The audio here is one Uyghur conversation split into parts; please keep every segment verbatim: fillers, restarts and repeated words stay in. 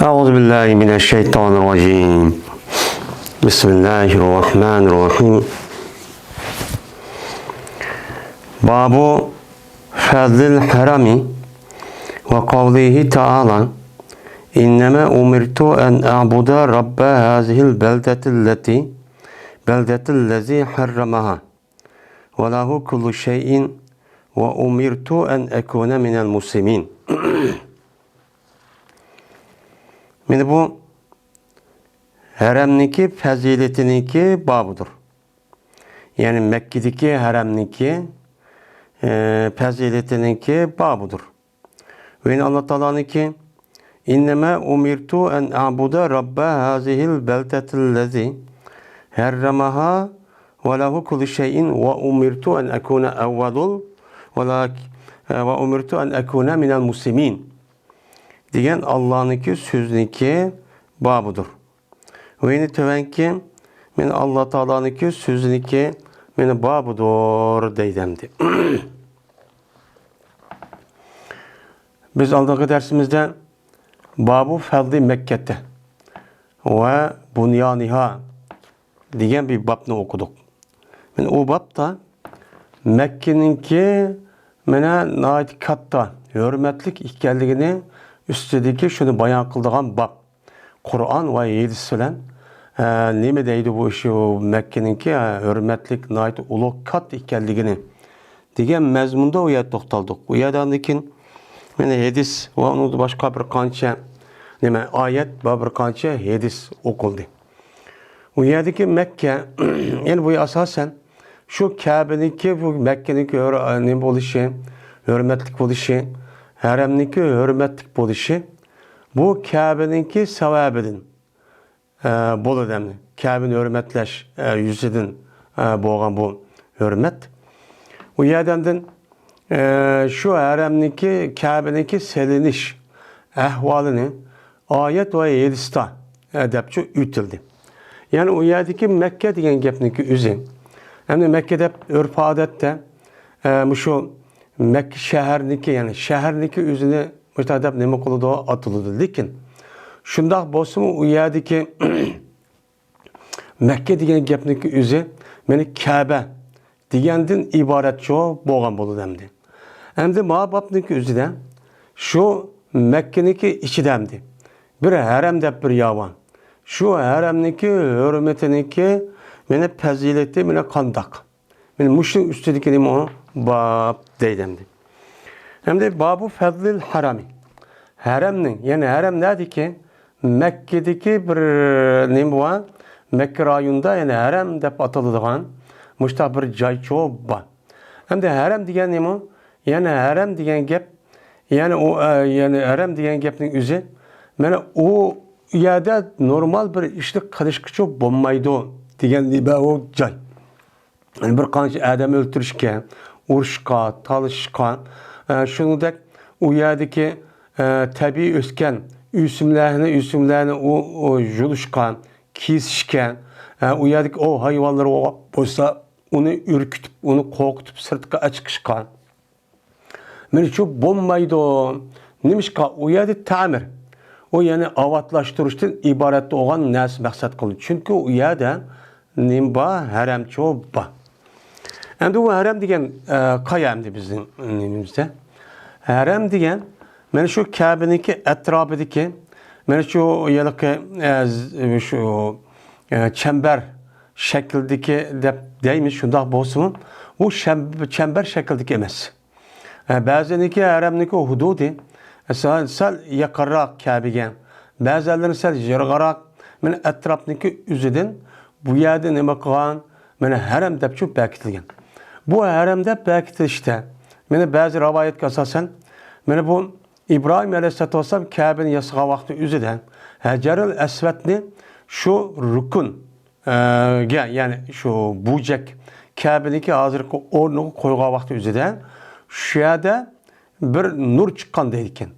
أعوذ بالله من الشيطان الرجيم. بسم الله الرحمن الرحيم. باب فضل الحرم وقوله تعالى: إنما أمرت أن أعبد رب هذه البلدة التي، بلدة الذي حرمها وله كل شيء وأمرت أن أكون من المسلمين. مانا بۇ ھەرەمنىڭكى پەزىلىتىنىڭكى بابىدۇر. يەنى مەككىدىكى ھەرەمنىڭكى، ئە، پەزىلىتىنىڭكى بابىدۇر. ۋە يەنە ئاللا تائالانىڭكى: إنما أمرت أن أعبد رب هذه البلدة الذي حرمها وله كل شيء وأمرت أن أكون أول ولا، ۋە ئۇمىرتۇ ئەن ئەكۇنە مىنەل مۇسلىمىن دېگەن ئاللانىڭكى سۆزىنىڭكى بابىدۇر. ۋە يەنە تۆۋەنكى، مانا ئاللا تائالانىڭكى سۆزىنىڭكى مانا بابىدۇر دەيدۇ ئەمدى. بىز ئالدىنقى دەرسىمىزدە بابۇ فەزلى مەككەتە ۋە بۇنيانىھا دېگەن بىر بابنى ئوقۇدۇق. مانا ئۇ بابتا مەككىنىڭكى مانا ناھايىتى كاتتا، ھۆرمەتلىك ئىكەنلىكىنى ئۈستىدىكى شۇنى بايان قىلىدىغان باب. قۇرئان ۋە ھەدىس بىلەن، ئە، نېمە دەيدۇ بۇ شۇ مەككىنىڭكى، ئە، ھۆرمەتلىك، ناھايىتى ئۇلۇغ، كاتتا ئىكەنلىكىنى دېگەن مەزمۇندا ئۇ يەردە توختالدۇق. ئۇ يەردە ئاندىن كېيىن مانا ھەدىس ۋە ئۇنىڭدىن باشقا بىر قانچە نېمە ئايەت ۋە بىر قانچە ھەدىس ئوقۇلدى. ئۇ يەردىكى مەككە، يەنى بۇ ئاساسەن شۇ كەبىنىڭكى، بۇ مەككىنىڭكى ھۆر-، نېمە بولۇشى، ھۆرمەتلىك بولۇشى، ھەرەمنىڭكى ھۆرمەتلىك بولۇشى، بۇ كەبىنىڭكى سەۋەبىدىن، ئە، بولىدۇ ئەمدى. كەبىنى ھۆرمەتلەش، ئە، يۈزىدىن، ئە، بولغان بۇ ھۆرمەت. ئۇ يەردە ئاندىن، ئە، شۇ ھەرەمنىڭكى، كەبىنىڭكى سېلىنىش ئەھۋالىنى ئايەت ۋە ھەدىستە، ئە، دەپچۇ ئۆتۈلدى. يەنى ئۇ يەردىكى مەككە دېگەن گەپنىڭكى ئۆزى. ئەمدى مەككە دەپ ئۆرپ-ئادەتتە، ئە، مۇشۇ مەككە شەھەرنىڭكى، يەنى شەھەرنىڭكى ئۆزىنى مۇشۇنداق دەپ نېمە قىلىدۇ، ئاتىلىدۇ. لېكىن شۇنداق بولسىمۇ ئۇ يەردىكى مەككە دېگەن گەپنىڭكى ئۆزى مانا كەبە دېگەندىن ئىبارەتچۇ بولغان بولىدۇ ئەمدى. ئەمدى ما بابنىڭكى ئۆزىدە شۇ مەككىنىڭكى ئىچىدە ئەمدى بىر ھەرەم دەپ بىر يەر بار. شۇ ھەرەمنىڭكى ھۆرمىتىنىڭكى مانا پەزىلىتى مانا قانداق؟ مانا مۇشۇنىڭ ئۈستىدىكى نېمە ئۇ؟ باب دەيدۇ ئەمدى. ئەمدى بابۇ فەزلىل ھەرەمى. ھەرەمنىڭ، يەنى ھەرەم نەدىكى؟ مەككىدىكى بىر نېمە بار؟ مەككە رايونىدا، يەنى ھەرەم دەپ ئاتىلىدىغان مۇشۇنداق بىر جايچۇ بار. ئەمدى ھەرەم دېگەن نېمە؟ يەنى ھەرەم دېگەن گەپ، يەنى ئۇ، ئە، يەنى ھەرەم دېگەن گەپنىڭ ئۆزى، مانا ئۇ يەردە نورمال بىر ئىشنى قىلىشقىچۇ بولمايدۇ دېگەن نېمە ئۇ جاي. يەنى بىر قانچە ئادەم ئۆلتۈرۈشكە، ئۇرۇشقا، تالىشىشقا، ئە، شۇنىڭدەك ئۇ يەردىكى، ئە، تەبىئىي ئۆسكەن ئۆسۈملەرنى، ئۆسۈملەرنى ئۇ، ئۇ يۇلۇشقا، كېسىشكە، ئە، ئۇ يەردىكى ئوۋ ھايۋانلىرى بولسا ئۇنى ئۈركۈتۈپ، ئۇنى قورقۇتۇپ سىرتقا ئەچىقىشقا، مانا شۇ بولمايدۇ. نېمىشقا؟ ئۇ يەردە تەمىر، ئۇ يەنى ئاۋاتلاشتۇرۇشتىن ئىبارەت بولغان نەرسە مەقسەت قىلىنىدۇ. چۈنكى ئۇ يەردە نېمە بار؟ ھەرەمچۇ بار. ئەمدى بۇ ھەرەم دېگەن، ئە، قايا ئەمدى بىزنىڭ نېمىمىزدە؟ ھەرەم دېگەن مانا شۇ كەبىنىڭكى ئەتراپىدىكى مانا شۇ ھېلىقى، ئە، ز-، شۇ، ئە، چەمبەر شەكلىدىكى دەپ دەيمىز، شۇنداق بولسىمۇ، ئۇ شەم-، چەمبەر شەكلىدىكى ئەمەس. ھە، بەزىنىڭكى ھەرەمنىڭكى ھۇدۇدى سەل، سەل يېقىنراق كەبىگە، بەزىلىرى سەل يىراقراق، مانا ئەتراپنىڭكى ئۆزىدىن بۇ يەردە نېمە قىلغان؟ مانا ھەرەم دەپ شۇ بەكىتىلگەن. بۇ ھەرەم دەپ بەكىتىلىشتە، مانا بەزى رىۋايەتكە ئاساسەن، مانا بۇ ئىبراھىم ئەلەيھىسسالاتۇ ۋەسسالام كەبىنى ياسىغان ۋاقتى ئۆزىدە ھەجەرۇل ئەسۋەدنى شۇ رۇكۇن، ئە، گە، يەنى شۇ بۇرجەك كەبىنىڭكى ھازىرقى ئورنىغا قويغان ۋاقتى ئۆزىدە شۇ يەردە بىر نۇر چىققان دەيدىكەن.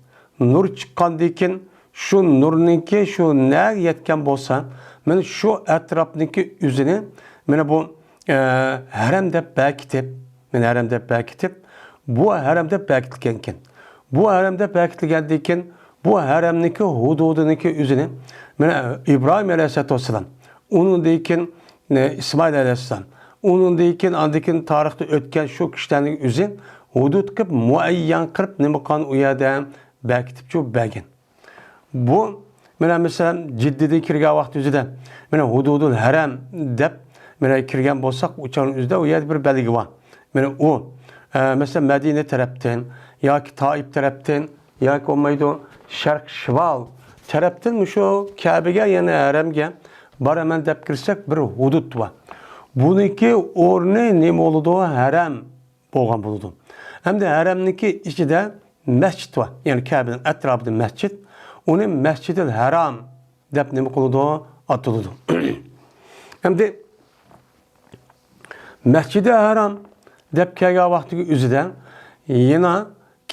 نۇر چىققاندىن كېيىن شۇ نۇرنىڭكى شۇ نەگە يەتكەن بولسا، مانا شۇ ئەتراپنىڭكى ئۆزىنى مانا بۇ، ئە، ھەرەم دەپ بەكىتىپ، مانا ھەرەم دەپ بەكىتىپ، بۇ ھەرەم دەپ بەكىتىلگەنكەن. بۇ ھەرەم دەپ بەكىتىلگەندىن كېيىن بۇ ھەرەمنىڭكى ھۇدۇدىنىڭكى ئۆزىنى، مانا، ئىبراھىم ئەلەيھىسسالاتۇ ۋەسسالام، ئۇنىڭدىن كېيىن، ئە، ئىسمائىل ئەلەيھىسسالام، ئۇنىڭدىن كېيىن، ئاندىن كېيىن تارىختا ئۆتكەن شۇ كىشىلەرنىڭ ئۆزى ھۇدۇد قىلىپ، مۇئەييەن قىلىپ، نېمە قىلغان ئۇ يەردە بەركىتىپ شۇ بەرگەن. بۇ، مانا، مەسىلەن، جىددىدىن كىرگەن ۋاقىت ئۆزىدە، مانا، ھۇدۇدۇل ھەرەم دەپ، مانا، كىرگەن بولساق، ئۇ چاغنىڭ ئۆزىدە ئۇ يەردە بىر بەلگە بار. مانا ئۇ، ئە، مەسىلەن، مەدىنە تەرەپتىن ياكى تائىپ تەرەپتىن ياكى بولمايدۇ، شەرق شىمال تەرەپتىن مۇشۇ كەبىگە، يەنى ھەرەمگە بارىمەن دەپ كىرسەك، بىر ھۇدۇد بار. بۇنىڭكى ئورنى نېمە بولىدۇ؟ ھەرەم بولغان بولىدۇ. ئەمدى ھەرەمنىڭكى ئىچىدە مەسچىت بار. يەنى كەبىنىڭ ئەتراپىدا مەسچىت. ئۇنى مەسچىدىل ھەرام دەپ نېمە قىلىدۇ؟ ئاتىلىدۇ. ئەمدى مەسچىدى ھەرام دەپ كەلگەن ۋاقتىدىكى ئۆزىدە يەنە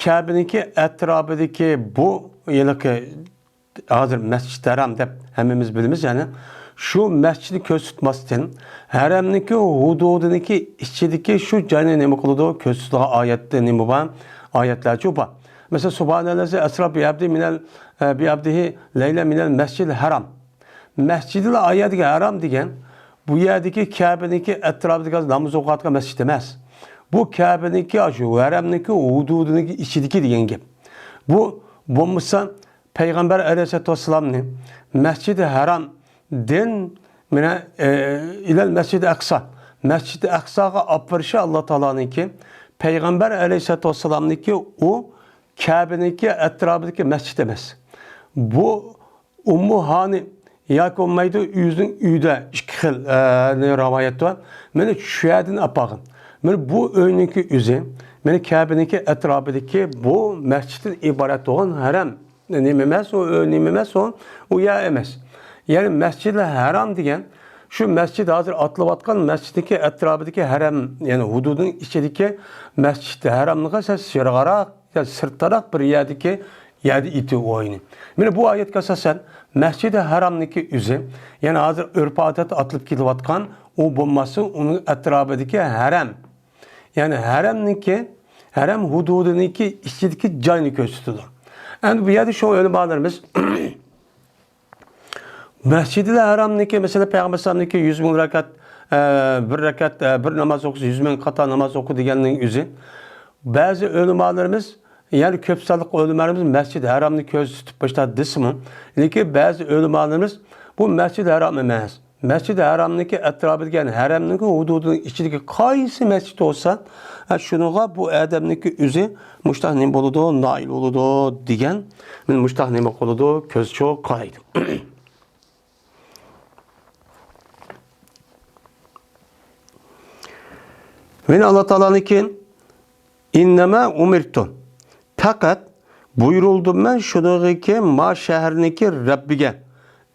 كەبىنىڭكى ئەتراپىدىكى بۇ ھېلىقى ھازىر مەسچىت ھەرام دەپ ھەممىمىز بىلىمىز، يەنى شۇ مەسچىتنى كۆرسىتمەستىن، ھەرەمنىڭكى ھۇدۇدىنىڭكى ئىچىدىكى شۇ جاينى نېمە قىلىدۇ؟ كۆرسىتىدىغان ئايەتتە نېمە بار؟ ئايەتلەرچۇ بار. مەسىلەن، سۇبھانەللەزى ئەسرا بىئەبدى مىنەل، ئە، بىئەبدىھى لەيلە مىنەل مەسچىدىل ھەرام. مەسچىدىل ئايەتتىكى ھەرام دېگەن بۇ يەردىكى كەبىنىڭكى ئەتراپىدىكى ناماز ئوقۇۋاتقان مەسچىت ئەمەس. بۇ كەبىنىڭكى، شۇ ھەرەمنىڭكى ھۇدۇدىنىڭكى ئىچىدىكى دېگەن گەپ. بۇ بولمىسا پەيغەمبەر ئەلەيھىسسالاتۇ ۋەسسالامنى مەسچىدى ھەرامدىن، مانا، ئە، ئىلەل مەسچىدى ئەقسا، مەسچىدى ئەقساغا ئاپىرىشى ئاللا تائالانىڭكى، پەيغەمبەر ئەلەيھىسسالاتۇ ۋەسسالامنىڭكى ئۇ كەبىنىڭكى ئەتراپىدىكى مەسچىت ئەمەس. بۇ ئۇممۇ ھانى ياكى بولمايدۇ، ئۆزىنىڭ ئۆيىدە ئىككى خىل، ئە، نى رىۋايەت بار. مانا شۇ يەردىن ئاپارغان. مانا بۇ ئۆينىڭكى ئۆزى، مانا كەبىنىڭكى ئەتراپىدىكى بۇ مەسچىتتىن ئىبارەت بولغان ھەرەم. نېمە ئەمەس ئۇ، ئۆ، نېمە ئەمەس ئۇ، ئۇ يەر ئەمەس. يەنى مەسچىدىل ھەرام دېگەن، شۇ مەسچىت ھازىر ئاتىلىۋاتقان مەسچىتتىكى ئەتراپىدىكى ھەرەم، يەنى ھۇدۇدنىڭ ئىچىدىكى مەسچىت ھەراملىقى سەل يىراقراق، يا سىرتراق بىر يەردىكى يەردە ئېيتىۋ ئوينى. مانا بۇ ئايەتكە ئاساسەن، مەسچىدى ھەرامنىڭكى ئۆزى، يەنى ھازىر ئۆرپ-ئادەتتە ئاتىلىپ كېلىۋاتقان ئۇ بولماسا، ئۇنىڭ ئەتراپىدىكى ھەرەم، يەنى ھەرەمنىڭكى، ھەرەم ھۇدۇدىنىڭكى ئىچىدىكى جاينى كۆرسىتىدۇ. ئەمدى بۇ يەردە شۇ ئۆلىمالىرىمىز مەسچىدىل ھەرامنىڭكى، مەسىلەن، پەيغەمبەر ئەلەيھىسسالامنىڭكى يۈز مىڭ رەكەت، ئە، بىر رەكەت، ئە، بىر ناماز ئوقۇسا، يۈز مىڭ قاتا ناماز ئوقۇ دېگەننىڭ ئۆزى. بەزى ئۆلىمالىرىمىز، يەنى كۆپ سانلىق ئۆلىمالىرىمىز مەسچىدى ھەرامنى كۆرسىتىپ باشلاپ دېسىمۇ، لېكىن بەزى ئۆلىمالىرىمىز بۇ مەسچىدى ھەرام ئەمەس. مەسچىدى ھەرامنىڭكى ئەتراپىدىكى، يەنى ھەرەمنىڭكى ھۇدۇدىنىڭ ئىچىدىكى قايسى مەسچىت بولسا، ھە، شۇنىڭغا بۇ ئادەمنىڭكى ئۆزى مۇشتاق نېمە بولىدۇ، نائىل بولىدۇ دېگەن، مانا مۇشتاق نېمە قىلىدۇ، كۆز چوق قارايدۇ. يەنە ئاللا تائالانىڭكى، «ئىننەما ئۇمىرتۇ»، پەقەت بۇيرۇلدۇم مەن شۇنىڭغىكى ما شەھەرنىڭكى رەببىگە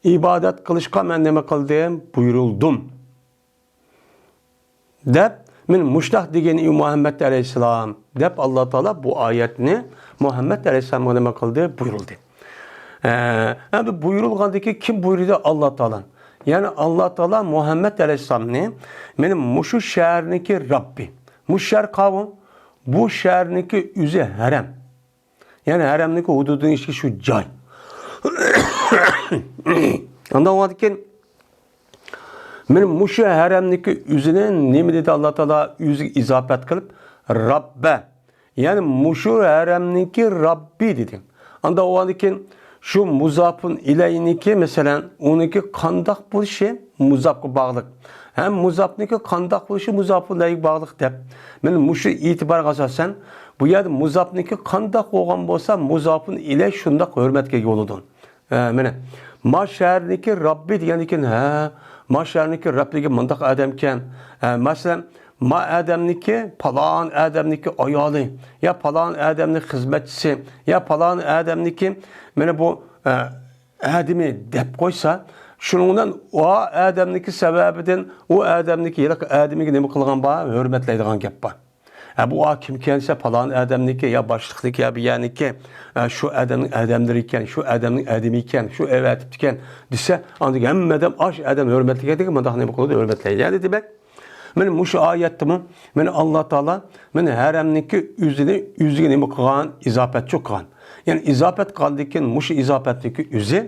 ئىبادەت قىلىشقا مەن نېمە قىلدىم؟ بۇيرۇلدۇم. دەپ، مەن مۇشتاق دېگىنى مۇھەممەد ئەلەيھىسسالام، دەپ ئاللا تائالا بۇ ئايەتنى مۇھەممەد ئەلەيھىسسالامغا نېمە قىلدى؟ بۇيرۇلدى. ئە، ئەمدى بۇيرۇلغاندىكى كىم بۇيرۇدى؟ ئاللا تائالا. يەنى ئاللا تائالا مۇھەممەد ئەلەيھىسسالامنى، مېنى مۇشۇ شەھەرنىڭكى رەببى. مۇشۇ شەھەر قاۋۇ؟ بۇ شەھەرنىڭكى ئۆزى ھەرەم. يەنى ھەرەمنىڭكى ھۇدۇدىنىڭ ئىچىدىكى شۇ جاي. ئاندىن ئۇنىڭدىن كېيىن مانا مۇشۇ ھەرەمنىڭكى ئۆزىنى نېمە دېدى ئاللا تائالا؟ ئۆزىگە ئىزاپەت قىلىپ، رەببە. يەنى مۇشۇ ھەرەمنىڭكى رەببى دېدى. ئاندىن ئۇنىڭدىن كېيىن شۇ مۇزاپۇن ئىلەينىڭكى، مەسىلەن، ئۇنىڭكى قانداق بولۇشى مۇزاپقا باغلىق. ھەم مۇزاپنىڭكى قانداق بولۇشى مۇزاپۇن ئىلەيگە باغلىق دەپ، مانا مۇشۇ ئېتىبارغا ئاساسەن، بۇ يەردە مۇزاپنىڭكى قانداق بولغان بولسا، مۇزاپۇن ئىلەي شۇنداق ھۆرمەتكە ئىگە بولىدۇ. ھە، مانا، ما شەھەرنىڭكى رەببى دېگەندىن كېيىن، ھە، ما شەھەرنىڭكى رەببى دېگەن مۇنداق ئادەمكەن. ھە، مەسىلەن، ما ئادەمنىڭكى، پالان ئادەمنىڭكى ئايالى، يا پالان ئادەمنىڭ خىزمەتچىسى، يا پالان ئادەمنىڭكى، مانا بۇ، ھە، ئادىمى دەپ قويسا، شۇنىڭ بىلەن ئۇ ئادەمنىڭكى سەۋەبىدىن ئۇ ئادەمنىڭكى ھېلىقى ئادىمىگە نېمە قىلغان بار؟ ھۆرمەتلەيدىغان گەپ بار. ھە، بۇ ئا كىمكەن دېسە، پالان ئادەمنىكى يا باشلىقنىكى يا بۇ يەرنىكى، ھە، شۇ ئادەمنىڭ ئادەملىرى ئىكەن، شۇ ئادەمنىڭ ئادىمى ئىكەن، شۇ ئەۋەتىپتىكەن دېسە، ئاندىن ھەممە ئادەم ئاش ئادەم ھۆرمەتلىگەندىكى مۇنداق نېمە قىلىدۇ؟ ھۆرمەتلەيدۇ. يەنى دېمەك، مانا مۇشۇ ئايەتتىمۇ، مانا ئاللا تائالا، مانا ھەرەمنىكى ئۆزىنى، ئۆزىگە نېمە قىلغان؟ ئىزاپەتچۇ قىلغان. يەنى ئىزاپەت قىلغاندىن كېيىن مۇشۇ ئىزاپەتنىڭكى ئۆزى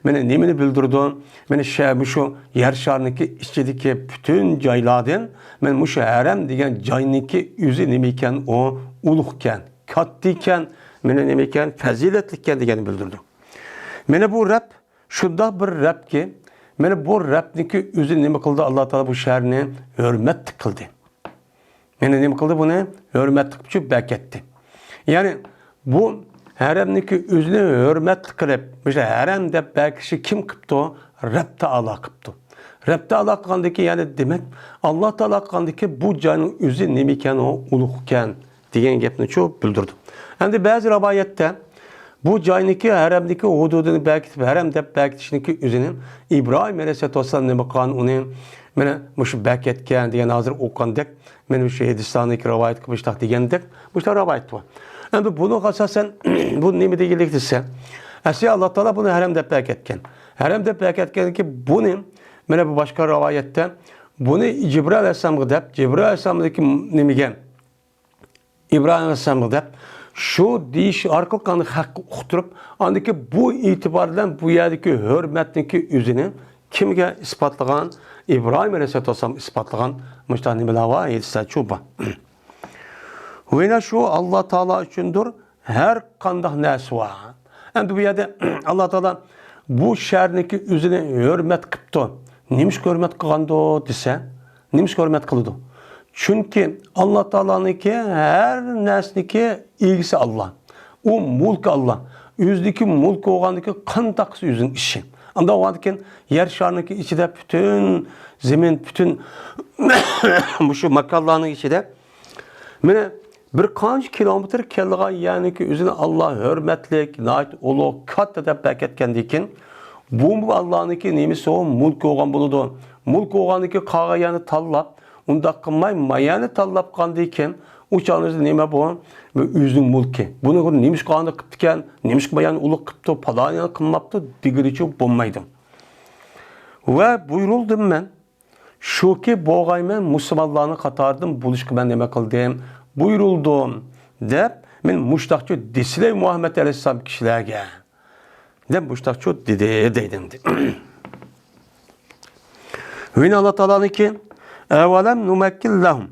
مانا نېمىنى بىلدۈرىدۇ؟ مانا شە-، مۇشۇ يەر شارىنىڭكى ئىچىدىكى پۈتۈن جايلاردىن مانا مۇشۇ ھەرەم دېگەن جاينىڭكى ئۆزى نېمە ئىكەن؟ ئۇ ئۇلۇغ ئىكەن، كاتتا ئىكەن، مانا نېمە ئىكەن؟ پەزىلەتلىك ئىكەن دېگەننى بىلدۈرىدۇ. مانا بۇ رەب شۇنداق بىر رەبكى، مانا بۇ رەبنىڭكى ئۆزى نېمە قىلدى؟ ئاللا تائالا بۇ شەھەرنى ھۆرمەتلىك قىلدى. مانا نېمە قىلدى بۇنى؟ ھۆرمەتلىك قىلىپ بەكەتتى. يەنى بۇ ھەرەمنىڭكى ئۆزىنى ھۆرمەتلىك قىلىپ، مۇشۇ ھەرەم دەپ بەكىشى كىم قىپتۇ؟ رەب تائالا قىپتۇ. رەب تائالا قىلغاندىكى، يەنى دېمەك، ئاللا تائالا قىلغاندىكى بۇ جاينىڭ ئۆزى نېمە ئىكەن؟ ئۇ ئۇلۇغ ئىكەن دېگەن گەپنىچۇ بىلدۈرىدۇ. ئەمدى بەزى رىۋايەتتە بۇ جاينىڭكى ھەرەمنىڭكى ھۇدۇدىنى بەكىتىپ، ھەرەم دەپ بەكىتىشنىڭكى ئۆزىنى ئىبراھىم ئەلەيھىسسالاتۇ ۋەسسالام نېمە قىلغان، ئۇنى مانا مۇشۇ بەكەتكەن دېگەن ھازىر ئوقۇغاندەك، مانا مۇشۇ ھەدىسلەرنىڭكى رىۋايەتكە مۇشتاق دېگەندەك، مۇشتاق رىۋايەت بار. ئەمدى بۇنىڭغا ئاساسەن بۇ نېمە دېگەنلىك دېسە، ئەسلى ئاللا تائالا بۇنى ھەرەم دەپ بەكەتكەن. ھەرەم دەپ بەكەتكەنكى بۇنى، مانا بۇ باشقا رىۋايەتتە بۇنى جىبرىئىل ئەلەيھىسسالامغا دەپ، جىبرىئىل ئەلەيھىسسالامدىكى نېمىگە؟ ئىبراھىم ئەلەيھىسسالامغا دەپ، شۇ دېيىش ئارقىلىق ئاندىن خەققە ئۇقتۇرۇپ، ئاندىكى بۇ ئېتىبار بىلەن بۇ يەردىكى ھۆرمەتنىڭكى ئۆزىنى كىمگە ئىسپاتلىغان؟ ئىبراھىم ئەلەيھىسسالاتۇ ۋەسسالام ئىسپاتلىغان مۇشۇنداق نېمىلەر بار، ھەدىسلەرچۇ بار. ۋىنا شۇ ئاللا تائالا ئۈچۈندۇر ھەر قانداق نەرسە بار. ئەمدى بۇ يەردە ئاللا تائالا بۇ شەھەرنىڭكى ئۆزىنى ھۆرمەت قىپتۇ. نېمىشقا ھۆرمەت قىلغاندۇ دېسە، نېمىشقا ھۆرمەت قىلىدۇ؟ چۈنكى ئاللا تائالانىڭكى ھەر نەرسىنىڭكى ئىگىسى ئاللا. ئۇ مۇلكى ئاللا. ئۆزىنىڭكى مۇلكى بولغاندىكى قانداقسى ئۆزىنىڭ ئىشى. ئانداق بولغاندىكىن يەر شارىنىڭكى ئىچىدە پۈتۈن زېمىن، پۈتۈن مۇشۇ ماكانلارنىڭ ئىچىدە مانا بىر قانچە كىلومېتىر كېلىدىغان يەرنىڭكى ئۆزىنى ئاللا ھۆرمەتلىك، ناھايىتى ئۇلۇغ، كاتتا دەپ بەكەتكەندىن كېيىن، بۇمۇ ئاللانىڭكى نېمىسى ئۇ؟ مۇلكى بولغان بولىدۇ. مۇلكى بولغاندىكى قالغان يەرنى تاللاپ، ئۇنداق قىلماي، ما يەرنى تاللاپ قالغاندىن كېيىن، ئۇ چاغنىڭىزدا نېمە بۇ؟ بۇ ئۆزىنىڭ مۇلكى. بۇنى نېمىشقا ئانداق قىپتىكەن، نېمىشقا ما يەرنى ئۇلۇغ قىپتۇ، پالان يەرنى قىلماپتۇ دېگىلىچۇ بولمايدۇ. ۋە بۇيرۇلدۇم مەن. شۇكى بولغايمەن مۇسۇلمانلارنىڭ قاتارىدىن بولۇشقا مەن نېمە قىلدىم؟ بۇيرۇلدۇم، دەپ، مەن مۇشتاقچۇ دېسىلەي مۇھەممەد ئەلەيھىسسالام كىشىلەرگە، دەپ مۇشتاقچۇ دېدى، دەيدۇ ئەمدى. ۋىنا ئاللا تائالانىڭكى، ئەۋەلەم نۇمەككىن لەھۇم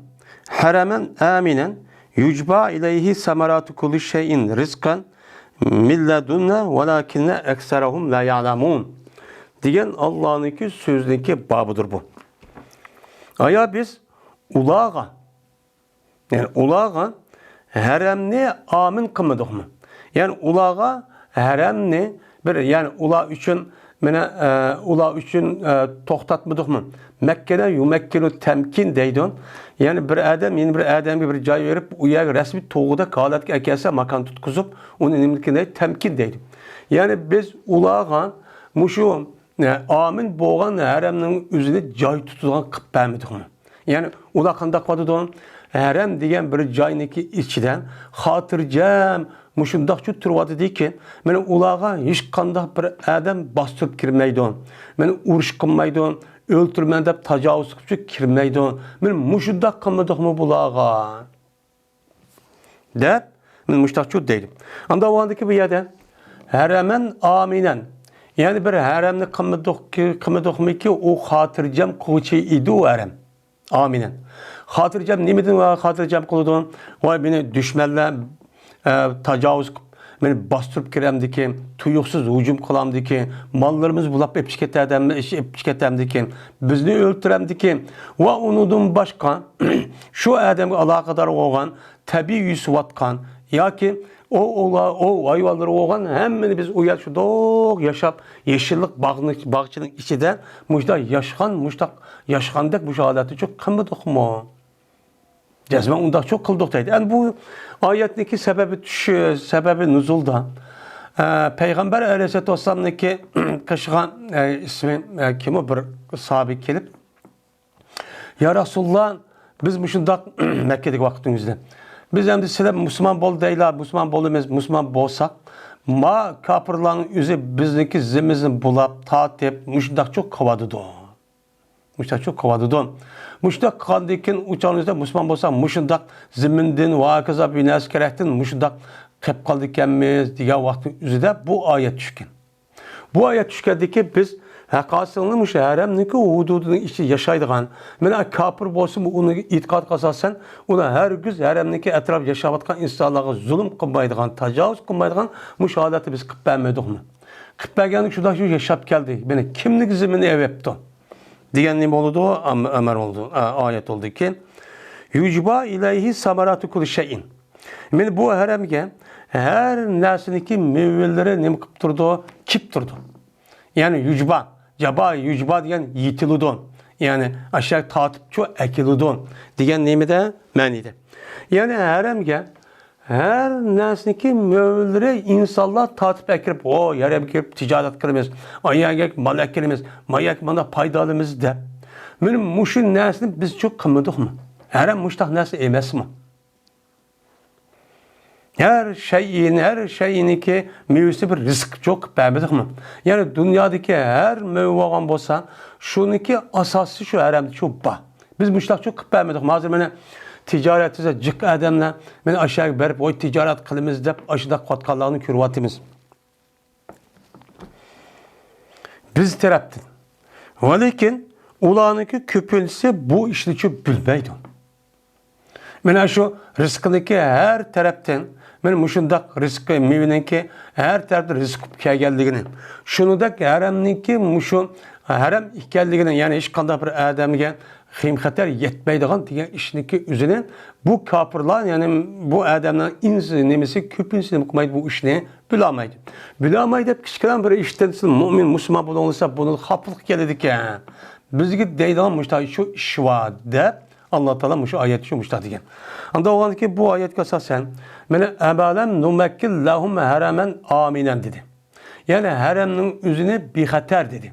ھەرەمەن ئامىنەن يۇجبا ئىلەيھى سەمەراتۇ كۇللى شەيئىن رىزقەن مىن لەدۇننا ۋەلاكىننە ئەكسەرەھۇم لا يەلەمۇن دېگەن ئاللانىڭكى سۆزىنىڭكى بابىدۇر بۇ. ئايا بىز ئۇلارغا، يەنى ئۇلارغا ھەرەمنى ئامىن قىلمىدۇقمۇ؟ يەنى ئۇلارغا ھەرەمنى بىر، يەنى ئۇلار ئۈچۈن، مانا، ئە، ئۇلار ئۈچۈن، ئە، توختاتمىدۇقمۇ؟ مەككەنە يۇمەككىنۇ تەمكىن دەيدۇ. يەنى بىر ئادەم يەنە بىر ئادەمگە بىر جاي بېرىپ، ئۇ يەرگە رەسمىي تۇرغۇدەك ھالەتكە ئەكەلسە، ماكان تۇتقۇزۇپ، ئۇنى نېمە دەيدۇ؟ تەمكىن دەيدۇ. يەنى بىز ئۇلارغا مۇشۇ، ئە، ئامىن بولغان ھەرەمنىڭ ئۆزىنى جاي تۇتىدىغان قىلىپ بەرمىدۇقمۇ؟ يەنى ئۇلار قانداق قىلىۋاتىدۇ؟ ھەرەم دېگەن بىر جاينىڭكى ئىچىدە خاتىرجەم مۇشۇنداقچۇ تۇرۇۋاتىدىكى، مانا ئۇلارغا ھېچقانداق بىر ئادەم باستۇرۇپ كىرمەيدۇ. مانا ئۇرۇش قىلمايدۇ، ئۆلتۈرىمەن دەپ تاجاۋۇز قىلىپچۇ كىرمەيدۇ. مانا مۇشۇنداق قىلمىدۇقمۇ بۇلارغا؟ دەپ، مانا مۇشۇنداقچۇ دەيدۇ. ئاندا بولغاندىكى بۇ يەردە ھەرەمەن ئامىنەن. يەنى بىر ھەرەمنى قىلمىدۇق، قىلمىدۇقمىكى، ئۇ خاتىرجەم قىلغۇچى ئىدى ئۇ ھەرەم. ئامىنەن. خاتىرجەم نېمىدىن خاتىرجەم قىلىدۇ؟ ۋاي، مېنى دۈشمەنلەر، ئە، تاجاۋۇز قىلىپ، مېنى باستۇرۇپ كىرەمدىكىن، تۇيۇقسىز ھۇجۇم قىلامدىكىن، ماللىرىمىزنى بۇلاپ ئېپىپ كېتەمدىكىن، بىزنى ئۆلتۈرەمدىكىن ۋە ئۇنىڭدىن باشقا شۇ ئادەمگە ئالاقىدار بولغان تەبىئىي ئۆسۈۋاتقان ياكى ئوۋ، ئوۋلار، ئوۋ ھايۋانلىرى بولغان ھەممىنى بىز ئۇ يەردە شۇنداق ياشاپ، يېشىللىق باغنى، باغچىنىڭ ئىچىدە مۇشۇنداق ياشىغان، مۇشۇنداق ياشىغاندەك مۇشۇ ھالەتتىچۇ قىلمىدۇقمۇ؟ جەزمەن ئۇنداقچۇ قىلدۇق دەيدۇ. ئەمدى بۇ ئايەتنىڭكى سەۋەبى چۈشۈش، سەۋەبى نۇزۇلدا، ئە، پەيغەمبەر ئەلەيھىسسالاتۇ ۋەسسالامنىڭكى قىلىشىغان، ئە، ئىسمى، ئە، كىمۇ بىر ساھابە كېلىپ، يا رەسۇلاللا، بىز مۇشۇنداق مەككىدىكى ۋاقتىمىزدا، بىز ئەمدى سىلەر مۇسۇلمان بول دەيلا، مۇسۇلمان بولىمىز، مۇسۇلمان بولساق، ما كاپىرلارنىڭ ئۆزى بىزنىڭكى زىممىمىزنى بۇلاپ، تارتىپ، مۇشۇنداقچۇ قىلىۋاتىدۇ. مۇشۇنداقچۇ قىلىۋاتىدۇ. مۇشۇنداق قىلغاندىن كېيىن ئۇ چاغنىڭىزدا مۇسۇلمان بولسا، مۇشۇنداق زېمىندىن ۋە ھاكازا بىر نەرسە كېرەكتىن مۇشۇنداق قېلىپ قالىدىكەنمىز دېگەن ۋاقىتنىڭ ئۆزىدە بۇ ئايەت چۈشكەن. بۇ ئايەت چۈشكەندىكى بىز ھەققاسىڭلى مۇشۇ ھەرەمنىڭكى ھۇدۇدىنىڭ ئىچىدە ياشايدىغان، مانا كاپىر بولسىمۇ ئۇنىڭ ئېتىقادىغا ئاساسەن، ئۇلار ھەرگىز ھەرەمنىڭكى ئەتراپىدا ياشاۋاتقان ئىنسانلارغا زۇلۇم قىلمايدىغان، تاجاۋۇز قىلمايدىغان مۇشۇ ھالەتنى بىز قىلىپ بەرمىدۇقمۇ؟ قىلىپ بەرگەندىكى شۇنداق شۇ ياشاپ كەلدى. مانا كىمنىڭ زىممىنى ئەۋەپتۇ؟ دېگەن نېمە بولىدۇ؟ ئەم-، ئەمەر بولىدۇ. ئا-، ئايەت بولىدۇكى، يۇجبا ئىلەيھى ساماراتۇ كۇللى شەيئىن. مانا بۇ ھەرەمگە ھەر نەرسىنىڭكى مېۋىلىرى نېمە قىلىپ تۇرىدۇ؟ كېلىپ تۇرىدۇ. يەنى يۇجبا، جابا، يۇجبا دېگەن يېتىلىدۇ. يەنى ئاشۇ يەرگە تارتىپچۇ ئەكېلىدۇ دېگەن نېمىدە؟ مەنىدە. يەنى ھەرەمگە ھەر نەرسىنىڭكى مېۋىلىرى ئىنسانلار تارتىپ ئەكىرىپ، ھو، ھەرەمگە كىرىپ تىجارەت قىلىمىز، ئايەرگە مال ئەكىرىمىز، مايەرگە مانا پايدا ئالىمىز دەپ. مانا مۇشۇ نەرسىنى بىز چۇ قىلمىدۇقمۇ؟ ھەرەم مۇشتاق نەرسە ئەمەسمۇ؟ ھەر شەيئىنى، ھەر شەيئىنىڭكى مېۋىسى بىر رىزىق چوقۇپ بەرمىدۇقمۇ؟ يەنى دۇنيادىكى ھەر مېۋە بولغان بولسا، شۇنىڭكى ئاساسى شۇ ھەرەمدە چوپ بار. بىز مۇشتاق چوقۇپ بەرمىدۇقمۇ؟ ھازىر مانا تىجارەت دېسە جىق ئادەملەر، مانا ئاشۇ يەرگە بېرىپ، ۋاي تىجارەت قىلىمىز دەپ ئاشۇنداق قىلىۋاتقانلارنى كۆرۈۋاتىمىز. بىز تەرەپتىن. ۋەلىكىن ئۇلارنىڭكى كۆپىنچىسى بۇ ئىشنى چوپ بىلمەيدۇ. مانا شۇ رىزقىنىڭكى ھەر تەرەپتىن، مانا مۇشۇنداق رىزقى، مېۋىنىڭكى ھەر تەرەپتىن رىزىق بولۇپ كەلگەنلىكىنى، شۇنىڭدەك ھەرەمنىڭكى مۇشۇ ھەرەم ئىكەنلىكىنى، يەنى ھېچقانداق بىر ئادەمگە خېيىم-خەتەر يەتمەيدىغان دېگەن ئىشنىڭكى ئۆزىنى بۇ كاپىرلار، يەنى بۇ ئادەمنىڭ ئىنس-، نېمىسى، كۆپىنچىسى نېمە قىلمايدۇ، بۇ ئىشنى بىلەلمەيدۇ. بىلەلمەي دەپ كىچىككىنە بىر ئىشتىن سىز مۇئمىن، مۇسۇلمان بولۇڭلار دېسە، بۇنىڭ خاپىلىقى كېلىدىكەن. بىزگە دەيدىغان مۇشۇنداق شۇ ئىش بار دەپ، ئاللا تائالا مۇشۇ ئايەتتە شۇ مۇشۇنداق دېگەن. ئاندا بولغاندىكىن بۇ ئايەتكە ئاساسەن، مانا، ئەۋەلەم نۇمەككىن لەھۇم ھەرەمەن ئامىنەن دېدى. يەنى ھەرەمنىڭ ئۆزىنى بىخەتەر دېدى.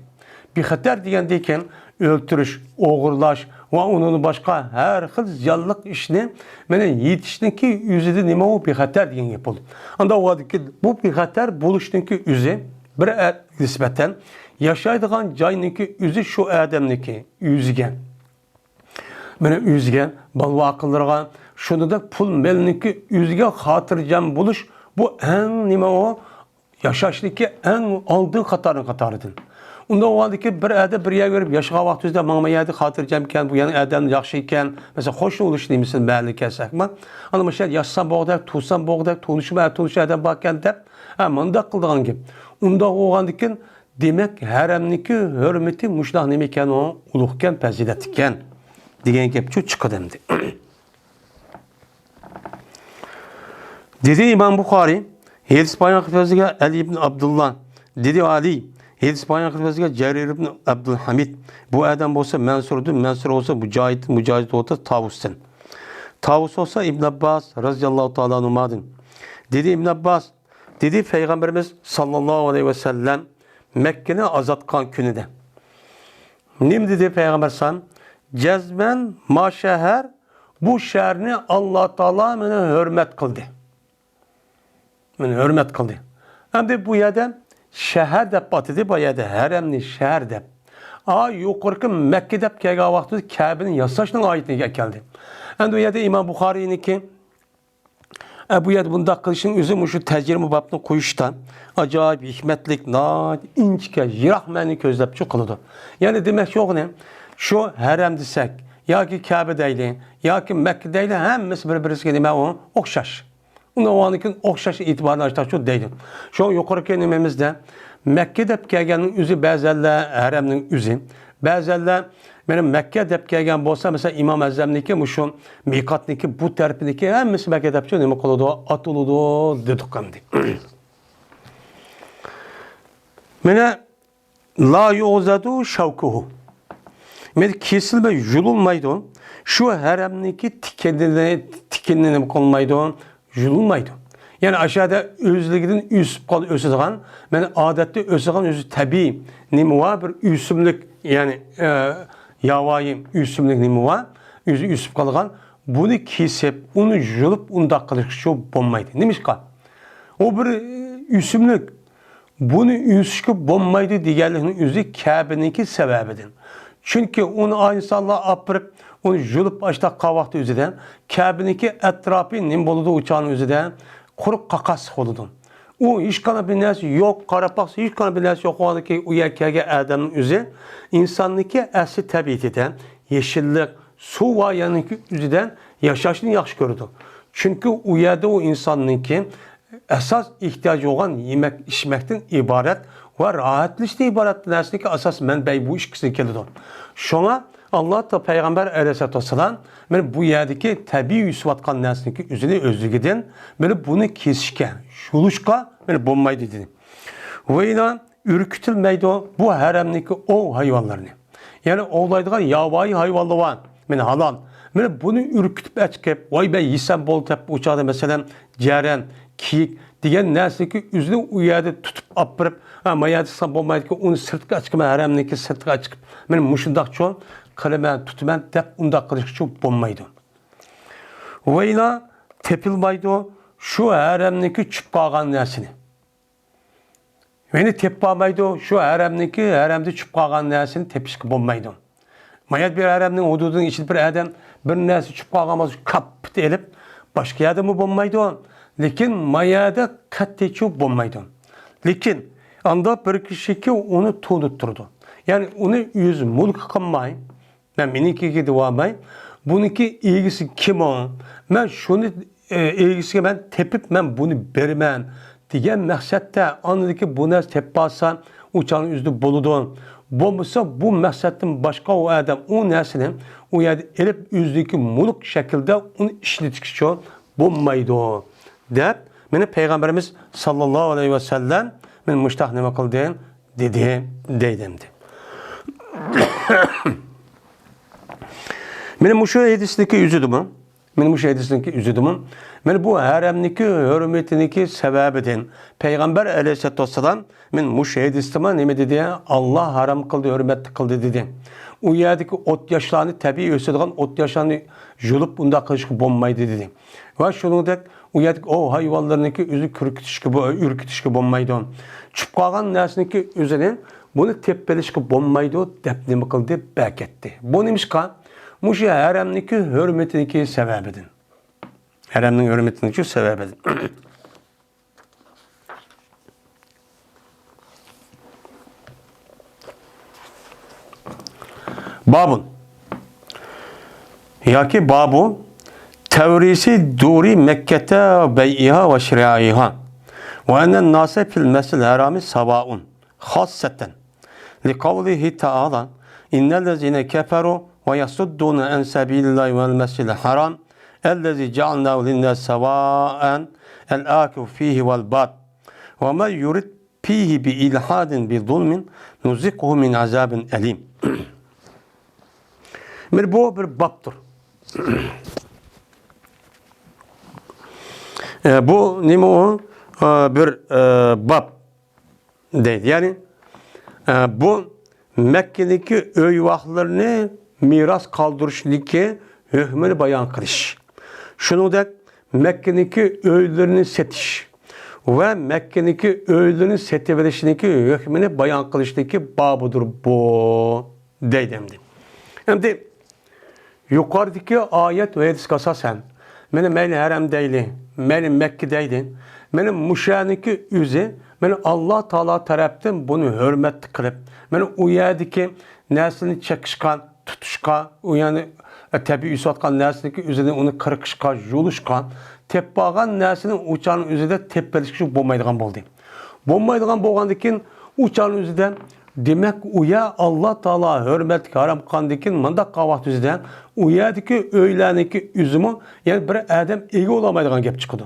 بىخەتەر دېگەندىن كېيىن ئۆلتۈرۈش، ئوغرىلاش ۋە ئۇنىڭدىن باشقا ھەر خىل زىيانلىق ئىشنى، مانا، يېتىشنىڭكى ئۆزىدە نېمە ئۇ بىخەتەر دېگەن گەپ بولدى. ئاندا ئۇ بۇ بىخەتەر بولۇشنىڭكى ئۆزى بىر ئە-، نىسبەتەن ياشايدىغان جاينىڭكى ئۆزى شۇ ئادەمنىڭكى ئۆزىگە، مانا، ئۆزىگە، بالا-ۋاقىلىرىغا، شۇنداق پۇل-مېلنىڭكى ئۆزىگە خاتىرجەم بولۇش، بۇ ئەڭ نېمە ئۇ؟ ياشاشنىڭكى ئەڭ ئالدىن قاتارنىڭ قاتارىدىن. ئۇنداق بولغاندىكىن بىر ئادەم بىر يەرگە بېرىپ ياشىغان ۋاقتىمىزدا، مانا بۇ يەردە خاتىرجەمكەن، بۇ يەرنىڭ ئادەملىرى ياخشى ئىكەن، مەسىلەن، قوشنا بولۇش نېمىسىنى مەھەللىگە كەلسەكمۇ، ئانا مۇشۇ يەردە ياشىسام بولغۇدەك، تۇرسام بولغۇدەك، تونۇشۇم، تونۇش ئادەم باركەن دەپ، ھە، مۇنداق قىلىدىغان گەپ. ئۇنداق بولغاندىكىن، دېمەك، ھەرەمنىڭكى ھۆرمىتى مۇشۇنداق نېمە ئىكەن، ئۇ ئۇلۇغكەن، پەزىلەت ئىكەن دېگەن گەپچۇ چىقىدۇ ئەمدى. دېدى ئىمام بۇخارىي، ھەدىس بايان قىلىپ بەرگەن ئەلى ئىبن ئابدۇللا. دېدى ئالىي، ھەدىس بايان قىلىپ بەرگەن جەرىر ئىبن ئابدۇلھەمىد. بۇ ئادەم بولسا مەنسۇردىن، مەنسۇر بولسا مۇجاھىد، مۇجاھىد بولسا تاۋۇستىن. تاۋۇس بولسا ئىبن ئابباس رازىياللاھۇ تائالا ئەنھۇمادىن. دېدى ئىبن ئابباس، دېدى پەيغەمبىرىمىز ساللاللاھۇ ئەلەيھى ۋەسەللەم مەككىنى ئازاد قىلغان كۈنىدە. نېمە دېدى پەيغەمبەر سان؟ جەزمەن ما شەھەر، بۇ شەھەرنى ئاللا تائالا مانا ھۆرمەت قىلدى. مانا ھۆرمەت قىلدى. ئەمدى بۇ يەردە شەھەر دەپ ئاتىدى، بۇ يەردە ھەرەمنى شەھەر دەپ. ئا، يۇقىرىقى مەككە دەپ كەلگەن ۋاقتىدا كەبىنى ياساشنىڭ ئايىتىگە ئەكەلدى. ئەمدى بۇ يەردە ئىمام بۇخارىينىڭكى ئە، بۇ يەردە بۇنداق قىلىشنىڭ ئۆزى مۇشۇ تەرجىمە بابنى قويۇشتا ئاجايىپ ھېكمەتلىك، ناھايىتى ئىنچىكە، يىراق مەنىنى كۆزلەپچۇ قىلىدۇ. يەنى دېمەكچى بولغىنى، شۇ ھەرەم دېسەك، ياكى كەبە دەيلى، ياكى مەككە دەيلى، ھەممىسى بىر-بىرسىگە نېمە ئۇ؟ ئوخشاش. ئۇنىڭ ئاندىن كېيىن ئوخشاش ئېتىبارنى ئاشتاقچۇ دەيدۇ. شۇڭا يۇقىرىقى نېمىمىزدە مەككە دەپ كەلگەننىڭ ئۆزى بەزەنلەر ھەرەمنىڭ ئۆزى، بەزەنلەر مانا مەككە دەپ كەلگەن بولسا، مەسىلەن، ئىمام ئەزەمنىڭكى مۇشۇ مىقاتنىڭكى بۇ تەرىپىنىڭكى ھەممىسى مەككە دەپچۇ نېمە قىلىدۇ؟ ئاتىلىدۇ دېدۇق ئەمدى. مانا لا يغزد شوكه. مانا كېسىلمەي يۇلۇنمايدۇ. شۇ ھەرەمنىڭكى تىكىنىنى، تىكىنىنى نېمە قىلمايدۇ؟ يۇلۇنمايدۇ. يەنى ئاشۇ يەردە ئۆزلۈكىدىن ئۆسۈپ قال-، ئۆسىدىغان، مانا ئادەتتە ئۆسىدىغان ئۆزى تەبىئىي نېمە بار، بىر ئۆسۈملۈك، يەنى، ئە، ياۋايى ئۆسۈملۈك نېمە بار، ئۆزى ئۆسۈپ قالغان، بۇنى كېسىپ، ئۇنى يۇلۇپ، ئۇنداق قىلىشقىچۇ بولمايدۇ. نېمىشقا؟ ئۇ بىر، ئە، ئۆسۈملۈك. بۇنى ئۆسۈشكە بولمايدۇ دېگەنلىكنىڭ ئۆزى كەبىنىڭكى سەۋەبىدىن. چۈنكى ئۇنى ئىنسانلار ئاپىرىپ، ئۇنى يۇلۇپ ئاشتاق قىلغان ۋاقتى ئۆزىدە، كەبىنىڭكى ئەتراپى نېمە بولىدۇ ئۇ چاغنىڭ ئۆزىدە؟ قۇرۇق قاقاسلىق بولىدۇ. ئۇ ھېچقانداق بىر نەرسە يوق، قاراپ باقسا، ھېچقانداق بىر نەرسە يوق بولغاندىكىن، ئۇ يەرگە كەلگەن ئادەمنىڭ ئۆزى ئىنساننىڭكى ئەسلى تەبىئىتىدە يېشىللىق، سۇ بار يەرنىڭكى ئۆزىدە ياشاشنى ياخشى كۆرىدۇ. چۈنكى ئۇ يەردە ئۇ ئىنساننىڭكى ئاساس ئېھتىياجى بولغان يېمەك، ئىچمەكتىن ئىبارەت ۋە راھەتلىنىشتىن ئىبارەت نەرسىنىڭكى ئاساس مەنبەي بۇ ئىككىسىدىن كېلىدۇ. شۇڭا ئاللا تا-، پەيغەمبەر ئەلەيھىسسالاتۇ ۋەسسالام مانا بۇ يەردىكى تەبىئىي ئۆسۈۋاتقان نەرسىنىڭكى ئۆزىنى ئۆزلۈكىدىن مانا بۇنى كېسىشكە، يۇلۇشقا مانا بولمايدۇ دېدى. ۋە يەنە ئۈركۈتۈلمەيدۇ بۇ ھەرەمنىڭكى ئوۋ ھايۋانلىرىنى. يەنى ئوۋلايدىغان ياۋايى ھايۋانلار بار. مانا ھالال. مانا بۇنى ئۈركۈتۈپ ئەچىقىپ، ۋاي مەن يېسەم بولدى دەپ ئۇ چاغدا مەسىلەن جەرەن، كېيىك دېگەن نەرسىنىڭكى ئۆزىنى ئۇ يەردە تۇتۇپ ئاپىرىپ، ھە، ما يەردە سان بولمايدىكەن، ئۇنى سىرتقا ئەچىقىمەن، ھەرەمنىڭكى سىرتىغا ئەچىقىپ، مانا مۇشۇنداقچۇ قىلىمەن، تۇتىمەن دەپ ئۇنداق قىلىشقىچۇ بولمايدۇ. ۋە يەنە تېپىلمايدۇ شۇ ھەرەمنىڭكى چۈشۈپ قالغان نەرسىنى. يەنى تېپىپ بولمايدۇ. شۇ ھەرەمنىڭكى، ھەرەمدە چۈشۈپ قالغان نەرسىنى تېپىشقا بولمايدۇ. مايات بىر ھەرەمنىڭ ھۇدۇدىنىڭ ئىچىدە بىر ئادەم بىر نەرسە چۈشۈپ قالغان بولسا، كاپپىت ئېلىپ، باشقا يەردىمۇ بولمايدۇ. لېكىن مايادا قەتئىيچۇ بولمايدۇ. لېكىن ئاندا بىر كىشىكى ئۇنى تونۇپ تۇرىدۇ. يەنى ئۇنى ئۆز مۈلكى قىلماي، مەن مېنىڭكىگە دېۋالماي، بۇنىڭكى ئىگىسى كىم ئۇ؟ مەن شۇنى، ئە، ئىگىسىگە مەن تېپىپ، مەن بۇنى بېرىمەن دېگەن مەقسەتتە، ئاندىن كېيىن بۇ نەرسە تېپىپ قالسا، ئۇ چاغنىڭ ئۆزىدە بولىدۇ. بولمىسا، بۇ مەقسەتتىن باشقا ئۇ ئادەم ئۇ نەرسىنى ئۇ يەردە ئېلىپ، ئۆزىنىڭكى مۈلۈك شەكلىدە ئۇنى ئىشلىتىشكىچۇ بولمايدۇ، دەپ، مانا پەيغەمبىرىمىز ساللاللاھۇ ئەلەيھى ۋەسەللەم مانا مۇشۇنداق نېمە قىلدى؟ دېدى، دەيدۇ ئەمدى. مانا مۇشۇ ھەدىسنىڭكى ئۆزىدىمۇ، مانا مۇشۇ ھەدىسنىڭكى ئۆزىدىمۇ، مانا بۇ ھەرەمنىڭكى ھۆرمىتىنىڭكى سەۋەبىدىن پەيغەمبەر ئەلەيھىسسالاتۇ ۋەسسالام مانا مۇشۇ ھەدىستىمۇ نېمە دېدى؟ ئاللا ھارام قىلدى، ھۆرمەتلىك قىلدى دېدى. ئۇ يەردىكى ئوت ياشلارنى، تەبىئىي ئۆسىدىغان ئوت ياشلارنى يۇلۇپ ئۇنداق قىلىشقا بولمايدۇ دېدى. ۋە شۇنىڭدەك ئۇ يەردىكى ئوۋ ھايۋانلىرىنىڭكى ئۆزى كۈركۈتۈشكە بو-، ئۈركۈتۈشكە بولمايدۇ. چۈشۈپ قالغان نەرسىنىڭكى ئۆزىنى بۇنى تېپىپ بېلىشقا بولمايدۇ دەپ نېمە قىلدى؟ بەكەتتى. بۇ نېمىشقا؟ مۇشۇ ھەرەمنىڭكى ھۆرمىتىنىڭكى سەۋەبىدىن. ھەرەمنىڭ ھۆرمىتىنىڭكى سەۋەبىدىن. بابۇن. ياكى بابۇ تەۋرىسى دۇرى مەككەتە بەيئىھا ۋە شىرائىھا ۋە ئەننەن ناسە فىل مەسجىدىل ھەرامى ساۋائۇن خاسسەتەن لىقەۋلىھى تەئالا ئىننەللەزىنە كەفەرۇ ۋە يەسۇددۇنە ئەن سەبىلىللاھى ۋەل مەسجىدىل ھەرام ئەللەزى جەئەلناھۇ لىنناسى ساۋائەن ئەل ئاكىفۇ فىھى ۋەل باد ۋە مەن يۇرىد فىھى بىئىلھادىن بىزۇلمىن نۇزىقھۇ مىن ئازابىن ئەلىم. مانا بۇ بىر بابتۇر. ئە، بۇ نېمە ئۇ؟ ئە، بىر، ئە، باب دەيدۇ. يەنى، ئە، بۇ مەككىدىكى ئۆي-ۋاقلىرىنى مىراس قالدۇرۇشنىڭكى ھۆكمىنى بايان قىلىش. شۇنىڭدەك مەككىنىڭكى ئۆيلىرىنى سېتىش ۋە مەككىنىڭكى ئۆيلىرىنى سېتىۋېلىشنىڭكى ھۆكمىنى بايان قىلىشنىڭكى بابىدۇر بۇ، دەيدۇ ئەمدى. ئەمدى يۇقىرىدىكى ئايەت ۋە ھەدىسكە ئاساسەن، مانا مەيلى ھەرەم دەيلى، مەيلى مەككە دەيلى، مانا مۇشۇنىڭكى ئۆزى، مانا ئاللا تائالا تەرەپتىن بۇنى ھۆرمەتلىك قىلىپ، مانا ئۇ يەردىكى نەرسىنى چېقىشقا، تۇتۇشقا، ئۇ يەنى، ئە، تەبىئىي ئۆسۈۋاتقان نەرسىنىڭكى ئۆزىنى ئۇنى قىرقىشقا، يۇلۇشقا، تېپىپ بارغان نەرسىنى ئۇ چاغنىڭ ئۆزىدە تېپىپ بېلىشقا بولمايدىغان بولدى. بولمايدىغان بولغاندىكىن، ئۇ چاغنىڭ ئۆزىدە، دېمەك، ئۇ يەر ئاللا تائالا ھۆرمەتلىك ھارام قىلغاندىكىن، مۇنداق قىلغان ۋاقىت ئۆزىدە، ئۇ يەردىكى ئۆيلەرنىڭكى ئۆزىمۇ، يەنى بىر ئادەم ئىگە بولالمايدىغان گەپ چىقىدۇ.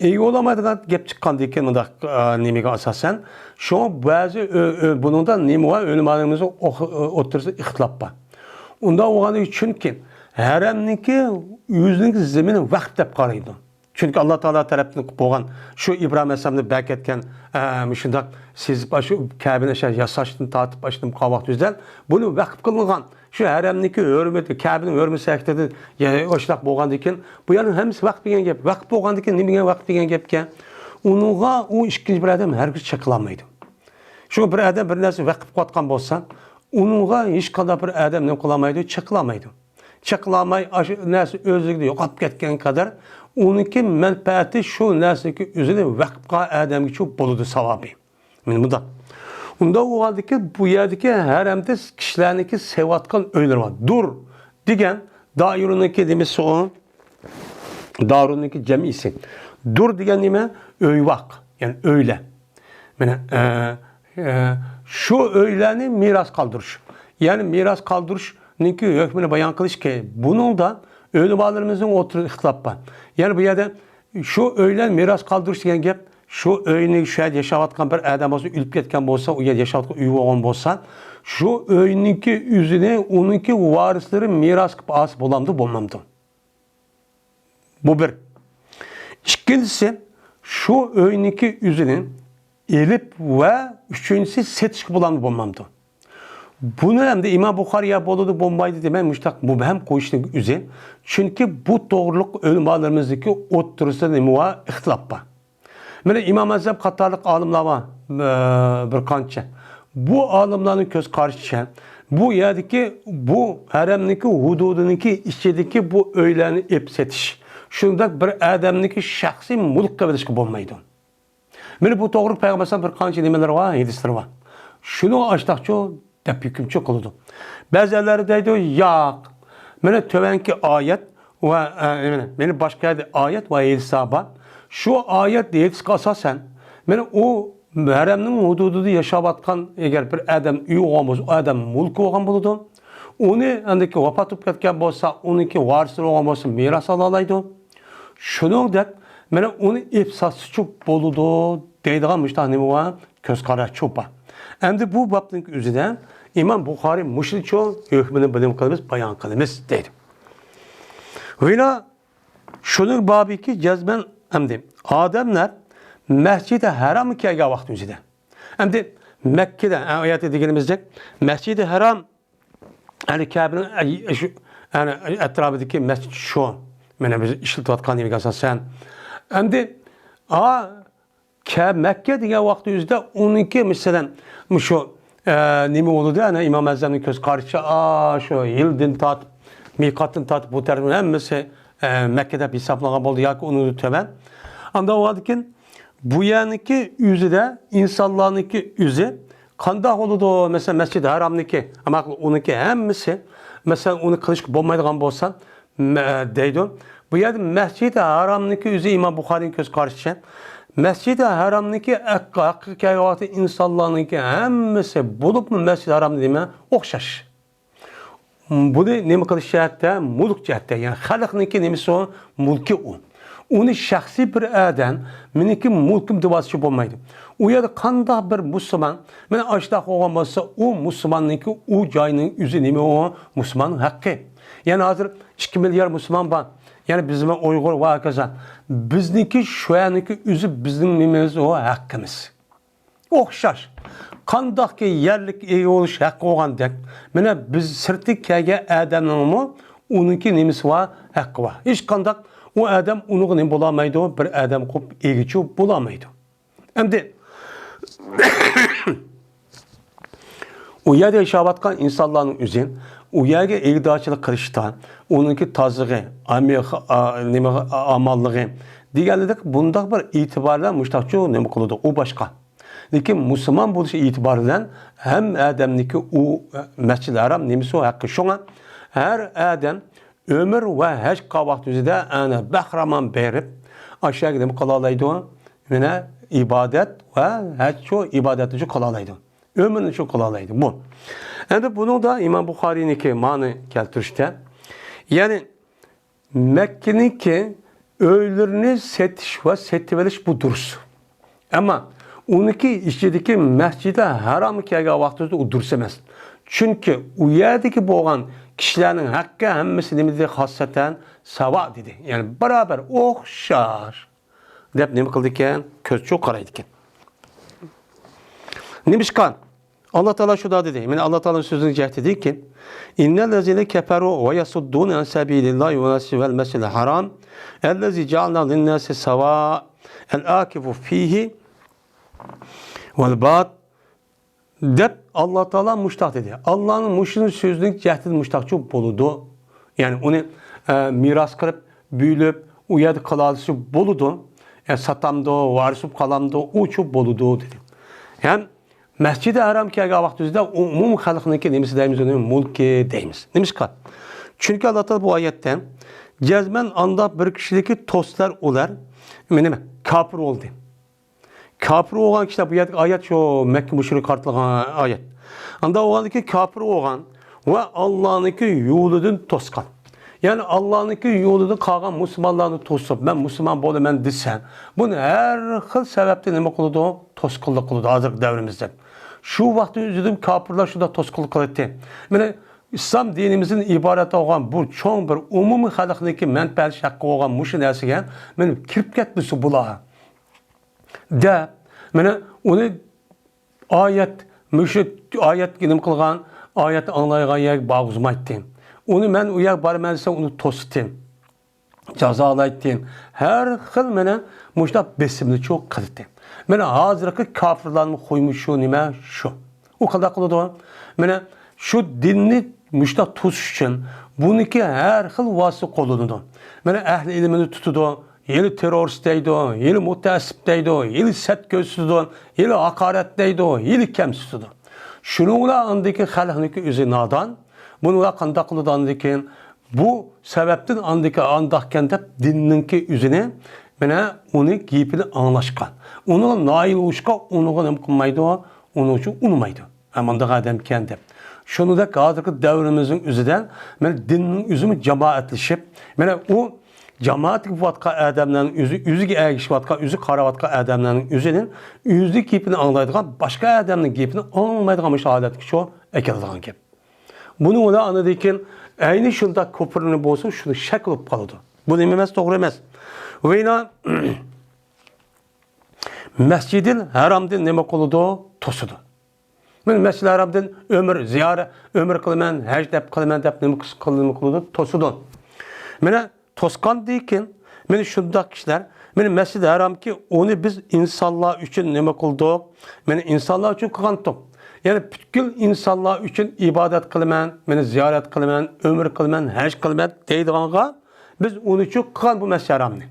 ئىگە بولالمايدىغان گەپ چىققاندىن كېيىن مۇنداق، ئا، نېمىگە ئاساسەن، شۇڭا بەزى ئۆ-، ئۆ-، بۇنىڭدا نېمە بار؟ ئۆلىمالىرىمىزنىڭ ئوخ-، ئۆ-، ئوتتۇرىسىدا ئىختىلاپ بار. ئۇنداق بولغاندىكىن، چۈنكى ھەرەمنىڭكى ئۆزىنىڭكى زېمىنى ۋەقىپ دەپ قارايدۇ. چۈنكى ئاللا تائالا تەرەپتىن قىلىپ بولغان شۇ ئىبراھىم ئەلەيھىسسالامنى بەركەتكەن، ئە، مۇشۇنداق سېزىپ، ئاشۇ كەبىنى ئاشۇ ياساشتىن تارتىپ، ئاشۇندىن قالغان ۋاقىت ئۆزىدە بۇنى ۋەقىپ قىلىنغان. شۇ ھەرەمنىڭكى ھۆرمىتى، كەبىنىڭ ھۆرمىتى ھەققىدە، يەنى ئاشۇنداق بولغاندىكىن، بۇ يەرنىڭ ھەممىسى ۋەقىپ دېگەن گەپ. ۋەقىپ بولغاندىكىن نېمە دېگەن ۋەقىپ دېگەن گەپكەن؟ ئۇنىڭغا ئۇ ئىككىنچى بىر ئادەم ھەرگىز چېقىلالمايدۇ. شۇڭا بىر ئادەم بىر نەرسە ۋەقىپ قىلىۋاتقان بولسا، ئۇنىڭغا ھېچقانداق بىر ئادەم نېمە قىلالمايدۇ؟ چېقىلالمايدۇ. چېقىلالماي، ئاشۇ نەرسە ئۆزلۈكىدىن يوقاپ كەتكەن قەدەر، ئۇنىڭكى مەنپەئەتى شۇ نەرسىنىڭكى ئۆزىنى ۋەقىپ قىلغان ئادەمگىچۇ بولىدۇ ساۋابى. مانا مۇنداق. ئۇنداق بولغاندىكىن، بۇ يەردىكى ھەرەمدە كىشىلەرنىڭكى سېۋىۋاتقان ئۆيلىرى بار. دۇر دېگەن دائىرۇنىڭكى نېمىسى ئۇ؟ دارۇنىڭكى جەمئىسى. دۇر دېگەن نېمە؟ ئۆيۋاق، يەنى ئۆيلەر. مانا، ئە، ئە، شۇ ئۆيلەرنى مىراس قالدۇرۇش. يەنى مىراس قالدۇرۇشنىڭكى ھۆكمىنى بايان قىلىشكى، بۇنىڭدا ئۆلىمالىرىمىزنىڭ ئوتتۇرىدا ئىختىلاپ بار. يەنى بۇ يەردە شۇ ئۆيلەر مىراس قالدۇرۇش دېگەن گەپ، شۇ ئۆينى شۇ يەردە ياشاۋاتقان بىر ئادەم بولسا، ئۆلۈپ كەتكەن بولسا، ئۇ يەردە ياشاۋاتقان ئۆي بولغان بولسا، شۇ ئۆينىڭكى ئۆزىنى ئۇنىڭكى ۋارىسلىرى مىراس قىلىپ ئالسا بولامدۇ، بولمامدۇ؟ بۇ بىر. ئىككىنچىسى، شۇ ئۆينىڭكى ئۆزىنى ئېلىپ ۋە ئۈچىنچىسى سېتىشقا بولامدۇ، بولمامدۇ؟ بۇنى ئەمدى ئىمام بۇخارىي يا بولىدۇ، بولمايدۇ دېمەي، مۇشتاق مۇبھەم قويۇشنىڭ ئۆزى. چۈنكى بۇ توغرىلىق ئۆلىمالىرىمىزدىكى ئوتتۇرىسىدا نېمە بار؟ ئىختىلاپ بار. مانا ئىمام ئەزھەم قاتارلىق ئالىملار بار، ئە، بىر قانچە. بۇ ئالىملارنىڭ كۆز قارىشىچە، بۇ يەردىكى، بۇ ھەرەمنىڭكى ھۇدۇدىنىڭكى ئىچىدىكى بۇ ئۆيلەرنى ئېلىپ سېتىش، شۇنداق بىر ئادەمنىڭكى شەخسىي مۈلكىگە ئېلىشقا بولمايدۇ. مانا بۇ توغرىلىق پەيغەمبەر ئەلەيھىسسالام بىر قانچە نېمىلىرى بار، ھەدىسلىرى بار. شۇنىڭغا ئاشتاقچۇ دەپ ھۆكۈمچى قىلىدۇ. بەزىلەر دەيدۇ، ياق، مانا تۆۋەنكى ئايەت ۋە، ئە، مانا، مانا باشقا يەردە ئايەت ۋە ھەدىسلەر بار. شۇ ئايەت، ھەدىسكە ئاساسەن، مانا ئۇ ھەرەمنىڭ ھۇدۇدىدا ياشاۋاتقان ئەگەر بىر ئادەم ئۆي بولغان بولسا، ئۇ ئادەم مۈلكى بولغان بولىدۇ. ئۇنى ئاندىن كېيىن ۋاپات بولۇپ كەتكەن بولسا، ئۇنىڭكى ۋارىسلىرى بولغان بولسا، مىراس ئالالايدۇ. شۇنىڭدەك، مانا ئۇنى ئېلىپ ساتسىچۇ بولىدۇ دەيدىغان مۇشۇنداق نېمە بار؟ كۆز قاراشچۇ بار. ئەمدى بۇ بابنىڭ ئۆزىدە ئىمام بۇخارىي مۇشۇنچۇ ھۆكمىنى بىلىم قىلىمىز، بايان قىلىمىز دەيدۇ. ۋىلا شۇنىڭ بابىكى جەزمەن ئەمدى ئادەملەر مەسجىدى ھەرامغا كەلگەن ۋاقىت ئۆزىدە. ئەمدى مەككىدە، ئە، ئايەتتە دېگىنىمىزدەك، مەسجىدى ھەرام، يەنى كەبىنىڭ، ئە، شۇ، يەنى ئەتراپىدىكى مەسچىت شۇ. مانا بىز ئىشلىتىۋاتقان نېمىگە ئاساسەن. ئەمدى، ئا، كە-، مەككە دېگەن ۋاقىت ئۆزىدە ئۇنىڭكى، مەسىلەن، مۇشۇ، ئە، نېمە بولىدۇ؟ ئەنە ئىمام ئەزھەمنىڭ كۆز قارىشىچە، ئا، شۇ ھىلدىن تارتىپ، مىقاتتىن تارتىپ بۇ تەرەپنىڭ ھەممىسى، ئە، مەككە دەپ ھېسابلانغان بولىدۇ ياكى ئۇنىڭدىن تۆۋەن. ئاندىن بولغاندىكىن، بۇ يەرنىڭكى ئۆزىدە، ئىنسانلارنىڭكى ئۆزى قانداق بولىدۇ؟ مەسىلەن، مەسجىدى ھارامنىڭكى، ئەمما ئۇنىڭكى ھەممىسى، مەسىلەن، ئۇنى قىلىشقا بولمايدىغان بولسا، مە-، دەيدۇ. بۇ يەردە مەسجىدى ھارامنىڭكى ئۆزى ئىمام بۇخارىينىڭ كۆز قارىشىچە، مەسجىدى ھارامنىڭكى ھەق-، ھەققىگە كەلگەن ۋاقىتتا ئىنسانلارنىڭكى ھەممىسى، بولۇپمۇ مەسجىدى ھارامدا نېمە ئوخشاش. بۇنى نېمە قىلىش جەھەتتە؟ مۈلۈك جەھەتتە، يەنى خەلقنىڭكى نېمىسى ئۇ؟ مۈلكى ئۇ. ئۇنى شەخسىي بىر ئادەم، مېنىڭكى مۈلكۈم دېۋاتسىچۇ بولمايدۇ. ئۇ يەردە قانداق بىر مۇسۇلمان، مانا ئاشۇنداق بولغان بولسا، ئۇ مۇسۇلماننىڭكى ئۇ جاينىڭ ئۆزى نېمە ئۇ؟ مۇسۇلماننىڭ ھەققى. يەنى ھازىر ئىككى مىليار مۇسۇلمان بار. يەنى بىزمۇ ئۇيغۇر ۋە ھاكازا. بىزنىڭكى شۇ يەرنىڭكى ئۆزى بىزنىڭ نېمىمىز ئۇ؟ ھەققىمىز. ئوخشاش. قانداقكى يەرلىك ئىگە بولۇش ھەققى بولغاندەك، مانا بىز سىرتتىن كەلگەن ئادەمنىڭمۇ ئۇنىڭكى نېمىسى بار؟ ھەققى بار. ھېچقانداق ئۇ ئادەم ئۇنىڭغا نېمە بولالمايدۇ؟ بىر ئادەم قىلىپ ئىگىچى بولالمايدۇ. ئەمدى ئۇ يەردە ياشاۋاتقان ئىنسانلارنىڭ ئۆزى ئۇ يەرگە ئىگىدارچىلىق قىلىشتا، ئۇنىڭكى تازىلىقى، ئامىل-، ئا-، نېمە، ئا-، ئامانلىقى دېگەنلىك بۇنداق بىر ئېتىبارلار مۇشتاقچۇ نېمە قىلىدۇ، ئۇ باشقا. لېكىن مۇسۇلمان بولۇش ئېتىبارى بىلەن ھەممە ئادەمنىڭكى ئۇ مەسجىدى ھارام نېمىسى ئۇ ھەققى. شۇڭا ھەر ئادەم ئۆمۈر ۋە ھەج قىلغان ۋاقتى ئۆزىدە ئەنە بەخىرامان بېرىپ، ئاشۇ يەرگە نېمە قىلالايدۇ؟ مانا ئىبادەت ۋە ھەج شۇ ئىبادەتنى شۇ قىلالايدۇ. ئۆمۈرنى شۇ قىلالايدۇ. بۇ. ئەمدى بۇنىڭدا ئىمام بۇخارىينىڭكى مانا كەلتۈرۈشتە، يەنى مەككىنىڭكى ئۆيلىرىنى سېتىش ۋە سېتىۋېلىش بۇ دۇرۇس. ئەمما ئۇنىڭكى ئىچىدىكى مەسجىدى ھارامغا كەلگەن ۋاقتىدا ئۇ دۇرۇس ئەمەس. چۈنكى ئۇ يەردىكى بولغان كىشىلەرنىڭ ھەققى ھەممىسى نېمە دېدى؟ خاسسەتەن ساۋا دېدى. يەنى بارابەر، ئوخشاش. دەپ نېمە قىلىدىكەن؟ كۆزچۇ قارايدىكەن. نېمىشقا؟ ئاللا تائالا شۇنداق دېدى. مانا ئاللا تائالانىڭ سۆزىنىڭ جەھىتىدىكى، إن الذين كفروا ويصدون عن سبيل الله والمسجد الحرام الذي جعلناه للناس سواء العاكف فيه والباد دەپ ئاللا تائالا مۇشتاق دېدى. ئاللانىڭ مۇشۇ سۆزىنىڭ جەھىتىدە مۇشتاقچۇ بولىدۇ. يەنى ئۇنى، ئە، مىراس قىلىپ، بۆلۈپ، ئۇ يەردە قىلالىسا بولىدۇ. ئە، ساتامدۇ، ۋارىس بولۇپ قالامدۇ، ئۇچۇ بولىدۇ، دېدى. ھەم مەسچىدى ھەرام كەلگەن ۋاقتىمىزدا ئۇ ئومۇمىي خەلقنىڭكى نېمىسى دەيمىز، ئۇنى مۇلكى دەيمىز. نېمىشقا؟ چۈنكى ئاللا تائالا بۇ ئايەتتە، جەزمەن ئانداق بىر كىشىلىكى توسلار ئۇلار، نېمە، كاپىر بولدى. كاپىر بولغان كىشىلەر، بۇ يەردىكى ئايەت شۇ مەككە مۇشرىكقا قارىتىلغان ئايەت. ئاندا بولغاندىكى كاپىر بولغان ۋە ئاللانىڭكى يولىدىن توسقان. يەنى ئاللانىڭكى يولىدىن قالغان مۇسۇلمانلارنى توسۇپ، مەن مۇسۇلمان بولىمەن دېسە، بۇنى ھەر خىل سەۋەبتىن نېمە قىلىدۇ؟ توسقۇنلۇق قىلىدۇ ھازىرقى دەۋرىمىزدە. شۇ ۋاقىتتا ئۆزىدىن كاپىرلار شۇنداق توسقۇنلۇق قىلاتتى. مانا ئىسلام دىنىمىزدىن ئىبارەت بولغان بۇ چوڭ بىر ئومۇمىي خەلقنىڭكى مەنپەئەت ھەققى بولغان مۇشۇ نەرسىگە مانا كىرىپ كەتمىسە بۇلار دەپ، مانا ئۇنى ئايەت، مۇشۇ ئايەتكە نېمە قىلغان، ئايەتنى ئاڭلايدىغان يەرگە بارغۇزمايتتى. ئۇنى مەن ئۇ يەرگە بارىمەن دېسە، ئۇنى توساتتى. جازالايتتى. ھەر خىل مانا مۇشۇنداق بېسىمنى چوق قىلاتتى. مانا ھازىرقى كاپىرلارنىڭ خۇيى شۇ نېمە شۇ. ئۇ قانداق قىلىدۇ؟ مانا شۇ دىننى مۇشۇنداق توسۇش ئۈچۈن بۇنىڭكى ھەر خىل ۋاسىتە قوللىنىدۇ. مانا ئەھلى ئىلمىنى تۇتىدۇ، ھېلى تېررورىست دەيدۇ، ھېلى مۇتەئەسسىپ دەيدۇ، ھېلى سەت كۆرسىتىدۇ، ھېلى ھاقارەت دەيدۇ، ھېلى كەمسىتىدۇ. شۇنىڭ بىلەن ئاندىن كېيىن خەلقنىڭكى ئۆزى نادان. بۇنىڭ بىلەن قانداق قىلىدۇ ئاندىن كېيىن؟ بۇ سەۋەبتىن ئاندىكى ئانداقكەن دەپ دىننىڭكى ئۆزىنى، مانا ئۇنى گېپىنى ئاڭلاشقا، ئۇنىڭغا نائىل بولۇشقا، ئۇنىڭغا نېمە قىلمايدۇ، ئۇنىڭ ئۈچۈن ئۇنىمايدۇ. ھە، مۇنداق ئادەمكەن دەپ. شۇنىڭدەك ھازىرقى دەۋرىمىزنىڭ ئۆزىدە، مانا دىننىڭ ئۆزىمۇ جامائەتلىشىپ، مانا ئۇ جامائەتكە بولۇۋاتقان ئادەملەرنىڭ ئۆزى، ئۆزىگە ئەگىشىۋاتقان، ئۆزىگە قاراۋاتقان ئادەملەرنىڭ ئۆزىنىڭ ئۆزىنىڭ گېپىنى ئاڭلايدىغان، باشقا ئادەمنىڭ گېپىنى ئاڭلىمايدىغان مۇشۇ ھالەتكە شۇ ئەكېلىدىغان گەپ. بۇنى ئۇلار ئاندىن كېيىن ئەينى شۇنداق كۇپۇرنى بولسا شۇنى شەك بولۇپ قالىدۇ. بۇ نېمە ئەمەس، توغرا ئەمەس. ۋە يەنە مەسجىدىل ھەرامدىن نېمە قىلىدۇ؟ توسىدۇ. مەن مەسجىدىل ھەرامدىن ئۆمرە زىيارەت، ئۆمرە قىلىمەن، ھەج دەپ قىلىمەن دەپ نېمە قىلىدۇ؟ توسىدۇ. مانا توسقاندىن كېيىن، مانا شۇنداق كىشىلەر، مانا مەسجىدى ھارامكى، ئۇنى بىز ئىنسانلار ئۈچۈن نېمە قىلدۇق؟ مانا ئىنسانلار ئۈچۈن قىلغانتۇق. يەنى پۈتكۈل ئىنسانلار ئۈچۈن ئىبادەت قىلىمەن، مانا زىيارەت قىلىمەن، ئۆمرە قىلىمەن، ھەج قىلىمەن دەيدىغانغا بىز ئۇنى ئۈچۈن قىلغان بۇ مەسجىدى ھارامنى.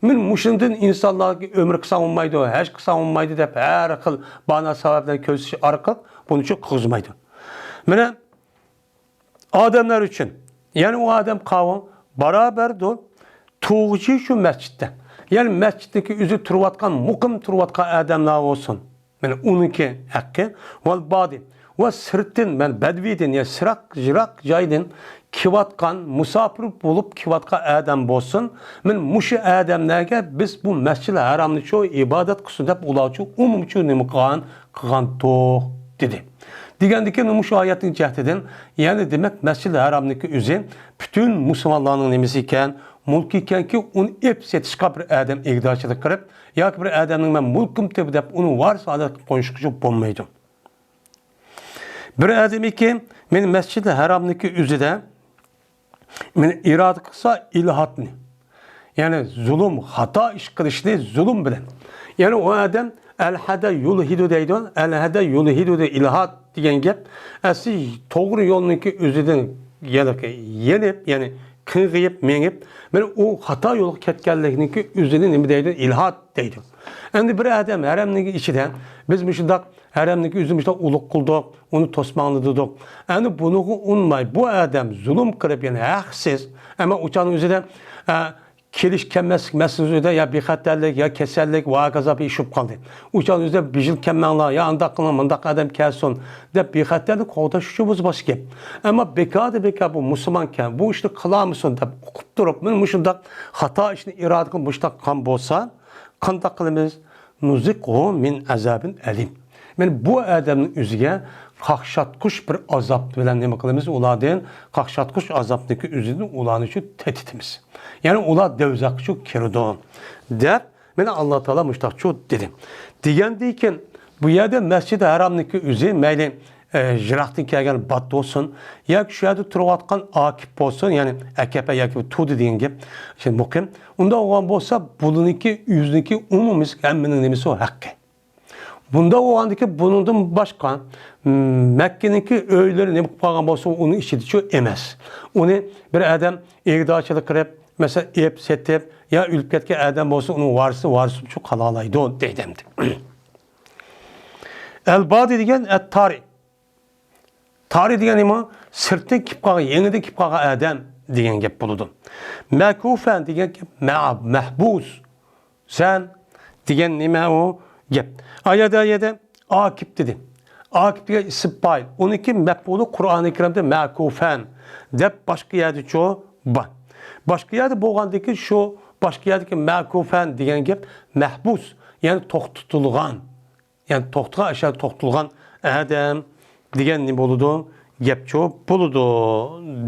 مانا مۇشۇندىن ئىنسانلارغا ئۆمرە قىلساڭ بولمايدۇ، ھەج قىلساڭ بولمايدۇ دەپ ھەر خىل باھانە سەۋەبلەرنى كۆرسىتىش ئارقىلىق بۇنى ئۈچۈن قىلغۇزمايدۇ. مانا ئادەملەر ئۈچۈن. يەنى ئۇ ئادەم قاۋۇ بارابەردۇر تۇغۇچى شۇ مەسچىتتە. يەنى مەسچىتتىكى ئۆزى تۇرۇۋاتقان، مۇقىم تۇرۇۋاتقان ئادەملەر بولسۇن. مانا ئۇنىڭكى ھەققى. ۋەل بادى. ۋە سىرتتىن، مەن بەدۋىدىن، يا سىراق، يىراق جايدىن كېلىۋاتقان، مۇساپىر بولۇپ كېلىۋاتقان ئادەم بولسۇن. مانا مۇشۇ ئادەملەرگە بىز بۇ مەسجىدىل ھارامنى شۇ ئىبادەت قىلسۇن دەپ ئۇلارچۇ ئومۇمچۇ نېمە قىلغان؟ قىلغانتۇق دېدى. دېگەندىكىن مۇشۇ ئايەتنىڭ جەھىتىدىن، يەنى دېمەك، مەسجىدىل ھارامنىڭكى ئۆزى پۈتۈن مۇسۇلمانلارنىڭ نېمىسى ئىكەن، مۇلكى ئىكەنكى، ئۇنى ئېلىپ سېتىشقا بىر ئادەم ئىگىدارچىلىق قىلىپ، ياكى بىر ئادەمنىڭ مەن مۇلكۇمتى دەپ ئۇنى ۋارىس ھالەتكە قويۇشقا بولمايدۇ. بىر ئادەمكى مەن مەسجىدىل ھارامنىڭكى ئۆزىدە مانا ئىرادە قىلسا ئىلھادنى، يەنى زۇلۇم، خاتا ئىش قىلىشنى زۇلۇم بىلەن. يەنى ئۇ ئادەم ئەلھەدە يۇلھىدۇ دەيدۇ، ئەلھەدە يۇلھىدۇ دە ئىلھاد دېگەن گەپ ئەسلى توغرا يولنىڭكى ئۆزىدىن يەنى يېنىپ، يەنى قىڭغىيىپ مېڭىپ، مانا ئۇ خاتا يولغا كەتكەنلىكنىڭكى ئۆزىنى نېمە دەيدۇ؟ ئىلھاد دەيدۇ. ئەمدى بىر ئادەم ھەرەمنىڭ ئىچىدە بىز مۇشۇنداق ھەرەمنىڭكى ئۆزىنى مۇشۇنداق ئۇلۇغ قىلدۇق، ئۇنى توسماڭلىدۇق. ئەمدى بۇنىڭغا ئۇنماي، بۇ ئادەم زۇلۇم قىلىپ، يەنى ھەقسىز، ئەمما ئۇچانىڭ ئۆزىدە، ئە، كېلىش كەلمەسلىك مەسىلىسىدە يا بىخەتەرلىك، يا كېسەللىك ۋە ھاكازا بىر ئىش بولۇپ قالدى. ئۇچانىڭ ئۆزىدە بىر يىل كەلمەڭلار، يا ئانداق قىلىڭ، مۇنداق ئادەم كەلسۇن دەپ بىخەتەرلىك قوغداش ئۈچۈن بولسا باشقا گەپ. ئەمما بىكاردىن بىكار بۇ مۇسۇلمانكەن، بۇ ئىشنى قىلالمىسۇن دەپ ئۇقۇپ تۇرۇپ، مانا مۇشۇنداق خاتا ئىشنى ئىرادە قىلىپ مۇشۇنداق قىلغان بولسا، قانداق قىلىمىز؟ نۇزىقھۇ مىن ئازابىن ئەلىم. مانا بۇ ئادەمنىڭ ئۆزىگە قاقشاتقۇچ بىر ئازاب بىلەن نېمە قىلىمىز؟ ئۇلاردىن قاقشاتقۇچ ئازابنىڭكى ئۆزىدىن ئۇلارنى شۇ تېتىتىمىز. يەنى ئۇلار دوزاخقا شۇ كىرىدۇ دەپ، مانا ئاللا تائالا مۇشتاقچۇ دېدى. دېگەندىن كېيىن بۇ يەردە مەسجىدى ھارامنىڭكى ئۆزى مەيلى ئە، يىراقتىن كەلگەن بات بولسۇن، ياكى شۇ يەردە تۇرۇۋاتقان ئاكىپ بولسۇن، يەنى ئەكەپە ياكى تۇدى دېگەن گەپ، شۇ مۇقىم. ئۇنداق بولغان بولسا، بۇنىڭكى ئۆزىنىڭكى ئومۇمىي ھەممىنىڭ نېمىسى ئۇ ھەققى. بۇنداق بولغاندىكىن بۇنىڭدىن باشقا، م، مەككىنىڭكى ئۆيلىرى نېمە قىلىپ قالغان بولسا، ئۇنىڭ ئىچىدىچۇ ئەمەس. ئۇنى بىر ئادەم ئىگىدارچىلىق قىلىپ، مەسىلەن، ئېلىپ سېتىپ، يا ئۆلۈپ كەتكەن ئادەم بولسا، ئۇنىڭ ۋارىسى ۋارىسىچۇ قالالايدۇ، دەيدۇ ئەمدى. ئەل-بادى دېگەن ئەت-تارى. تارى دېگەن نېمە؟ سىرتتىن كېلىپ قالغان، يېڭىدىن كېلىپ قالغان ئادەم دېگەن گەپ بولىدۇ. مەكۇفەن دېگەن گەپ مە-، مەھبۇس. سەن دېگەن نېمە ئۇ گەپ؟ ئايەدە، ئايەدە ئاكىپ دېدى. ئاكىپ دېگەن ئىسىم پائىل. ئۇنىڭكى مەپئۇلى قۇرئانى كەرىمدە مەكۇفەن دەپ باشقا يەردىچۇ بار. باشقا يەردە بولغاندىكىن شۇ باشقا يەردىكى مەكۇفەن دېگەن گەپ مەھبۇس، يەنى توختىتىلغان. يەنى توختىغان ئەشيا توختىتىلغان ئادەم دېگەن نېمە بولىدۇ؟ گەپچۇ بولىدۇ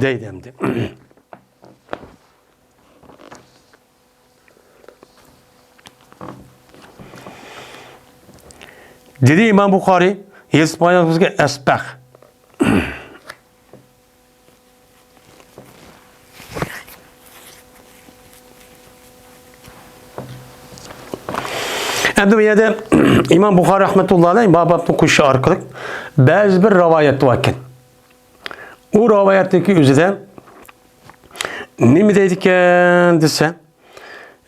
دەيدۇ ئەمدى. دېدى ئىمام بۇخارىي، يېزىپ قويغان بىزگە ئەسبەغ. ئەمدى بۇ يەردە ئىمام بۇخارىي رەھمەتۇللا ئەلەيھ ما بابنى قوشۇش ئارقىلىق بەزى بىر رىۋايەت بار ئىكەن. ئۇ رىۋايەتنىڭكى ئۆزىدە نېمە دەيدىكەن دېسە،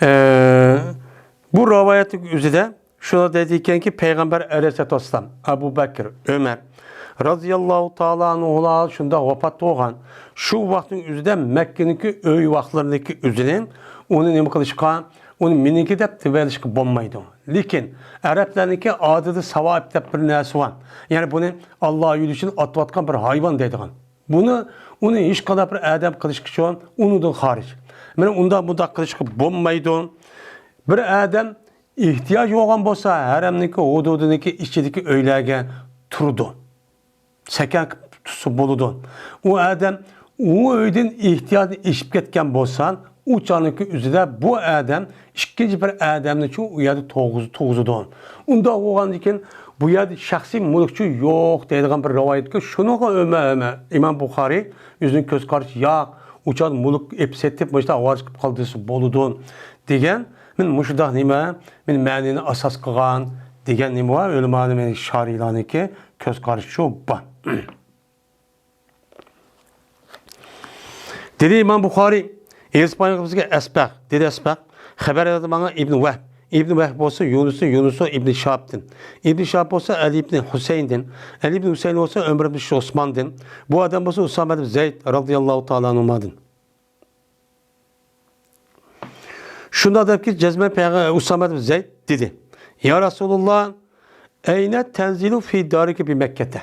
ئە، بۇ رىۋايەتنىڭ ئۆزىدە شۇنداق دەيدىكەنكى، پەيغەمبەر ئەلەيھىسسالاتۇ ۋەسسالام، ئەبۇ بەكىر، ئۆمەر رازىياللاھۇ تائالا ئەنھۇلار شۇنداق ۋاپات بولغان. شۇ ۋاقىتنىڭ ئۆزىدە مەككىنىڭكى ئۆي ۋاقلىرىنىڭكى ئۆزىنى ئۇنى نېمە قىلىشقا، ئۇنى مېنىڭكى دەپ دېۋېلىشقا بولمايدۇ. لېكىن ئەرەبلەرنىڭكى ئادىتى ساۋائىب دەپ بىر نەرسە بار. يەنى بۇنى ئاللا يولى ئۈچۈن ئاتىۋاتقان بىر ھايۋان دەيدىغان. بۇنى، ئۇنى ھېچقانداق بىر ئادەم قىلىشقىچۇ ئۇنىڭدىن خارىج. مانا ئۇنداق بۇنداق قىلىشقا بولمايدۇ. بىر ئادەم ئېھتىياج بولغان بولسا، ھەرەمنىڭكى ھۇدۇدىنىڭكى ئىچىدىكى ئۆيلەرگە تۇرىدۇ. سەكەن قىلىپ تۇتسا بولىدۇ. ئۇ ئادەم ئۇ ئۆيدىن ئېھتىياجدىن ئېشىپ كەتكەن بولسا، ئۇ چاغنىڭكى ئۆزىدە بۇ ئادەم ئىككىنچى بىر ئادەمنىچۇ ئۇ يەردە تۇرغۇز-، تۇرغۇزىدۇ. ئۇنداق بولغاندىن كېيىن بۇ يەردە شەخسىي مۈلۈكچۇ يوق دەيدىغان بىر رىۋايەتكە، شۇنىڭغا ئۆمە-، ئۆمە-، ئىمام بۇخارىي ئۆزىنىڭ كۆز قارىشى ياق، ئۇ چاغدا مۈلۈك ئېلىپ سېتىپ، مۇشۇنداق ئاۋارىچىلىك قىلىپ قالدى دېسە بولىدۇ دېگەن، مانا مۇشۇنداق نېمە، مانا مەنىنى ئاساس قىلغان دېگەن نېمە بار، ئۆلىمانىڭ، مانا شارىھلارنىڭكى كۆز قارىشى شۇ بار. دېدى ئىمام بۇخارىي، يېزىپ قويغان بىزگە ئەسبەغ، دېدى ئەسبەغ. خەۋەر بەردى ماڭا ئىبن ۋەھب. ئىبن ۋەھب بولسا يۇنۇستىن، يۇنۇس ئىبن شىھابتىن. ئىبن شىھاب بولسا ئەلى ئىبن ھۈسەيندىن. ئەلى ئىبن ھۈسەين بولسا ئۆمەر ئىبن ئوسماندىن. بۇ ئادەم بولسا ئۇسامە ئىبن زەيد رازىياللاھۇ تائالا ئەنھۇمادىن. شۇنداق دەپكى، جەزمەن پەيغە-، ئۇسامە ئىبن زەيد دېدى: يا رەسۇلاللا، ئەينە تەنزىلۇ فى دارىكە بىمەككەتە.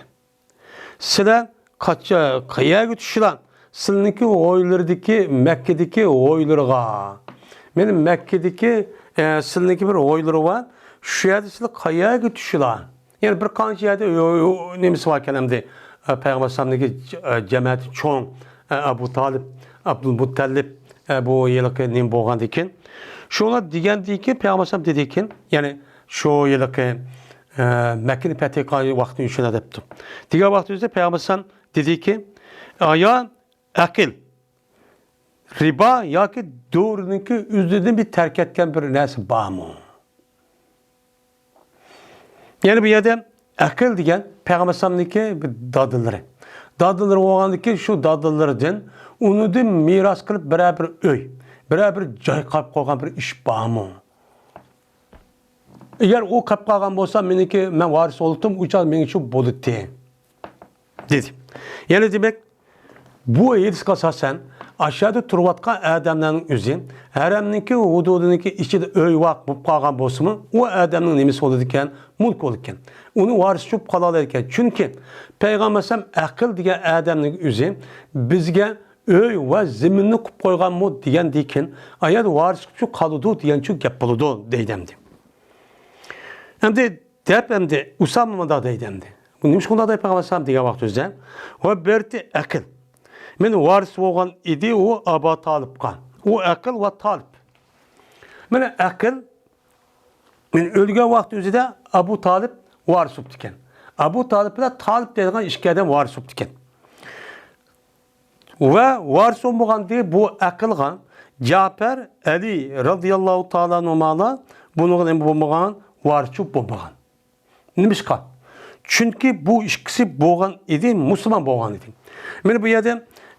سىلەر قاچا-، قەيەرگە چۈشىلا؟ سىلىنىڭكى ھويلىرىدىكى، مەككىدىكى ھويلىرىغا. مېنىڭ مەككىدىكى، ئە، سىلىنىڭكى بىر ھويلىرى بار. شۇ يەردە سىلەر قەيەرگە چۈشىلا؟ يەنە بىر قانچە يەردە يو-، يو-، نېمىسى باركەن ئەمدى، ئە، پەيغەمبەر ئەلەيھىسسالامنىڭكى ج-، ئە، جەمەتى چوڭ، ئە، ئەبۇ تالىپ، ئابدۇلمۇتتەلىپ، ئە، بۇ ھېلىقى نېمە بولغاندىكىن. شۇلار دېگەندىكىن، پەيغەمبەر ئەلەيھىسسالام دېدىكىن، يەنى شۇ ھېلىقى، ئە، مەككىنى پەتھى قىلغان ۋاقتى ئۈچۈن دەپتۇ. دېگەن ۋاقتى ئۆزىدە پەيغەمبەر ئەلەيھىسسالام دېدىكى، ئايا، ئەقىل، رىبا ياكى دورىنىڭكى ئۆزىدىن بىر تەرك ئەتكەن بىر نەرسە بارمۇ؟ يەنى بۇ يەردە ئەقىل دېگەن پەيغەمبەر ئەلەيھىسسالامنىڭكى بىر دادىلىرى. دادىلىرى بولغاندىكىن شۇ دادىلىرىدىن ئۇنىڭدىن مىراس قىلىپ بىرەر بىر ئۆي، بىرەر بىر جاي قاپ قالغان بىر ئىش بارمۇ؟ ئەگەر ئۇ قاپ قالغان بولسا، مېنىڭكى، مەن ۋارىس بولۇتتۇم، ئۇ چاغ مېنىڭچۇ بولىتتى. دېدى. يەنى دېمەك، بۇ ھەدىسكە ئاساسەن، ئاشۇ يەردە تۇرۇۋاتقان ئادەملەرنىڭ ئۆزى ھەرەمنىڭكى ھۇدۇدىنىڭكى ئىچىدە ئۆي ۋاق بولۇپ قالغان بولسىمۇ، ئۇ ئادەمنىڭ نېمىسى بولىدىكەن؟ مۈلكى بولىدىكەن. ئۇنى ۋارىسى چۈپ قالالايدىكەن. چۈنكى پەيغەمبەر ئەلەيھىسسالام ئەقىل دېگەن ئادەمنىڭ ئۆزى بىزگە ئۆي ۋە زېمىننى قىلىپ قويغانمۇ دېگەندىكىن، ئايەت ۋارىس چۈپ قالىدۇ دېگەنچۇ گەپ بولىدۇ دەيدۇ ئەمدى. ئەمدى دەپ ئەمدى ئۇسامە مۇنداق دەيدۇ ئەمدى. بۇ نېمىشقا ئۇنداق دەيدۇ پەيغەمبەر ئەلەيھىسسالام دېگەن ۋاقىت ئۆزىدە؟ ۋە بەردى ئەقىل. مېنىڭ ۋارىس بولغان ئىدى ئۇ ئابا تالىپقا. ئۇ ئەقىل ۋە تالىپ. مانا ئەقىل، مەن ئۆلگەن ۋاقىت ئۆزىدە ئەبۇ تالىپ ۋارىس بوپتىكەن. ئەبۇ تالىپ بىلەن تالىپ دەيدىغان ئىككى ئادەم ۋارىس بوپتىكەن. ۋە ۋارىس بولمىغاندى بۇ ئەقىلغا جەپەر، ئەلى رازىياللاھۇ تائالا ئەنھۇمالار بۇنىڭغا نېمە بولمىغان؟ ۋارىسچۇ بولمىغان. نېمىشقا؟ چۈنكى بۇ ئىككىسى بولغان ئىدى، مۇسۇلمان بولغان ئىدى. مانا بۇ يەردە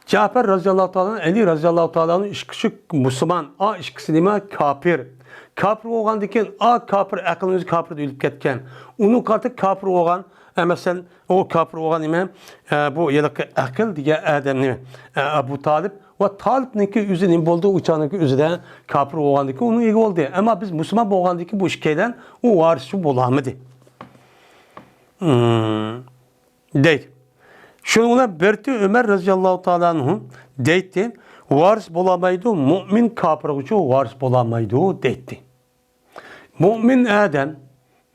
جەپەر رەزىياللاھۇ تائالا، ئەلى رەزىياللاھۇ تائالا ئىككىسى مۇسۇلمان. ئا، ئىككىسى نېمە؟ كاپىر. كاپىر بولغاندىن كېيىن، ئا، كاپىر، ئەقلىنىڭ ئۆزى كاپىر ئۆلۈپ كەتكەن. ئۇنىڭ قارىتا كاپىر بولغان، ئە، مەسىلەن، ئۇ كاپىر بولغان نېمە؟ ئە، بۇ ھېلىقى ئەقىل دېگەن ئادەم نېمە؟ ئە، ئەبۇ تالىپ. ۋە تالىپنىڭكى ئۆزى نېمە بولدى؟ ئۇ چاغنىڭكى ئۆزىدە كاپىر بولغاندىن كېيىن ئۇنىڭ ئىگە بولدى. ئەمما بىز مۇسۇلمان بولغاندىن كېيىن بۇ ئىككىيلەن ئۇ ۋارىسچۇ بولالمىدى. ھىم. دەيدۇ. شۇنىڭ بىلەن بىرتى ئۆمەر رەزىياللاھۇ تائالا ئەنھۇ دەيتتى، ۋارىس بولالمايدۇ، مۇئمىن كاپىرغىچۇ ۋارىس بولالمايدۇ دەيتتى. مۇئمىن ئادەم،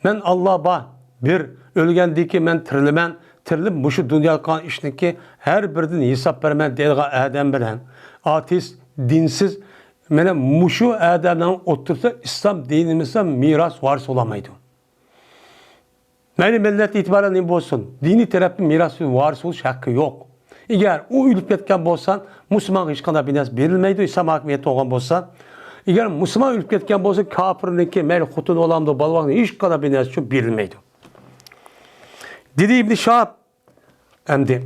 مەن ئاللا بار، بىر، ئۆلگەندىن كېيىن مەن تىرىلىمەن، تىرىلىپ مۇشۇ دۇنيادا قىلغان ئىشنىڭكى ھەر بىرىدىن ھېساب بېرىمەن دەيدىغان ئادەم بىلەن ئاتېئىست، دىنسىز، مانا مۇشۇ ئادەمنىڭ ئوتتۇرىسىدا ئىسلام دىنىمىزدا مىراس ۋارىس بولالمايدۇ. مەيلى مىللەت ئېتىبارى نېمە بولسۇن، دىنىي تەرەپتىن مىراس ۋارىس بولۇش ھەققى يوق. ئەگەر ئۇ ئۆلۈپ كەتكەن بولسا، مۇسۇلمانغا ھېچقانداق بىر نەرسە بېرىلمەيدۇ، ئىسلام ھاكىمىيەت بولغان بولسا. ئەگەر مۇسۇلمان ئۆلۈپ كەتكەن بولسا، كاپىرنىڭكى مەيلى خوتۇن بولامدۇ، بالىۋاغنى ھېچقانداق بىر نەرسە ئۈچۈن بېرىلمەيدۇ. دېدى ئىبن شىھاب. ئەمدى،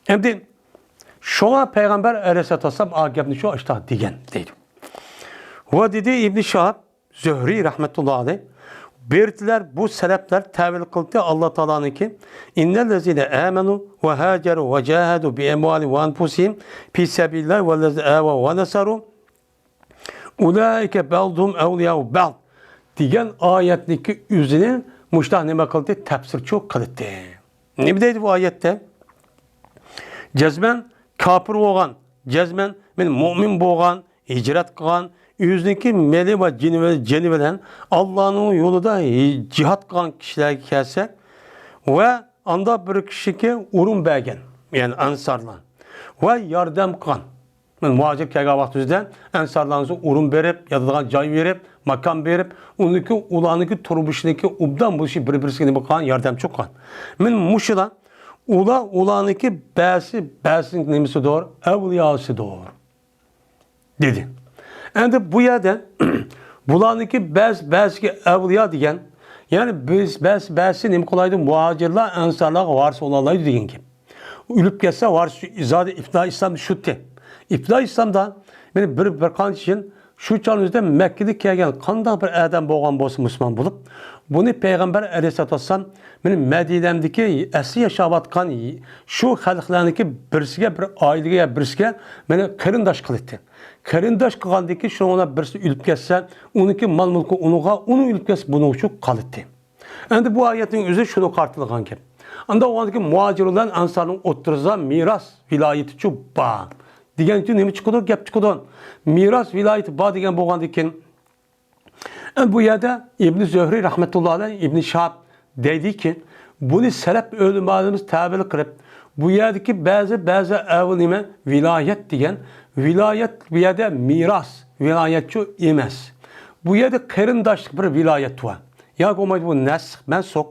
ئەمدى شۇڭا پەيغەمبەر ئەلەيھىسسالاتۇ ۋەسسالام ئا گەپنى شۇ ئاشتاق دېگەن دەيدۇ. ۋە دېدى ئىبن شىھاب، زۆھرى رەھمەتۇللا ئەلەيھ، بىرتىلەر بۇ سەلەپلەر تەۋىل قىلدى ئاللا تائالانىڭكى، «ئىننەللەزىنە ئامەنۇ ۋە ھاجەرۇ ۋە جاھەدۇ بىئەمۋالىھىم ۋە ئەنفۇسىھىم فى سەبىلىللاھى ۋەللەزىنە ئاۋەۋ ۋە نەسەرۇ ئۇلائىكە بەئزۇھۇم ئەۋلىياۇ بەئز» دېگەن ئايەتنىڭكى ئۆزىنى مۇشتاق نېمە قىلدى؟ تەپسىرچۇ قىلدى. نېمە دەيدۇ بۇ ئايەتتە؟ جەزمەن كاپىر بولغان، جەزمەن مەن مۇئمىن بولغان، ھىجرەت قىلغان، ئۆزىنىڭكى مېلى ۋە جېنى بىلەن، جېنى بىلەن ئاللانىڭ يولىدا ھى-، جىھاد قىلغان كىشىلەرگە كەلسەك، ۋە ئاندا بىر كىشىگە ئورۇن بەرگەن، يەنى ئەنسارلار، ۋە ياردەم قىلغان. مەن مۇھاجىر كەلگەن ۋاقتىمىزدا ئەنسارلارغا ئورۇن بېرىپ، ياتىدىغان جاي بېرىپ، ماكان بېرىپ، ئۇنىڭكى، ئۇلارنىڭكى تۇرمۇشىنىڭكى ئوبدان بولۇشى، بىر-بىرسىگە نېمە قىلغان، ياردەمچى قىلغان. مەن مۇشۇلار، ئۇلار، ئۇلارنىڭكى بەزى، بەزىنىڭ نېمىسىدۇر؟ ئەۋلىياسىدۇر. دېدى. ئەمدى بۇ يەردە بۇلارنىڭكى بەز-، بەزىگە ئەۋلىيا دېگەن، يەنى بىز، بەز-، بەزىسى نېمە قىلالايدۇ؟ مۇھاجىرلار ئەنسارلارغا ۋارىس بولالايدۇ دېگەن گەپ. ئۆلۈپ كەتسە ۋارىس ئىزادە ئىپتىدا ئىسلام شۇتى. ئىپتىدا ئىسلامدا، يەنى بىر، بىر قانچە يىل شۇ چاغنىڭ ئۆزىدە مەككىدە كەلگەن قانداق بىر ئادەم بولغان بولسا مۇسۇلمان بولۇپ، بۇنى پەيغەمبەر ئەلەيھىسسالاتۇ ۋەسسالام مېنى مەدىنەمدىكى ئەسلى ياشاۋاتقان شۇ خەلقلەرنىڭكى بىرسىگە، بىر ئائىلىگە يا بىرسىگە مېنى قېرىنداش قىلىتتى. قېرىنداش قىلغاندىن كېيىن شۇنىڭ بىلەن بىرسى ئۆلۈپ كەتسە، ئۇنىڭكى مال-مۈلكى ئۇنىڭغا، ئۇنىڭ ئۆلۈپ كەتسە بۇنىڭ ئۈچۈن قالىتتى. ئەمدى بۇ ئايەتنىڭ ئۆزى شۇنى قارىتىدىغان گەپ. ئاندا ئۇنىڭدىكى مۇھاجىرلار ئەنسارنىڭ ئوتتۇرىسىدا مىراس ۋىلايىتىچۇ بار دېگەن ئۈچۈن نېمە چىقىدۇ؟ گەپ چىقىدۇ. مىراس ۋىلايىتى بار دېگەن بولغاندىن كېيىن، ئە، بۇ يەردە ئىبنى زۆھرى رەھمەتۇللا ئەلەيھ، ئىبنى شىھاب دەيدىكى، بۇنى سەلەپ ئۆلىمالىرىمىز تەۋىل قىلىپ، بۇ يەردىكى بەزى، بەزى ئەۋ نېمە، ۋىلايەت دېگەن، ۋىلايەت بۇ يەردە مىراس ۋىلايەتچۇ ئەمەس. بۇ يەردە قېرىنداشلىق بىر ۋىلايەت بار. ياكى بولمايدۇ بۇ نەسخ، مەنسۇخ.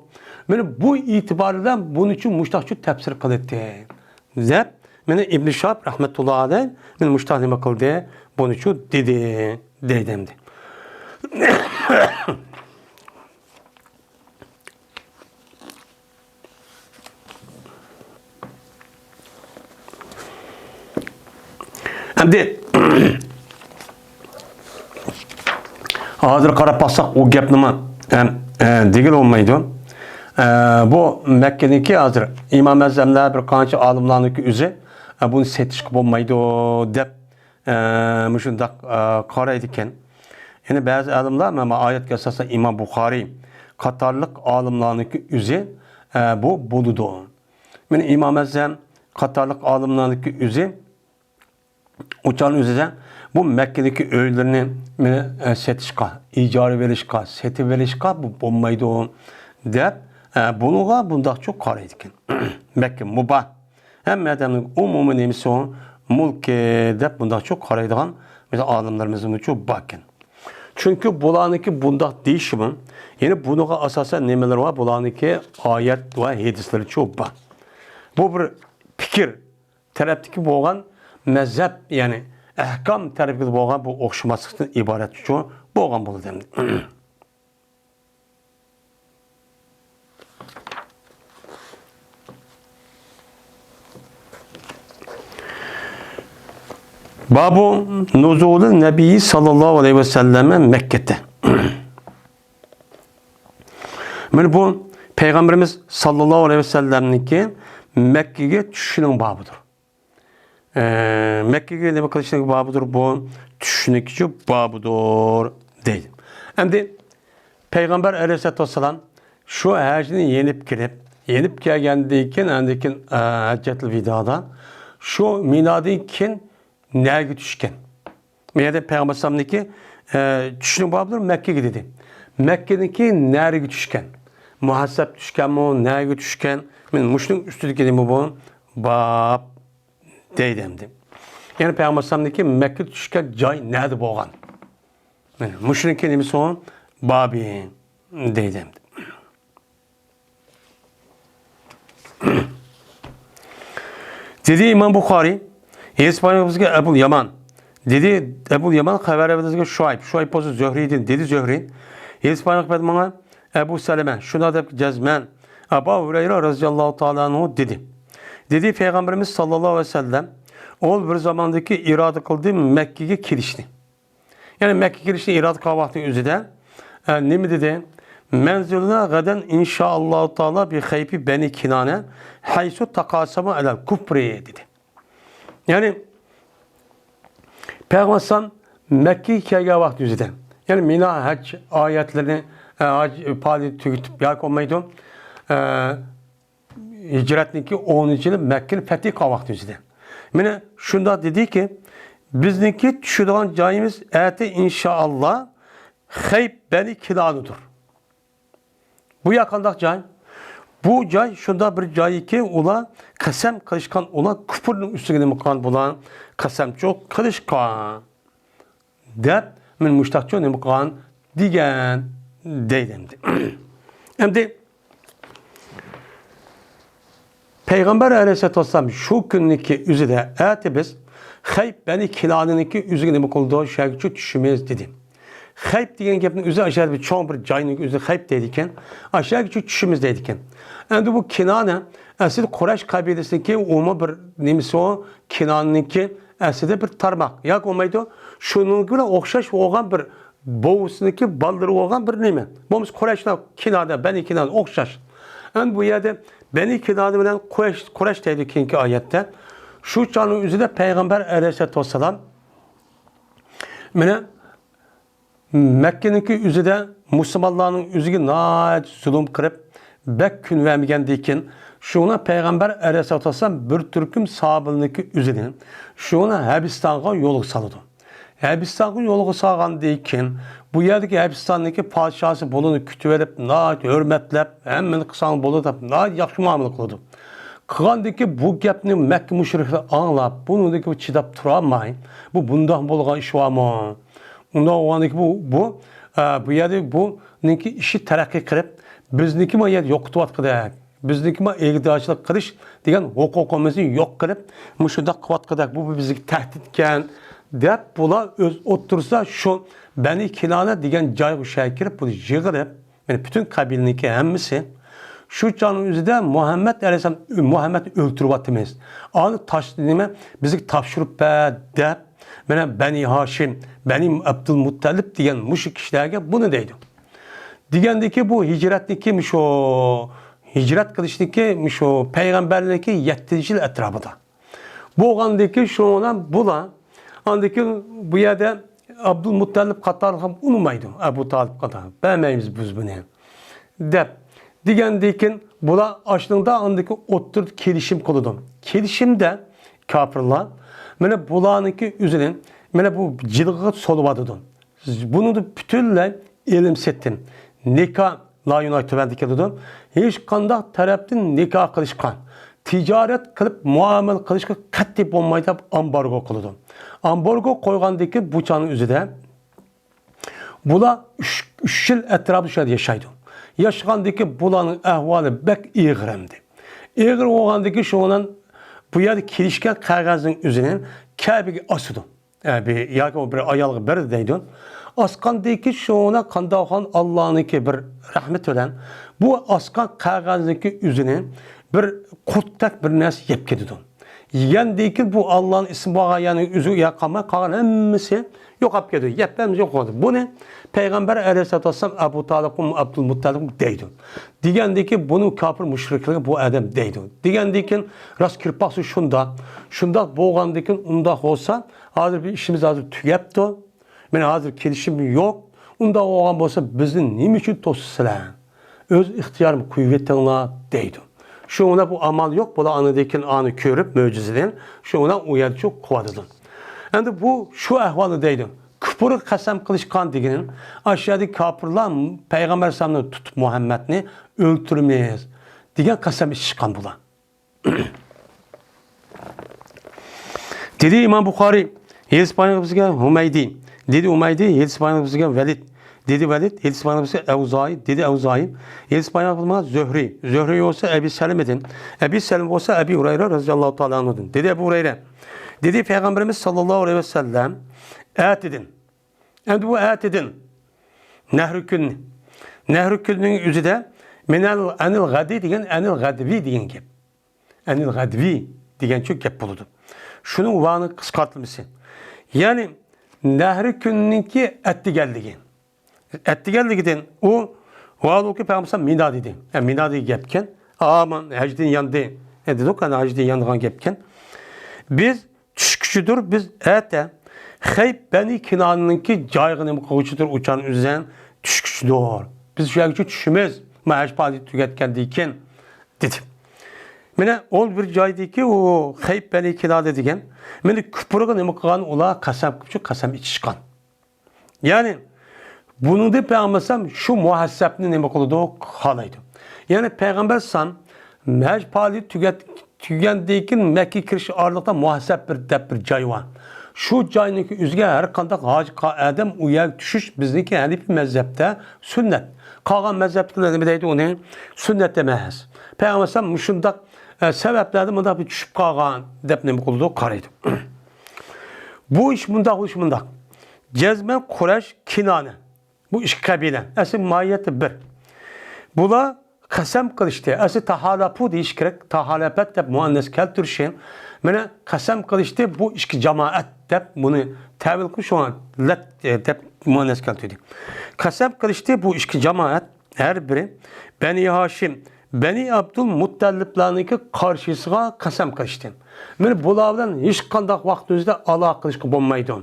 مانا بۇ ئېتىبار بىلەن بۇنىچۇ مۇشتاقچۇ تەپسىر قىلىتتى. دەپ، مانا ئىبنى شىھاب رەھمەتۇللا ئەلەيھ مانا مۇشتاق نېمە قىلدى، بۇنىچۇ دېدى، دەيدۇ ئەمدى. ئەمدى ھازىر قاراپ باقساق، ئۇ گەپنىمۇ ھەم، ئە، دېگىلى بولمايدۇ. ئە، بۇ مەككىدىكى ھازىر ئىمام ئەزەملەر، بىر قانچە ئالىملارنىڭكى ئۆزى، ئە، بۇنى سېتىشقا بولمايدۇ دەپ، ئە، مۇشۇنداق، ئە، قارايدىكەن. يەنە بەزى ئالىملار، مانا ئايەتكە ئاساسەن ئىمام بۇخارىي قاتارلىق ئالىملارنىڭكى ئۆزى، ئە، بۇ بولىدۇ. مانا ئىمام ئەزەم قاتارلىق ئالىملارنىڭكى ئۆزى ئۇچان ئۆزىدە بۇ مەككىدىكى ئۆيلىرىنى مېنى، ئە، سېتىشقا، ئىجارە بېرىشقا، سېتىۋېلىشقا بۇ بولمايدۇ دەپ، ئە، بۇنىڭغا بۇنداقچۇ قارايدىكەن. مەككە مۇباھ. ھەممە ئادەمنىڭ ئومۇمىي نېمىسى ئۇ مۈلكى دەپ بۇنداقچۇ قارايدىغان بىز ئالىملىرىمىزمۇچۇ باركەن. چۈنكى بۇلارنىڭكى بۇنداق دېيىشىمۇ، يەنى بۇنىڭغا ئاساسەن نېمىلىرى بار؟ بۇلارنىڭكى ئايەت ۋە ھەدىسلىرىچۇ بار. بۇ بىر پىكىر تەرەپتىكى بولغان مەزھەپ، يەنى ئەھكام تەرەپتىكى بولغان بۇ ئوخشىماسلىقتىن ئىبارەتچۇ بولغان بولىدۇ ئەمدى. بابۇ نۇزۇلى نەبىي ساللاللاھۇ ئەلەيھى ۋەسەللەم مەككىتە. مانا بۇ پەيغەمبىرىمىز ساللاللاھۇ ئەلەيھى ۋەسەللەمنىڭكى مەككىگە چۈشۈشىنىڭ بابىدۇر. ئە، مەككىگە نېمە قىلىشنىڭ بابىدۇر بۇ؟ چۈشۈشنىڭكى بابىدۇر دەيدۇ. ئەمدى پەيغەمبەر ئەلەيھىسسالاتۇ ۋەسسالام شۇ ھەجنى يېنىپ كېلىپ، يېنىپ كەلگەندىن كېيىن، ئاندىن كېيىن، ئە، ھەججەتۇل ۋىدادا شۇ مىنادىن كېيىن نەگە چۈشكەن؟ بۇ يەردە پەيغەمبەر ئەلەيھىسسالامنىڭكى، ئە، چۈشۈشنىڭ بابىدۇر مەككىگە دېدى. مەككىدىن كېيىن نەگە چۈشكەن؟ مۇھەسسەب چۈشكەنمۇ؟ نەگە چۈشكەن؟ مانا مۇشۇنىڭ ئۈستىدىكى نېمە بۇ؟ باب دەيدۇ ئەمدى. يەنى پەيغەمبەر ئەلەيھىسسالامنىڭكى مەككىدە چۈشكەن جاي نەدە بولغان؟ مانا مۇشۇنىڭكى نېمىسى بۇ؟ بابى دەيدۇ ئەمدى. دېدى ئىمام بۇخارىي، ھەدىس بايانىمىزگە ئەبۇل يامان. دېدى ئەبۇل يامان، خەۋەر بەردى بىزگە شۇئەيب. شۇئەيب بولسا زۆھرىيدىن. دېدى زۆھرىي، ھەدىس بايان قىلىپ ماڭا ئەبۇ سەلەمە، شۇنداق دەپ جەزمەن ئەبۇ ھۇرەيرە رەزىياللاھۇ تائالا ئەنھۇ دېدى. دېدى پەيغەمبىرىمىز ساللاللاھۇ ئەلەيھى ۋەسەللەم، ئۇ بىر زاماندىكى ئىرادە قىلدى مەككىگە كېلىشنى. يەنى مەككىگە كېلىشنى ئىرادە قىلغان ۋاقتى ئۆزىدە، ئە، نېمە دېدى؟ مەنزىلۇنا غەدەن ئىنشائاللاھۇ تائالا بى خەيفى بەنى كىنانە ھەيسۇ تاقاسەمۇ ئەلەل كۇپرى دېدى. يەنى پەيغەمبەر ئەلەيھىسسالام مەككىگە كەلگەن ۋاقتى ئۆزىدە، يەنى مىنا ھەج ئايەتلىرىنى، ئە، ھەج پائالىيىتى تۈگىتىپ ياكى بولمايدۇ، ئە، ھىجرەتنىڭكى ئونىنچى يىلى مەككىنى پەتھى قىلغان ۋاقتى ئۆزىدە. مانا شۇنداق دېدىكى، بىزنىڭكى چۈشىدىغان جايىمىز ئەتە ئىنشائاللا خەيف بەنى كىنانىدۇر. بۇ يەر قانداق جاي؟ بۇ جاي شۇنداق بىر جايكى، ئۇلار قەسەم قىلىشقان، ئۇلار كۇپرنىڭ ئۈستىگە نېمە قىلغان بۇلار؟ قەسەمچۇ قىلىشقان. دەپ، مەن مۇشتاقچۇ نېمە قىلغان دېگەن دەيدۇ ئەمدى. ئەمدى پەيغەمبەر ئەلەيھىسسالاتۇ ۋەسسالام شۇ كۈننىكى ئۆزىدە ئەتە بىز خەيف بەنى كىنانىنىڭكى ئۆزىگە نېمە قىلىدۇ، شەگىچۇ چۈشىمىز دېدى. خەيف دېگەن گەپنىڭ ئۆزى ئاشۇ بىر چوڭ بىر جاينىڭ ئۆزىنى خەيف دەيدىكەن. ئاشۇگىچۇ چۈشىمىز دەيدىكەن. ئەمدى بۇ كىنانە ئەسلى قۇرەيش قەبىلىسىنىڭكى ئۇمۇ بىر نېمىسى ئۇ، كىنانىنىڭكى ئەسلىدە بىر تارماق ياكى بولمايدۇ، شۇنىڭ بىلەن ئوخشاش بولغان بىر بوۋىسىنىڭكى بالىلىرى بولغان بىر نېمە. بولمىسا قۇرەيشلار كىنانە، بەنى كىنانە ئوخشاش. ئەمدى بۇ يەردە بەنى كىنانە بىلەن قۇرەيش، قۇرەيش دەيدۇ كېيىنكى ئايەتتە. شۇ چاغنىڭ ئۆزىدە پەيغەمبەر ئەلەيھىسسالاتۇ ۋەسسالام مانا مەككىنىڭكى ئۆزىدە مۇسۇلمانلارنىڭ ئۆزىگە ناھايىتى زۇلۇم قىلىپ، بەك كۈن بەرمىگەندىكىن، شۇڭا پەيغەمبەر ئەلەيھىسسالاتۇ ۋەسسالام بىر تۈركۈم ساھابىلىرىنىڭكى ئۆزىنى شۇڭا ھەبىستانغا يولغا سالىدۇ. ھەبىستانغا يولغا سالغاندىن كېيىن، بۇ يەردىكى ھەبىستاندىكى پادىشاھى بۇلارنى كۈتۈۋېلىپ، ناھايىتى ھۆرمەتلەپ، ھەممىنى قىلساڭ بولىدۇ دەپ، ناھايىتى ياخشى مۇئامىلە قىلىدۇ. قىلغاندىن كېيىن بۇ گەپنى مەككە مۇشرىكلىرى ئاڭلاپ، بۇنىڭدىن كېيىن چىداپ تۇرالماي، بۇ بۇنداق بولغان ئىش بارمۇ؟ ئۇنداق بولغاندىن كېيىن بۇ، بۇ، ئە، بۇ يەردە بۇنىڭكى ئىشى تەرەققىي قىلىپ، بىزنىڭكى ما يەردە يوقىتىۋاتقۇدەك، بىزنىڭكى ما ئىگىدارچىلىق قىلىش دېگەن ھوقۇقىمىزنى يوق قىلىپ، مۇشۇنداق قىلىۋاتقۇدەك، بۇ، بۇ بىزگە تەھدىتكەن، دەپ بۇلار ئۆز ئوتتۇرىسىدا شۇ بەنى كىنانە دېگەن جايغا شەھەر كىرىپ، بۇنى يىغىلىپ، يەنى پۈتۈن قەبىلىنىڭكى ھەممىسى شۇ چاغنىڭ ئۆزىدە مۇھەممەد ئەلەيھىسسالام، مۇھەممەدنى ئۆلتۈرۈۋاتىمىز. ئانى تاش، نېمە، بىزگە تاپشۇرۇپ بەر دەپ، مانا بەنى ھاشىم، بەنى ئابدۇلمۇتتەلىپ دېگەن مۇشۇ كىشىلەرگە بۇنى دەيدۇ. دېگەندىكى بۇ ھىجرەتنىكى مۇشۇ، ھىجرەت قىلىشنىكى مۇشۇ پەيغەمبەرلىكى يەتتىنچى يىل ئەتراپىدا. بولغاندىكى شۇنىڭ بۇلار، ئاندىكى بۇ يەردە ئابدۇلمۇتتەلىپ قاتارلىق ئۇنىمايدۇ، ئەبۇ تالىپ قاتارلىق، بەرمەيمىز بىز بۇنى، دەپ دېگەندىكىن بۇلار ئاشۇنىڭدا ئاندىكى ئوتتۇرىدا كېلىشىم قىلىدۇ. كېلىشىمدە كاپىرلار مانا بۇلارنىڭكى ئۆزىنى مانا بۇ جىلغىغا سولىۋاتىدۇ. بۇنىڭدا پۈتۈنلەي ئېلىم-سېتىم، نىكاھ لايىھىلىرى تۆۋەندە كېلىدۇ. ھېچقانداق تەرەپتىن نىكاھ قىلىشقا، تىجارەت قىلىپ مۇئامىلە قىلىشقا قەتئىي بولمايدۇ دەپ ئامبارگو قىلىدۇ. ئامبارگو قويغاندىكى بۇ چاغنىڭ ئۆزىدە بۇلار ئۈچ، ئۈچ يىل ئەتراپىدا شۇ يەردە ياشايدۇ. ياشىغاندىكى بۇلارنىڭ ئەھۋالى بەك ئېغىر ئەمدى. ئېغىر بولغاندىكى شۇنىڭ بۇ يەردە كېلىشكەن قەغەزنىڭ ئۆزىنى كەبىگە ئاسىدۇ. ئە، بىر، ياكى ئۇ بىر ئايالغا بەردى دەيدۇ. ئاسقاندىكى شۇنى قانداق قىلغان ئاللانىڭكى بىر رەھمىتى بىلەن بۇ ئاسقان قەغەزنىڭكى ئۆزىنى بىر قۇرتتەك بىر نەرسە يەپ كېتىدۇ. يېگەندىن كېيىن بۇ ئاللانىڭ ئىسمى بارغان يەرنىڭ ئۆزى يەپ قالماي، قالغان ھەممىسى يوقاپ كېتىدۇ. يەپ ھەممىسى يوق بولىدۇ. بۇنى پەيغەمبەر ئەلەيھىسسالاتۇ ۋەسسالام ئەبۇ تالىپقىمۇ، ئابدۇلمۇتتەلىپقىمۇ دەيدۇ. دېگەندىن كېيىن بۇنىڭ كاپىر مۇشرىكلىرى بۇ ئادەم دەيدۇ. دېگەندىن كېيىن راست كىرىپ باقسا شۇنداق. شۇنداق بولغاندىن كېيىن ئۇنداق بولسا، ھازىر بىر ئىشىمىز ھازىر تۈگەپتۇ. مېنىڭ ھازىر كېلىشىم يوق. ئۇنداق بولغان بولسا، بىزنى نېمە ئۈچۈن توسىسىلەر؟ ئۆز ئىختىيارىم قويۇۋېتىڭلار، دەيدۇ. شۇنىڭ بىلەن بۇ ئامال يوق، بۇلار ئاندىن كېيىن ئانى كۆرۈپ مۆجىزىدىن، شۇنىڭ بىلەن ئۇ يەردە شۇ قىلىۋاتىدۇ. ئەمدى بۇ شۇ ئەھۋالنى دەيدۇ. كۇپۇرغا قەسەم قىلىشقان دېگىنى، ئاشۇ يەردىكى كاپىرلار پەيغەمبەر ئەلەيھىسسالامنى تۇتۇپ، مۇھەممەدنى ئۆلتۈرىمىز، دېگەن قەسەم ئىچىشقان بۇلار. دېدى ئىمام بۇخارىي، ھەدىس بايان بىزگە ھۇمەيدى. دېدى ھۇمەيدى، ھەدىس بايان بىزگە ۋەلىد. دېدى ۋەلىد، ھەدىس بايان بىزگە ئەۋزائى. دېدى ئەۋزائى، ھەدىس بايان بىزگە زۆھرى. زۆھرى بولسا ئەبى سەلىمىدىن. ئەبى سەلىمە بولسا ئەبى ھۇرەيرە رەزىياللاھۇ تائالا ئەنھۇدىن. دېدى ئەبۇ ھۇرەيرە. دېدى پەيغەمبىرىمىز ساللاللاھۇ ئەلەيھى ۋەسەللەم، ئەتىدىن. ئەمدى بۇ ئەتىدىن. نەھرى كۈنى. نەھرى كۈنىنىڭ ئۆزىدە مىنەل ئەنىل غەدى دېگەن ئەنىل غەدۋى دېگەن گەپ. ئەنىل غەدۋى دېگەنچۇ گەپ بولىدۇ. شۇنىڭ ۋاۋنىڭ قىسقارتىلمىسى. يەنى نەھرى كۈنىنىڭكى ئەتىگەنلىكى. ئەتىگەنلىكىدىن ئۇ ۋاۋدىكى پەيغەمبەر مىنا دېدى. ئە، مىنا دېگەن گەپكەن. ئامان ھەجدىن ياندى. ئە، دېدۇق، ئەنە ھەجدىن يانغان گەپكەن. بىز چۈشكۈچىدۇر، بىز ئەتە خەيب بەنى كىنانىنىڭكى جايىغا نېمە قىلغۇچىدۇر، ئۇچان ئۈزەن چۈشكۈچىدۇر. بىز شۇ يەرگىچە چۈشىمىز. ما ھەج پائالىيىتى تۈگەتكەندىن كېيىن، دېدى. مانا ئول بىر جايدىكى ئۇ خەيب بەنى كىنانە دېگەن، مانا كۇپۇرغا نېمە قىلغان، ئۇلار قەسەم قىلىپ، شۇ قەسەم ئىچىشقان. يەنى بۇنىڭدىن پەيغەمبەر ئەلەيھىسسالام شۇ مۇھەسسەبنى نېمە قىلىدۇ؟ خالايدۇ. يەنى پەيغەمبەر ئەلەيھىسسالام ھەج پائالىيىتى تۈگەت-، تۈگەندىن كېيىن مەككىگە كىرىش ئارىلىقتا مۇھەسسەب بىر دەپ بىر جاي بار. شۇ جاينىڭكى ئۆزىگە ھەر قانداق ھاجى قا-، ئادەم ئۇ يەرگە چۈشۈش بىزنىڭكى ھەنىپىي مەزھەپتە سۈننەت. قالغان مەزھەپتىكىلەر نېمە دەيدۇ ئۇنى؟ سۈننەت ئەمەس. پەيغەمبەر ئەلەيھىسسالام مۇشۇنداق، ئە، سەۋەبلەردىن مۇنداق بىر چۈشۈپ قالغان دەپ نېمە قىلىدۇ؟ قارايدۇ. بۇ ئىش مۇنداق، بۇ ئىش مۇنداق. جەزمەن قۇرەيش، كىنانە. بۇ ئىككى قەبىلە. ئەسلى ماھىيەتتە بىر. بۇلار قەسەم قىلىشتى. ئەسلى تاھالەپۇ دېيىش كېرەك. تاھالەپەت دەپ مۇئەننەس كەلتۈرۈشى. مانا قەسەم قىلىشتى بۇ ئىككى جامائەت دەپ بۇنى تەۋىل قىلىپ شۇڭا لەت، ئە، دەپ مۇئەننەس كەلتۈردى. قەسەم قىلىشتى بۇ ئىككى جامائەت. ھەر بىرى بەنى ھاشىم، بەنى ئابدۇل مۇتتەلىپلارنىڭكى قارشىسىغا قەسەم قىلىشتى. مانا بۇلار بىلەن ھېچقانداق ۋاقىت ئۆزىدە ئالاقە قىلىشقا بولمايدۇ.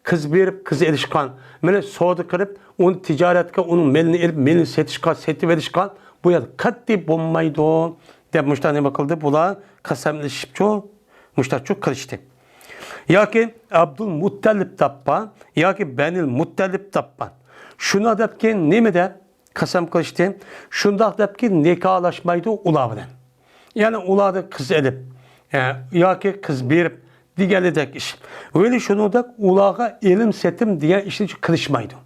قىز بېرىپ، قىز ئېلىشقان، مانا سودا قىلىپ، ئۇنى تىجارەتكە، ئۇنىڭ مېلىنى ئېلىپ، مېلىنى سېتىشقا، سېتىۋېلىشقا بۇ يەردە قەتئىي بولمايدۇ، دەپ مۇشۇنداق نېمە قىلدى؟ بۇلار قەسەملىشىپچۇ، مۇشۇنداقچۇ قىلىشتى. ياكى ئابدۇل مۇتتەلىپ تاپپا، ياكى بەنىل مۇتتەلىپ تاپپا. شۇنداق دەپكى، نېمە دەپ؟ قەسەم قىلىشتى. شۇنداق دەپكى، نىكاھلاشمايدۇ ئۇلار بىلەن. يەنى ئۇلاردىن قىز ئېلىپ، ئە، ياكى قىز بېرىپ دېگەنلىدەك ئىش. ۋەلى شۇنىڭدەك ئۇلارغا ئېلىم سېتىم دېگەن ئىشنى قىلىشمايدۇ.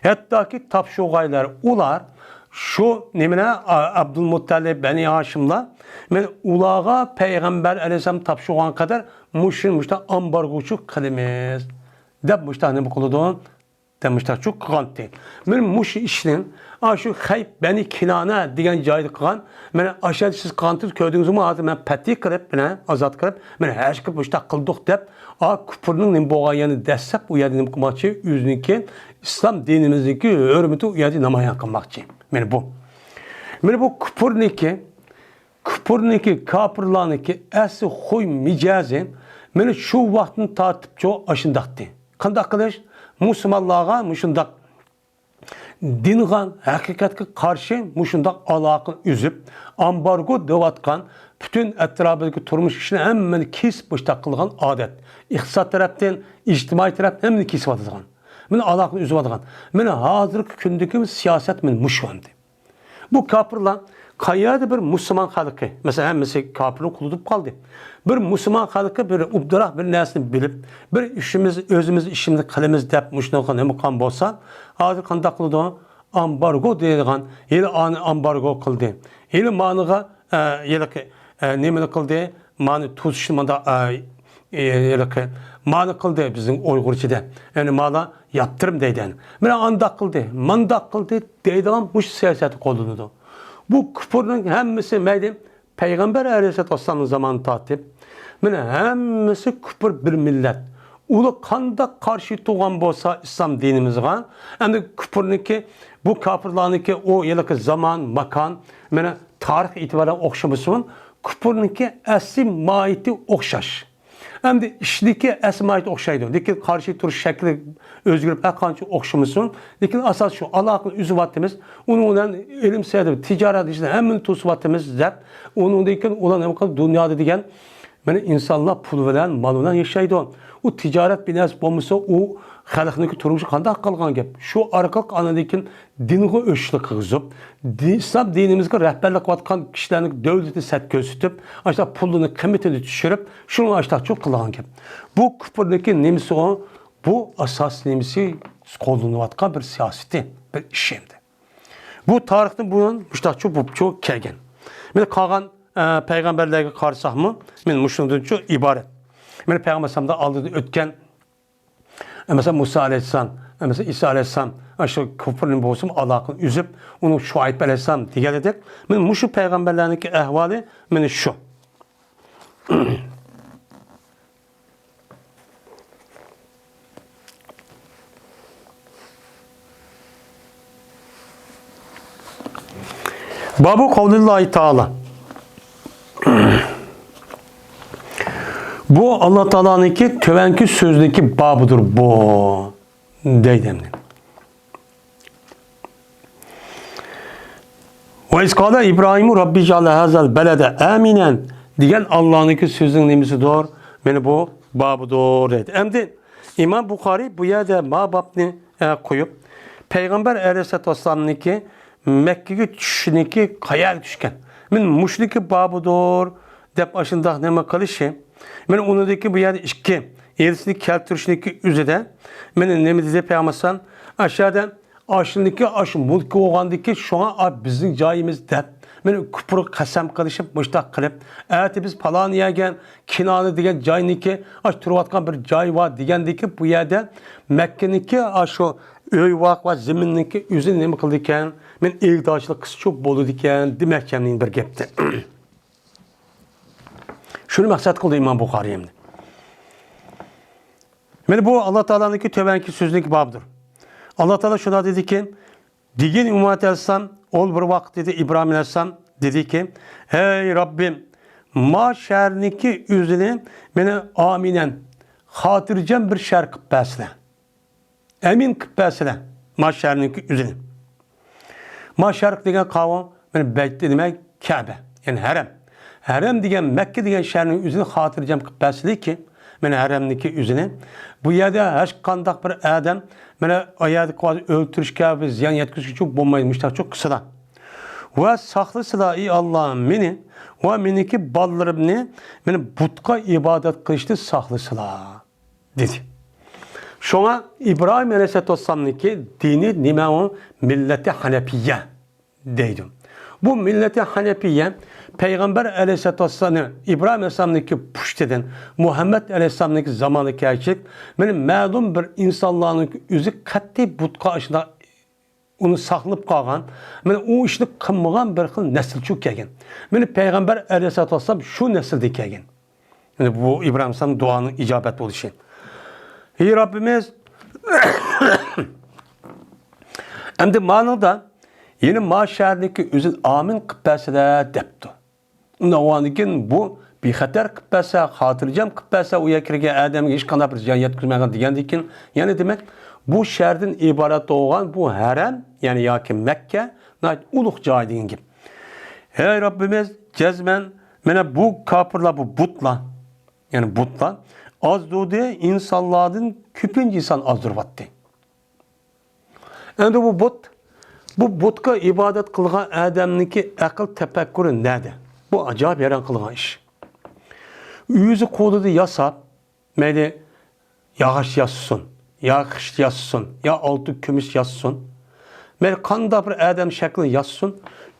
ھەتتاكى تاپشۇرغايلار ئۇلار شۇ نېمىنى، ئا-، ئابدۇلمۇتتەلىپ، بەنى ھاشىملار، مەن ئۇلارغا پەيغەمبەر ئەلەيھىسسالام تاپشۇرغان قەدەر مۇشۇ، مۇشۇنداق ئامبارگوچۇ قىلىمىز، دەپ مۇشۇنداق نېمە قىلىدۇ؟ دەپ مۇشۇنداقچۇ قىلغانتى. مەن مۇشۇ ئىشنى، ئاشۇ خەيب بەنى كىنانە دېگەن جايدا قىلغان. مەن ئاشۇ يەردە سىز قىلغانتىز، كۆردىڭىزمۇ؟ ھازىر مەن پەتھى قىلىپ، مەن ئازاد قىلىپ، مەن ھەج قىلىپ مۇشۇنداق قىلدۇق دەپ، ئا، كۇپۇرنىڭ نېمە بولغان يەرنى دەسسەپ، ئۇ يەردە نېمە قىلماقچى؟ ئۆزىنىڭكى ئىسلام دىنىمىزنىڭكى ھۆرمىتى ئۇ يەردە نامايان قىلماقچى. مانا بۇ. مانا بۇ كۇپۇرنىڭكى كۇپۇرنىڭكى، كاپىرلارنىڭكى ئەسلى خۇي مىجەزى مانا شۇ ۋاقىتتىن تارتىپچۇ ئاشۇنداقتى. قانداق قىلىش؟ مۇسۇلمانلارغا مۇشۇنداق دىنغا، ھەقىقەتكە قارشى مۇشۇنداق ئالاقىنى ئۈزۈپ، ئامبارگو دەۋاتقان، پۈتۈن ئەتراپىدىكى تۇرمۇش ئىشىنى ھەممىنى كېسىپ مۇشۇنداق قىلغان ئادەت. ئىقتىساد تەرەپتىن، ئىجتىمائىي تەرەپتىن ھەممىنى كېسىۋاتىدىغان. مانا ئالاقىنى ئۈزۈۋاتىدىغان. مانا ھازىرقى كۈندىكى سىياسەت مانا مۇشۇ ئەمدى. بۇ كاپىرلار قەيەردە بىر مۇسۇلمان خەلقى، مەسىلەن، ھەممىسى كاپىرنىڭ قولىدا بولۇپ قالدى. بىر مۇسۇلمان خەلقى بىر ئوبدانراق بىر نەرسىنى بىلىپ، بىر ئىشىمىز، ئۆزىمىز ئىشىمىزنى قىلىمىز دەپ مۇشۇنىڭغا نېمە قىلغان بولسا، ھازىر قانداق قىلىدۇ؟ ئامبارگو دەيدىغان، ھېلى ئانى ئامبارگو قىلدى. ھېلى مانىغا، ئە، ھېلىقى، ئە، نېمىنى قىلدى؟ مانى توسۇشنى مانا، ئە، ئە، ھېلىقى مانى قىلدى بىزنىڭ ئۇيغۇرچىدا. يەنى مانا ياپتۇرۇم دەيدۇ. مانا ئانداق قىلدى، مانداق قىلدى دەيدىغان مۇشۇ سىياسەتنى قوللىنىدۇ. بۇ كۇپۇرنىڭ ھەممىسى مەيلى پەيغەمبەر ئەلەيھىسسالاتۇ ۋەسسالامنىڭ زامانىدا تارتىپ، مانا ھەممىسى كۇپۇر بىر مىللەت. ئۇلار قانداق قارشى تۇرغان بولسا ئىسلام دىنىمىزغا، ئەمدى كۇپۇرنىكى، بۇ كاپىرلارنىڭكى ئۇ ھېلىقى زامان، ماكان، مانا تارىخ ئېتىبارى بىلەن ئوخشىمىسۇن، كۇپۇرنىڭكى ئەسلى ماھىيىتى ئوخشاش. ئەمدى ئىشنىكى ئەسلى ماھىيىتى ئوخشايدۇ، لېكىن قارشى تۇرۇش شەكلى ئۆزگىرىپ، ھەر قانچە ئوخشىمىسۇن، لېكىن ئاساس شۇ، ئالاقىنى ئۈزۈۋاتىمىز، ئۇنىڭ بىلەن ئىلىم سەۋىيەسى، تىجارەت ئىشىدا ھەممىنى توسۇۋاتىمىز دەپ، ئۇنىڭدىن كېيىن ئۇلار نېمە قىلدى؟ دۇنيادا دېگەن، مانا ئىنسانلار پۇل بىلەن، مال بىلەن ياشايدۇ. ئۇ تىجارەت بىناسى بولمىسا، ئۇ خەلقنىڭكى تۇرمۇشى قانداق قالغان گەپ؟ شۇ ئارقىلىق ئاندىن كېيىن دىنغا ئۆچلۈك قىلغۇزۇپ، دى-، ئىسلام دىنىمىزگە رەھبەرلىك قىلىۋاتقان كىشىلەرنىڭ دۆلىتىنى سەت كۆرسىتىپ، ئاشۇنداق پۇللىرىنى قىممىتىنى چۈشۈرۈپ، شۇنىڭ ئاشۇنداق قىلغان گەپ. بۇ كۇپۇرنىڭكى نېمىسى ئۇ؟ بۇ ئاساس نېمىسى؟ قوللىنىۋاتقان بىر سىياسىتى، بىر ئىشى ئەمدى. بۇ تارىختىن بۇرۇن مۇشۇنداقچۇ بوپچۇ كەلگەن. مانا قالغان، ئە، پەيغەمبەرلەرگە قارىساقمۇ، مانا مۇشۇنىڭدىنچۇ ئىبارەت. مانا پەيغەمبەر ئەلەيھىسسالام ئالدىدا ئۆتكەن، مەسىلەن، مۇسا ئەلەيھىسسالام، مەسىلەن، ئىسا ئەلەيھىسسالام، ئاشۇ كۇپۇرنى بولسىمۇ ئالاقىنى ئۈزۈپ، ئۇنى شۇئەيب ئەلەيھىسسالام دېگەن ئىدۇق. مانا مۇشۇ پەيغەمبەرلەرنىڭكى ئەھۋالى مانا شۇ. بابۇ قەۋلىللاھى تائالا. بۇ ئاللا تائالانىڭكى تۆۋەنكى سۆزىنىڭكى بابىدۇر بۇ، دەيدۇ ئەمدى. ۋە ئىز قالە ئىبراھىمۇ رەببىجئەل ھازەل بەلەدە ئامىنەن دېگەن ئاللانىڭكى سۆزىنىڭ نېمىسىدۇر؟ مانا بۇ بابىدۇر دەيدۇ. ئەمدى ئىمام بۇخارىي بۇ يەردە ما بابنى، ئە، قويۇپ، پەيغەمبەر ئەلەيھىسسالاتۇ ۋەسسالامنىڭكى مەككىگە چۈشۈشىنىڭكى قەيەرگە چۈشكەن؟ مانا مۇشۇنىڭكى بابىدۇر دەپ ئاشۇنداق نېمە قىلىشى؟ مانا ئۇنىڭدىكى بۇ يەردە ئىككى ئېلىسىنى كەلتۈرۈشنىڭكى ئۆزىدە، مانا نېمە دېدى پەيغەمبەر ئەلەيھىسسالام؟ ئاشۇ يەردە ئاشۇنىڭكى ئاشۇ مۈلكى بولغاندىكى، شۇڭا، ئا، بىزنىڭ جايىمىز دەپ، مانا كۇپۇرغا قەسەم قىلىشىپ، مۇشتاق قىلىپ، ئەتە بىز پالان يەرگە، كىنانە دېگەن جاينىڭكى، ئاشۇ تۇرۇۋاتقان بىر جاي بار دېگەندىكى، بۇ يەردە مەككىنىڭكى ئاشۇ ئۆي ۋاق ۋە زېمىننىڭكى ئۆزىنى نېمە قىلىدىكەن؟ مانا ئىگىدارچىلىق قىلسىچۇ بولىدىكەن دېمەكچى، يەنى بىر گەپتە. شۇنى مەقسەت قىلدى ئىمام بۇخارىي ئەمدى. مانا بۇ ئاللا تائالانىڭكى تۆۋەنكى سۆزىنىڭكى بابىدۇر. ئاللا تائالا شۇنداق دېدىكى، دېگىن ئۇممەت ئەلەيھىسسالام، ئول بىر ۋاقىت دېدى ئىبراھىم ئەلەيھىسسالام، دېدىكى، ھەي رەببىم، ما شەھەرنىڭكى ئۆزىنى مانا ئامىنەن، خاتىرجەم بىر شەھەر قىلىپ بەرسىلە. ئەمىن قىلىپ بەرسىلە ما شەھەرنىڭكى ئۆزىنى. ما شەرق دېگەن قاۋۇ، مانا بەيت نېمە؟ كەبە، يەنى ھەرەم. ھەرەم دېگەن، مەككە دېگەن شەھەرنىڭ ئۆزىنى خاتىرجەم قىلىپ بەرسىلىكى، مانا ھەرەمنىڭكى ئۆزىنى. بۇ يەردە ھەرقانداق بىر ئادەم، مانا ئايەردىكى ئۆلتۈرۈشكە ۋە زىيان يەتكۈزۈشكە بولمايدۇ، مۇشتاقچۇ قىلسىلا. ۋە ساقلىسىلا، ئى ئاللا، مېنى ۋە مېنىڭكى بالىلىرىمنى، مانا بۇتقا ئىبادەت قىلىشتىن ساقلىسىلا. دېدى. شۇڭا ئىبراھىم ئەلەيھىسسالاتۇ ۋەسسالامنىڭكى دىنى نېمە ئۇ؟ مىللەتى ھەنەپىيە دەيدۇ. بۇ مىللەتى ھەنەپىيە پەيغەمبەر ئەلەيھىسسالاتۇ ۋەسسالام، ئىبراھىم ئەلەيھىسسالامنىڭكى پۇشتىدىن، مۇھەممەد ئەلەيھىسسالامنىڭكى زامانىغا كەلگەچ، مانا مەلۇم بىر ئىنسانلارنىڭكى ئۆزى قەتئىي بۇتقا ئاشۇنداق ئۇنى ساقلىنىپ قالغان، مانا ئۇ ئىشنى قىلمىغان بىر خىل نەسىلچۇ كەلگەن. مانا پەيغەمبەر ئەلەيھىسسالاتۇ ۋەسسالام شۇ نەسىلدىن كەلگەن. مانا بۇ ئىبراھىم ئەلەيھىسسالام دۇئانىڭ ئىجابەت بولۇشى. ھەي رەببىمىز، ئەمدى مانىڭدا يەنە ما شەھەرنىڭكى ئۆزىنى ئامىن قىلىپ بەرسىلە دەپتۇ. ئۇنداق بولغاندىكىن بۇ بىخەتەر قىلىپ بەرسە، خاتىرجەم قىلىپ بەرسە، ئۇ يەرگە كىرگەن ئادەمگە ھېچقانداق بىر زىيان يەتكۈزمەيدىغان دېگەندىكىن، يەنى دېمەك، بۇ شەھەردىن ئىبارەت بولغان بۇ ھەرەم، يەنى ياكى مەككە، ناھايىتى ئۇلۇغ جاي دېگەن گەپ. ھەي رەببىمىز، جەزمەن، مانا بۇ كاپىرلار، بۇ بۇتلار، يەنى بۇتلار ئازدۇردى ئىنسانلاردىن كۆپىنچە ئىنسان ئازدۇرۇۋەتتى. ئەمدى بۇ بۇت، بۇ بۇتقا ئىبادەت قىلغان ئادەمنىڭكى ئەقىل تەپەككۇرى نەدە؟ بۇ ئاجايىپ ھەيران قىلغان ئىش. ئۆزى قولىدا ياساپ، مەيلى ياغاچ ياسىسۇن، يا خىش ياسىسۇن، يا ئالتۇن كۈمۈش ياسىسۇن، مەيلى قانداق بىر ئادەم شەكلىنى ياسىسۇن،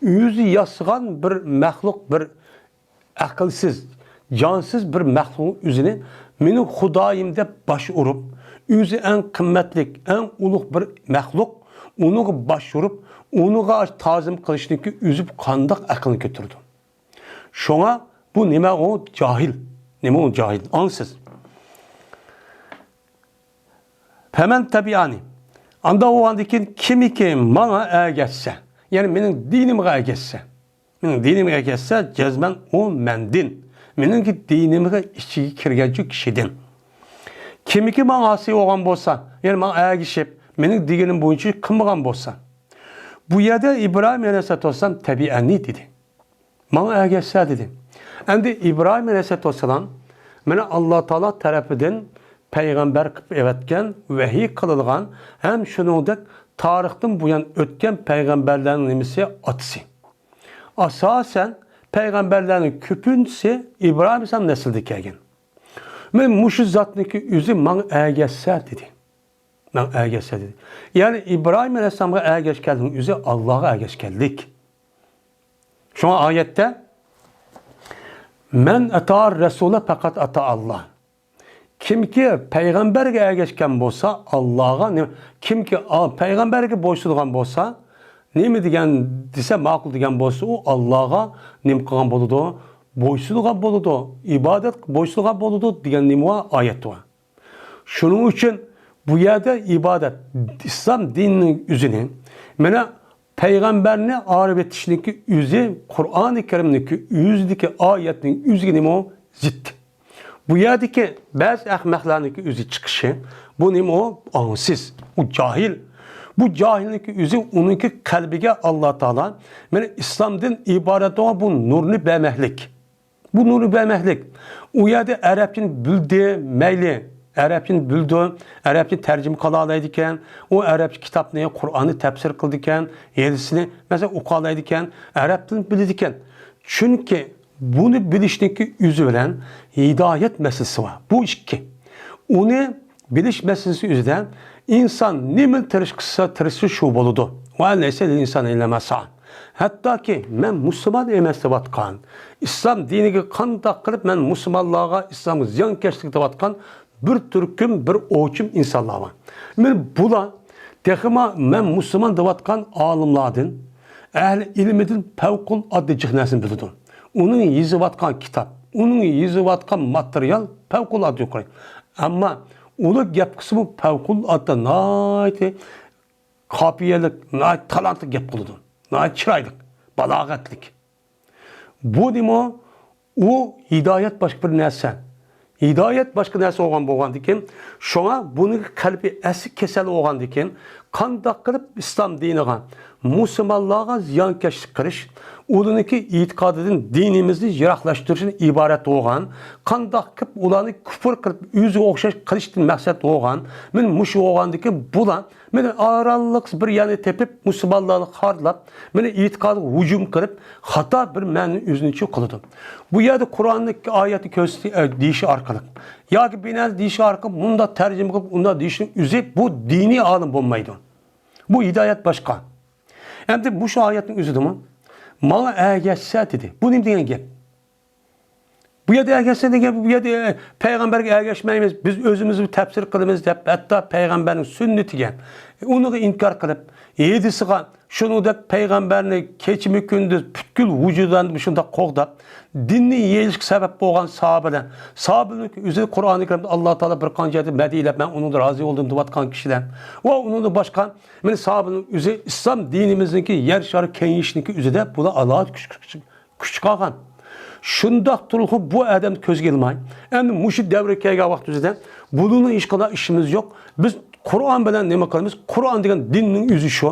ئۆزى ياسىغان بىر مەخلۇق، بىر ئەقىلسىز، جانسىز بىر مەخلۇقنىڭ ئۆزىنى مېنىڭ خۇدايىم دەپ باش ئۇرۇپ، ئۆزى ئەڭ قىممەتلىك، ئەڭ ئۇلۇغ بىر مەخلۇق، ئۇنىڭغا باش ئۇرۇپ، ئۇنىڭغا تازىم قىلىشنىڭكى ئۆزى قانداق ئەقىلنى كۆتۈرىدۇ؟ شۇڭا بۇ نېمە ئۇ؟ جاھىل. نېمە ئۇ؟ جاھىل، ئاڭسىز. فمن تبعني. ئاندا بولغاندىن كېيىن كىمكى ماڭا ئەگەشسە، يەنى مېنىڭ دىنىمغا ئەگەشسە، مېنىڭ دىنىمغا ئەگەشسە، جەزمەن ئۇ مەندىن، مېنىڭكى دىنىمغا ئىچىگە كىرگەنچۇ كىشىدىن. كىمكى ماڭا ئاسىي بولغان بولسا، يەنى ماڭا ئەگىشىپ، مېنىڭ دېگىنىم بويىچە قىلمىغان بولسا. بۇ يەردە ئىبراھىم ئەلەيھىسسالاتۇ ۋەسسالام تەبىئەننى دېدى. ماڭا ئەگەشسە دېدى. ئەمدى ئىبراھىم ئەلەيھىسسالاتۇ ۋەسسالام مانا ئاللا تائالا تەرىپىدىن پەيغەمبەر قىلىپ ئەۋەتكەن، ۋەھىي قىلىنغان ھەم شۇنىڭدەك تارىختىن بۇيان ئۆتكەن پەيغەمبەرلەرنىڭ نېمىسى؟ ئاتىسى. ئاساسەن پەيغەمبەرلەرنىڭ كۆپىنچىسى ئىبراھىم ئەلەيھىسسالام نەسلىدىن كەلگەن. مانا مۇشۇ زاتنىڭكى ئۆزى ماڭا ئەگەشسە دېدى. ماڭا ئەگەشسە دېدى. يەنى ئىبراھىم ئەلەيھىسسالامغا ئەگەشكەننىڭ ئۆزى ئاللاغا ئەگەشكەنلىك. شۇڭا ئايەتتە، مەن ئەتائەر رەسۇلە پەقەت ئەتائەللا. كىمكى پەيغەمبەرگە ئەگەشكەن بولسا، ئاللاغا، نېمە، كىمكى ئا-، پەيغەمبەرگە بويسۇنغان بولسا، نېمە دېگەن دېسە، ماقۇل دېگەن بولسا، ئۇ ئاللاغا نېمە قىلغان بولىدۇ؟ بويسۇنغان بولىدۇ، ئىبادەت بويسۇنغان بولىدۇ دېگەن نېمە بار؟ ئايەت بار. شۇنىڭ ئۈچۈن بۇ يەردە ئىبادەت، ئىسلام دىنىنىڭ ئۆزىنى، مانا، پەيغەمبەرنى ئايرىۋېتىشنىڭكى ئۆزى، قۇرئانى كەرىمنىڭكى ئۆزىدىكى ئايەتنىڭ ئۆزىگە نېمە ئۇ؟ زىت. بۇ يەردىكى بەزى ئەخمەقلەرنىڭكى ئۆزى چىقىشى، بۇ نېمە ئۇ؟ ئاڭسىز، ئۇ جاھىل. بۇ جاھىلنىڭكى ئۆزى ئۇنىڭكى قەلبىگە ئاللا تائالا مانا ئىسلامدىن ئىبارەت بولغان بۇ نۇرنى بەرمەكلىك. بۇ نۇرنى بەرمەكلىك. ئۇ يەردە ئەرەبچىنى بىلدى، مەيلى، ئەرەبچىنى بىلىدۇ، ئەرەبچە تەرجىمە قىلالايدىكەن، ئۇ ئەرەبچە كىتابنى، قۇرئاننى تەپسىر قىلىدىكەن، ھەدىسنى، مەسىلەن، ئوقۇالايدىكەن، ئەرەب تىلىنى بىلىدىكەن. چۈنكى بۇنى بىلىشنىڭكى ئۆزى بىلەن ھىدايەت مەسىلىسى بار. بۇ ئىككى. ئۇنى بىلىش مەسىلىسى ئۆزىدە ئىنسان نېمىنى تىرىشقا، تىرىشسا شۇ بولىدۇ. ۋە لەيسە لىل ئىنسانى ئىللا ما سەئە. ھەتتاكى مەن مۇسۇلمان ئەمەس دەۋاتقان، ئىسلام دىنىگە قانداق قىلىپ مەن مۇسۇلمانلارغا، ئىسلامغا زىيانكەشلىك دەۋاتقان بىر تۈركۈم، بىر ئوچۇم ئىنسانلار بار. مانا بۇلار تېخىمۇ مەن مۇسۇلمان دەۋاتقان ئالىملاردىن، ئەھلى ئىلمىدىن پەۋقۇلئاددە جىق نەرسىنى بىلىدۇ. ئۇنىڭ يېزىۋاتقان كىتاب، ئۇنىڭ يېزىۋاتقان ماتېرىيال پەۋقۇلئاددە يۇقىرى. ئەمما ئۇلار گەپ قىلسىمۇ پەۋقۇلئاددە ناھايىتى قاپىيەلىك، ناھايىتى تالانتلىق گەپ قىلىدۇ. ناھايىتى چىرايلىق، بالاغەتلىك. بۇ نېمە؟ ئۇ ھىدايەت باشقا بىر نەرسە. ھىدايەت باشقا نەرسە بولغان، بولغاندىكىن، شۇڭا بۇنىڭ قەلبى ئەسلى كېسەل بولغاندىكىن، قانداق قىلىپ ئىسلام دىنىغا، مۇسۇلمانلارغا زىيانكەشلىك قىلىش، ئۇلارنىڭكى ئېتىقادىدىن دىنىمىزنى يىراقلاشتۇرۇشتىن ئىبارەت بولغان، قانداق قىلىپ ئۇلارنى كۇفر قىلىپ ئۆزىگە ئوخشاش قىلىشتىن مەقسەت بولغان، مانا مۇشۇ بولغاندىكىن بۇلار مانا ئارانلىق بىر يەرنى تېپىپ، مۇسۇلمانلارنى خارلاپ، مانا ئېتىقادىغا ھۇجۇم قىلىپ، خاتا بىر مەنىنى ئۆزىنىڭچە قىلىدۇ. بۇ يەردە قۇرئاننىڭ ئايەتنى كۆرسىتى، ئە، دېيىشى ئارقىلىق ياكى بىر نەرسە دېيىشى ئارقىلىق مۇنداق تەرجىمە قىلىپ، ئۇنداق دېيىشنىڭ ئۆزى بۇ دىنىي ئالىم بولمايدۇ. بۇ ھىدايەت باشقا. ئەمدى مۇشۇ ئايەتنىڭ ئۆزىدىمۇ ماڭا ئەگەشسە دېدى. بۇ نېمە دېگەن گەپ؟ بۇ يەردە ئەگەشسە دېگەن، بۇ يەردە، ئە، پەيغەمبەرگە ئەگەشمەيمىز، بىز ئۆزىمىز تەپسىر قىلىمىز دەپ، ھەتتا پەيغەمبەرنىڭ سۈننىتىگە، ئۇنىڭغا ئىنكار قىلىپ، ھەدىسىغا، شۇنىڭدەك پەيغەمبەرنى كېچىمۇ كۈندۈز پۈتكۈل ۋۇجۇدىدىن شۇنداق قوغداپ، دىننى يېيىشكە سەۋەب بولغان ساھابىلەر، ساھابىلەرنىڭ ئۆزى قۇرئانى كەرىمدە ئاللا تائالا بىر قانچە يەردە مەدھىيلەپ، مەن ئۇنىڭدىن رازى بولدۇم دەۋاتقان كىشىلەر ۋە ئۇنىڭدىن باشقا، مانا ساھابىلەرنىڭ ئۆزى ئىسلام دىنىمىزنىڭكى يەر شارى كېڭىيىشىنىڭكى ئۆزىدە بۇلار ئالاھىدە كۈچ، كۈچ، كۈچ قالغان. شۇنداق تۇرۇققا بۇ ئادەمنى كۆزگە ئىلماي، ئەمدى مۇشۇ دەۋرگە كەلگەن ۋاقتىمىزدا بۇنىڭ ھېچقانداق ئىشىمىز يوق. بىز قۇرئان بىلەن نېمە قىلىمىز؟ قۇرئان دېگەن دىننىڭ ئۆزى شۇ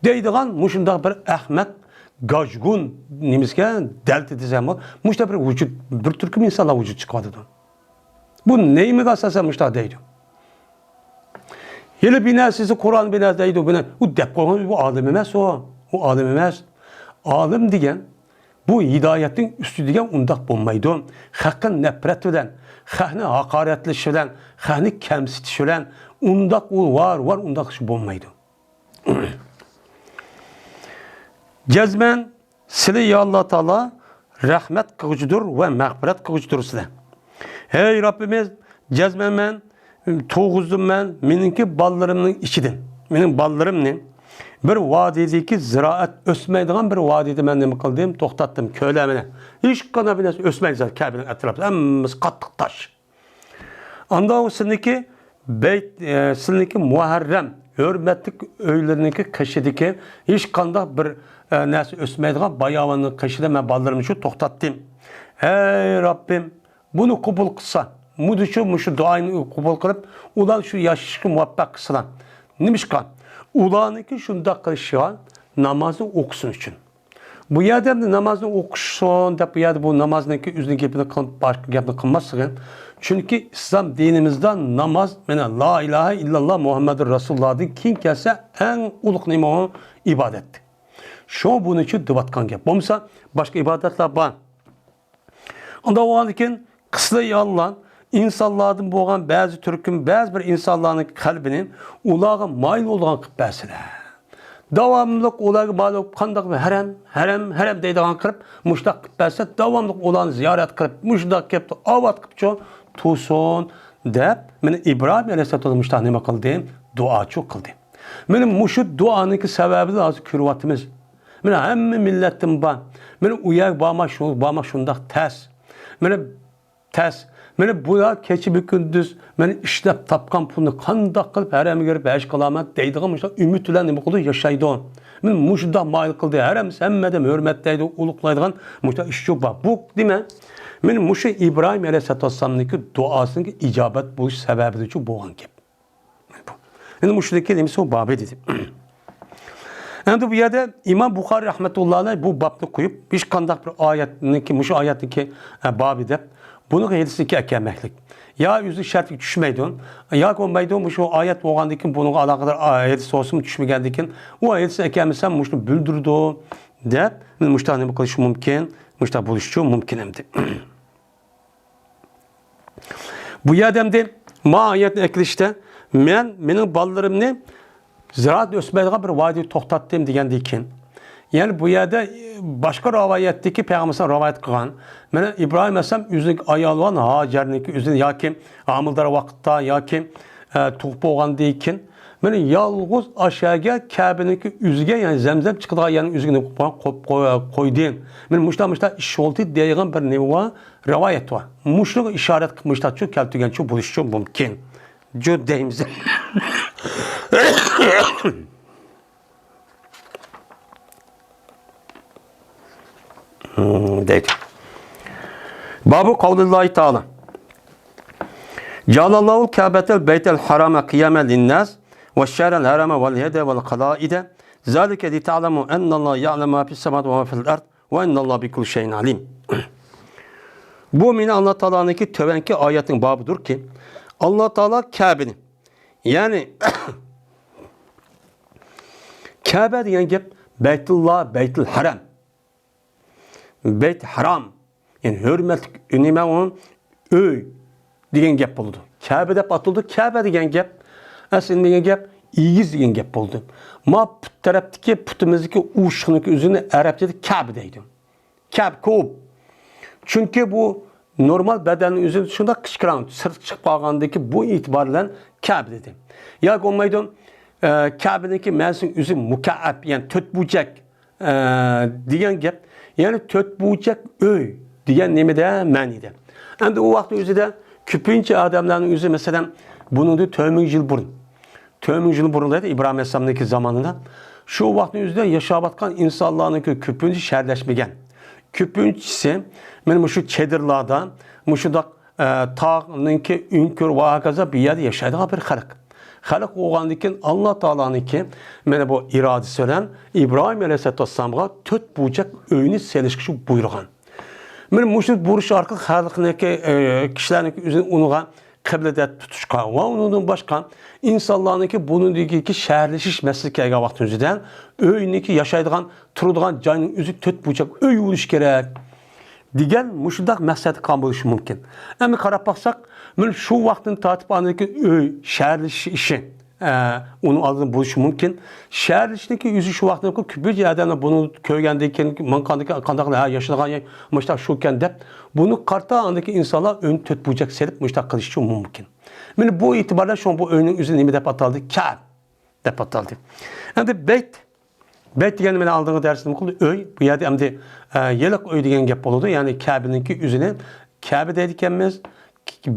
دەيدىغان مۇشۇنداق بىر ئەخمەق، گاژگۇن، نېمىسىكەن، دەلتە دېسەم بولىدۇ. مۇشۇنداق بىر ۋۇجۇد، بىر تۈركۈم ئىنسانلار ۋۇجۇد چىقىۋاتىدۇ. بۇ نېمىگە ئاساسەن مۇشۇنداق دەيدۇ؟ ھېلى بىناسىسى قۇرئان بىناسى دەيدۇ. بۇنى، ئۇ دەپ قويغان، بۇ ئالىم ئەمەس ئۇ. ئۇ ئالىم ئەمەس. ئالىم دېگەن بۇ ھىدايەتنىڭ ئۈستى دېگەن ئۇنداق بولمايدۇ. خەققە نەپرەت بىلەن، خەقنى ھاقارەتلىشى بىلەن، خەقنى كەمسىتىشى بىلەن ئۇنداق ئۇ ۋار، ۋار ئۇنداق ئىش بولمايدۇ. جەزمەن سىلى يا ئاللا تائالا رەھمەت قىلغۇچىدۇر ۋە مەغپىرەت قىلغۇچىدۇرسىلەر. ھەي رەببىمىز، جەزمەن مەن تۇغۇزدۇم مەن مېنىڭكى بالىلىرىمنىڭ ئىچىدىن، مېنىڭ بالىلىرىمنى بىر ۋادىدىكى زىرائەت ئۆسمەيدىغان بىر ۋادىدە مەن نېمە قىلدىم؟ توختاتتىم كۆلەمىنى. ھېچقانداق بىر نەرسە ئۆسمەيدۇ زادى كەبىنىڭ ئەتراپىدا. ھەممىسى قاتتىق تاش. ئاندا ئۇ سىلىنىڭكى بەيت، ئە، سىلىنىڭكى مۇھەررەم، ھۆرمەتلىك ئۆيلىرىنىڭكى قېشىدىكى ھېچقانداق بىر، ئە، نەرسە ئۆسمەيدىغان باياۋاننىڭ قېشىدا مەن بالىلىرىمنى شۇ توختاتتىم. ھەي رەببىم، بۇنى قوبۇل قىلسا، مۇدۇچۇ مۇشۇ دۇئاينى قوبۇل قىلىپ، ئۇلار شۇ ياشىشىشقا مۇۋەپپەق قىلسىلا. نېمىشقا؟ ئۇلارنىڭكى شۇنداق قىلىشىغا نامازنى ئوقۇسۇن ئۈچۈن. بۇ يەردە ئەمدى نامازنى ئوقۇسۇن دەپ، بۇ يەردە بۇ نامازنىڭكى ئۆزىنىڭ گېپىنى قىلىپ، باشقا گەپنى قىلماسلىقى. چۈنكى ئىسلام دىنىمىزدا ناماز، مانا، لا ئىلاھە ئىللاللا مۇھەممەدۇر رەسۇلۇللاھدىن كېيىن كەلسە، ئەڭ ئۇلۇق نېمە ئۇ؟ ئىبادەت. شۇ بۇنىڭ ئۈچۈن دەۋاتقان گەپ. بولمىسا، باشقا ئىبادەتلەر بار. ئۇنداق بولغاندىكىن، قىسلى ياللان ئىنسانلاردىن بولغان بەزى تۈركۈم، بەزى بىر ئىنسانلارنىڭ قەلبىنى ئۇلارغا مايىل بولىدىغان قىلىپ بەرسىلە. داۋاملىق ئۇلارغا مايىل بولۇپ، قانداق بىر ھەرەم، ھەرەم، ھەرەم دەيدىغان قىلىپ، مۇشۇنداق قىلىپ بەرسە، داۋاملىق ئۇلارنى زىيارەت قىلىپ، مۇشۇنداق كەپتۇ، ئاۋات قىپچۇ، تۇرسۇن دەپ، مانا ئىبراھىم ئەلەيھىسسالام مۇشۇنداق نېمە قىلدى؟ دۇئاچۇ قىلدى. مانا مۇشۇ دۇئانىڭكى سەۋەبىدىن ھازىر كۆرۈۋاتىمىز. مانا ھەممە مىللەتتىن بار. مانا ئۇ يەرگە بارما، شۇ بارما، شۇنداق تەس. مانا تەس. مانا بۇلار كېچە بۇ كۈندۈز مانا ئىشلەپ تاپقان پۇلنى قانداق قىلىپ ھەرەمگە بېرىپ ھەج قىلامەن دەيدىغان مۇشۇنداق ئۈمىد بىلەن نېمە قىلىدۇ؟ ياشايدۇ. مانا مۇشۇنداق مايىل قىلدى. ھەرەم ھەممە ئادەم ھۆرمەتلەيدۇ، ئۇلۇقلايدىغان مۇشۇنداق ئىشچۇ بار. بۇ نېمە؟ مانا مۇشۇ ئىبراھىم ئەلەيھىسسالام دۇئاسىنىڭ ئىجابەت بولۇش سەۋەبىدىچۇ بولغان گەپ. ئەمدى مۇشۇنىڭكى نېمىسى بۇ بابى دېدى. ئەمدى بۇ يەردە ئىمام بۇخارىي رەھمەتۇللا ئەلەيھ بۇ بابنى قويۇپ، ھېچقانداق بىر ئايەتنىڭكى، مۇشۇ ئايەتنىڭكى، ئە، بابى دەپ، بۇنىڭغا ھەدىسنىڭكى ئەكەلمەكلىك. يا ئۆزى شەرتكە چۈشمەيدۇ، ياكى بولمايدۇ، مۇشۇ ئايەت بولغاندىن كېيىن بۇنىڭغا ئالاقىدار، ئا، ھەدىس بولسىمۇ چۈشمىگەندىن كېيىن، ئۇ ھەدىسنى ئەكەلمىسەم مۇشۇنى بىلدۈرىدۇ دەپ، مۇشۇنداق نېمە قىلىشى مۇمكىن، مۇشۇنداق بولۇشىچۇ مۇمكىن ئەمدى. بۇ يەردە ئەمدى ما ئايەتنى ئەكېلىشتە، مەن مېنىڭ بالىلىرىمنى زىرائەت ئۆسمەيدىغان بىر ۋادىدە توختاتتىم دېگەندىن كېيىن، يەنى بۇ يەردە باشقا رىۋايەتتىكى پەيغەمبەر رىۋايەت قىلغان، مانا ئىبراھىم ئەلەيھىسسالام ئۆزىنىڭ ئايالى بولغان ھاجەرنىڭكى ئۆزىنى ياكى ھامىلىدار ۋاقىتتا ياكى، ئە، تۇغۇپ بولغاندىن كېيىن، مانا يالغۇز ئاشەگە كەبىنىڭكى ئۆزىگە، يەنى زەمزەم چىقىدىغان يەرنىڭ ئۆزىگە نېمە قىلىپ قويغان؟ قويۇپ قوي-، قويدى. مانا مۇشۇنداق، مۇشۇنداق ئىش بولدى دېيىدىغان بىر نېمە بار؟ رىۋايەت بار. مۇشۇنىڭغا ئىشارەت قىلىپ مۇشۇنداقچۇ كەلتۈرگەنچۇ بولۇشىچۇ مۇمكىن. جۇ دەيمىز. دەيدۇ. بابۇ قەۋلىللاھى تائالا. جەئەلەللاھۇل كەبەتەل بەيتەل ھەرامە قىيامەن لىنناس ۋە شەھرەل ھەرامە ۋەل ھەدە ۋەل قەلائىدە. زالىكە لىتەئلەمۇ ئەننەللاھە يەئلەمۇ ما فىس سەماۋاتى ۋە ما فىل ئەرد ۋە ئەننەللاھە بىكۇللى شەيئىن ئەلىم. بۇ مانا ئاللا تائالانىڭكى تۆۋەنكى ئايەتنىڭ بابىدۇركى، ئاللا تائالا كەبىنى، يەنى كەبە دېگەن گەپ بەيتۇللا، بەيتۇل ھەرام. بەيت ھەرام، يەنى ھۆرمەتلىك نېمە ئۇ؟ ئۆي دېگەن گەپ بولىدۇ. كەبە دەپ ئاتىلىدۇ. كەبە دېگەن گەپ ئەسلى نېمە دېگەن گەپ؟ ئېگىز دېگەن گەپ بولىدۇ. ما پۇت تەرەپتىكى، پۇتىمىزدىكى ئۇۋۇشۇقنىڭكى ئۆزىنى ئەرەبچىدە كەبە دەيدۇ. كەپ، كوپ. چۈنكى بۇ نورمال بەدەننىڭ ئۆزى شۇنداق كىچىكراق، سىرتقا چىقىپ قالغاندىكى بۇ ئېتىبار بىلەن كەبە دېدى. ياكى بولمايدۇ، ئە، كەبىنىڭكى مەنىسىنىڭ ئۆزى مۇكەئەب، يەنى تۆت بۇرجەك، ئە، دېگەن گەپ. يەنى تۆت بۇرجەك ئۆي دېگەن نېمىدە؟ مەنىدە. ئەمدى ئۇ ۋاقىتنىڭ ئۆزىدە كۆپىنچە ئادەملەرنىڭ ئۆزى، مەسىلەن، بۇنىڭدىن تۆت مىڭ يىل بۇرۇن، تۆت مىڭ يىل بۇرۇن دەيدۇ، ئىبراھىم ئەلەيھىسسالامنىڭكى زامانىدا. شۇ ۋاقىتنىڭ ئۆزىدە ياشاۋاتقان ئىنسانلارنىڭكى كۆپىنچىسى شەھەرلەشمىگەن. كۆپىنچىسى مانا مۇشۇ چېدىرلاردا، مۇشۇنداق، ئە، تاغنىڭكى ئۆڭكۈر ۋە ھاكازا بۇ يەردە ياشايدىغان بىر خەلق. خەلق بولغاندىن كېيىن، ئاللا تائالانىڭكى مانا بۇ ئىرادىسى بىلەن ئىبراھىم ئەلەيھىسسالاتۇ ۋەسسالامغا تۆت بۇرجەك ئۆينى سېلىشقا شۇ بۇيرۇغان. مانا مۇشۇ بۇرۇش ئارقىلىق خەلقنىڭكى، ئە، كىشىلەرنىڭكى ئۆزىنى ئۇنىڭغا قىبلىدە تۇتۇشقا ۋە ئۇنىڭدىن باشقا ئىنسانلارنىڭكى بۇنىڭدىكى شەھەرلىشىش مەسىلىسى كەلگەن ۋاقتىنىڭ ئۆزىدە ئۆينىڭكى ياشايدىغان، تۇرىدىغان جاينىڭ ئۆزى تۆت بۇرجەك ئۆي بولۇشى كېرەك دېگەن مۇشۇنداق مەقسەتكە قالغان بولۇشى مۇمكىن. ئەمما قاراپ باقساق، مانا شۇ ۋاقىتتىن تارتىپ ئاندىكى ئۆي شەھەرلىشىش ئىشى، ئە، ئۇنىڭ ئالدىدا بولۇشى مۇمكىن. شەھەرلىشىشنىڭكى ئۆزى شۇ ۋاقىتتا كۆپىنچە ئادەملەر بۇنى كۆرگەندىن كېيىن، مانا قانداق، قانداق، ھە، ياشىدىغان يەر مۇشۇنداق شۇكەن دەپ، بۇنى قارىتا ئاندىكى ئىنسانلار ئۆينى تۆت بۇرجەك سېلىپ مۇشۇنداق قىلىشى مۇمكىن. مانا بۇ ئېتىباردا شۇڭا بۇ ئۆينىڭ ئۆزى نېمە دەپ ئاتالدى؟ كەب دەپ ئاتالدى. ئەمدى بەيت بەيت دېگەن مانا ئالدىنقى دەرستە نېمە قىلدى؟ ئۆي. بۇ يەردە ئەمدى، ئە، ھېلىقى ئۆي دېگەن گەپ بولىدۇ. يەنى كەبىنىڭكى ئۆزىنى كەبە دەيدىكەنمىز،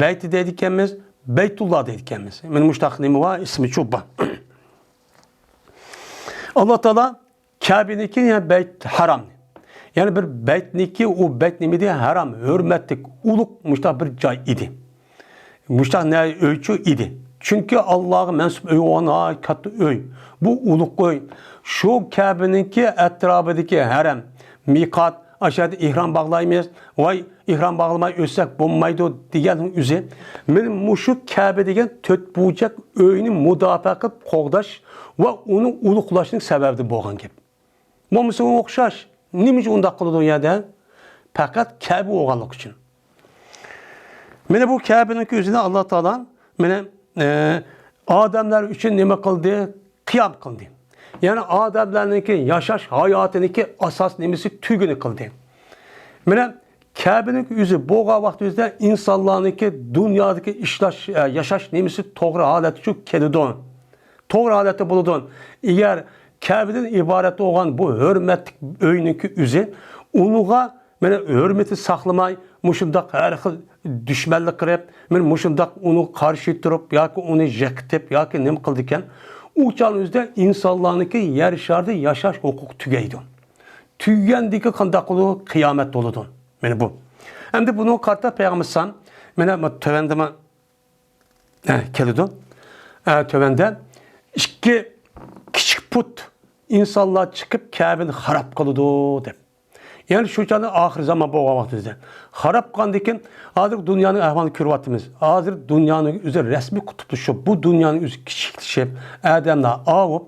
بەيت دەيدىكەنمىز، بەيتۇللا دەيدىكەنمىز. مانا مۇشۇنداق نېمە بار، ئىسمىچۇ بار. ئاللا تائالا كەبىنىڭكى، يەنى بەيت ھارام. يەنى بىر بەيتنىڭكى، ئۇ بەيت نېمە ئىدى؟ ھارام، ھۆرمەتلىك، ئۇلۇغ مۇشۇنداق بىر جاي ئىدى. مۇشۇنداق نە ئۆيچۇ ئىدى. چۈنكى ئاللاغا مەنسۇپ ئۆي بولغان ناھايىتى كاتتا ئۆي. بۇ ئۇلۇغ ئۆي. شۇ كەبىنىڭكى ئەتراپىدىكى ھەرەم، مىقات، ئاشۇ يەردە ئېھرام باغلايمىز، ۋاي ئېھرام باغلىماي ئۆتسەك بولمايدۇ دېگەننىڭ ئۆزى، مانا مۇشۇ كەبە دېگەن تۆت بۇرجەك ئۆينى مۇداپىئە قىلىپ قوغداش ۋە ئۇنى ئۇلۇغلاشنىڭ سەۋەبىدىن بولغان گەپ. بولمىسا ئوخشاش. نېمە ئۈچۈن ئۇنداق قىلىدۇ ئۇ يەردە؟ پەقەت كەبە بولغانلىقى ئۈچۈن. مانا بۇ كەبىنىڭكى ئۆزىنى ئاللا تائالا مانا، ئە، ئادەملەر ئۈچۈن نېمە قىلدى؟ قىيام قىلدى. يەنى ئادەملەرنىڭكى ياشاش ھاياتىنىڭكى ئاساس نېمىسى، تۈگۈنى قىلدى. مانا كەبىنىڭكى ئۆزى بولغان ۋاقتىمىزدا ئىنسانلارنىڭكى دۇنيادىكى ئىشلاش، ئە، ياشاش نېمىسى توغرا ھالەتتە كېلىدۇ. توغرا ھالەتتە بولىدۇ. ئەگەر كەبىدىن ئىبارەت بولغان بۇ ھۆرمەتلىك ئۆينىڭكى ئۆزى ئۇنىڭغا مانا ھۆرمىتى ساقلىماي، مۇشۇنداق ھەر خىل دۈشمەنلىك قىلىپ، مانا مۇشۇنداق ئۇنىڭغا قارشى تۇرۇپ ياكى ئۇنى يىقىتىپ ياكى نېمە قىلىدىكەن، ئۇ چاغنىڭ ئۆزىدە ئىنسانلارنىڭكى يەر شارىدا ياشاش ھوقۇقى تۈگەيدۇ. تۈگىگەندىكى قانداق بولىدۇ؟ قىيامەت بولىدۇ. مانا بۇ. ئەمدى بۇنىڭغا قارىتا پەيغەمبەر ئەلەيھىسسالام مانا بۇ تۆۋەندىمۇ ھە، كېلىدۇ. ئە، تۆۋەندە ئىككى كىچىك پۇت ئىنسانلار چىقىپ كەبىنى خاراب قىلىدۇ دەپ. يەنى شۇ چاغدا ئاخىر زامان بولغان ۋاقتىمىزدا. خاراب قىلغاندىن كېيىن ھازىر دۇنيانىڭ ئەھۋالىنى كۆرۈۋاتىمىز. ھازىر دۇنيانىڭ ئۆزى رەسمىي قۇتۇپلىشىپ، بۇ دۇنيانىڭ ئۆزى كىچىكلىشىپ، ئادەملەر ئاۋۇپ،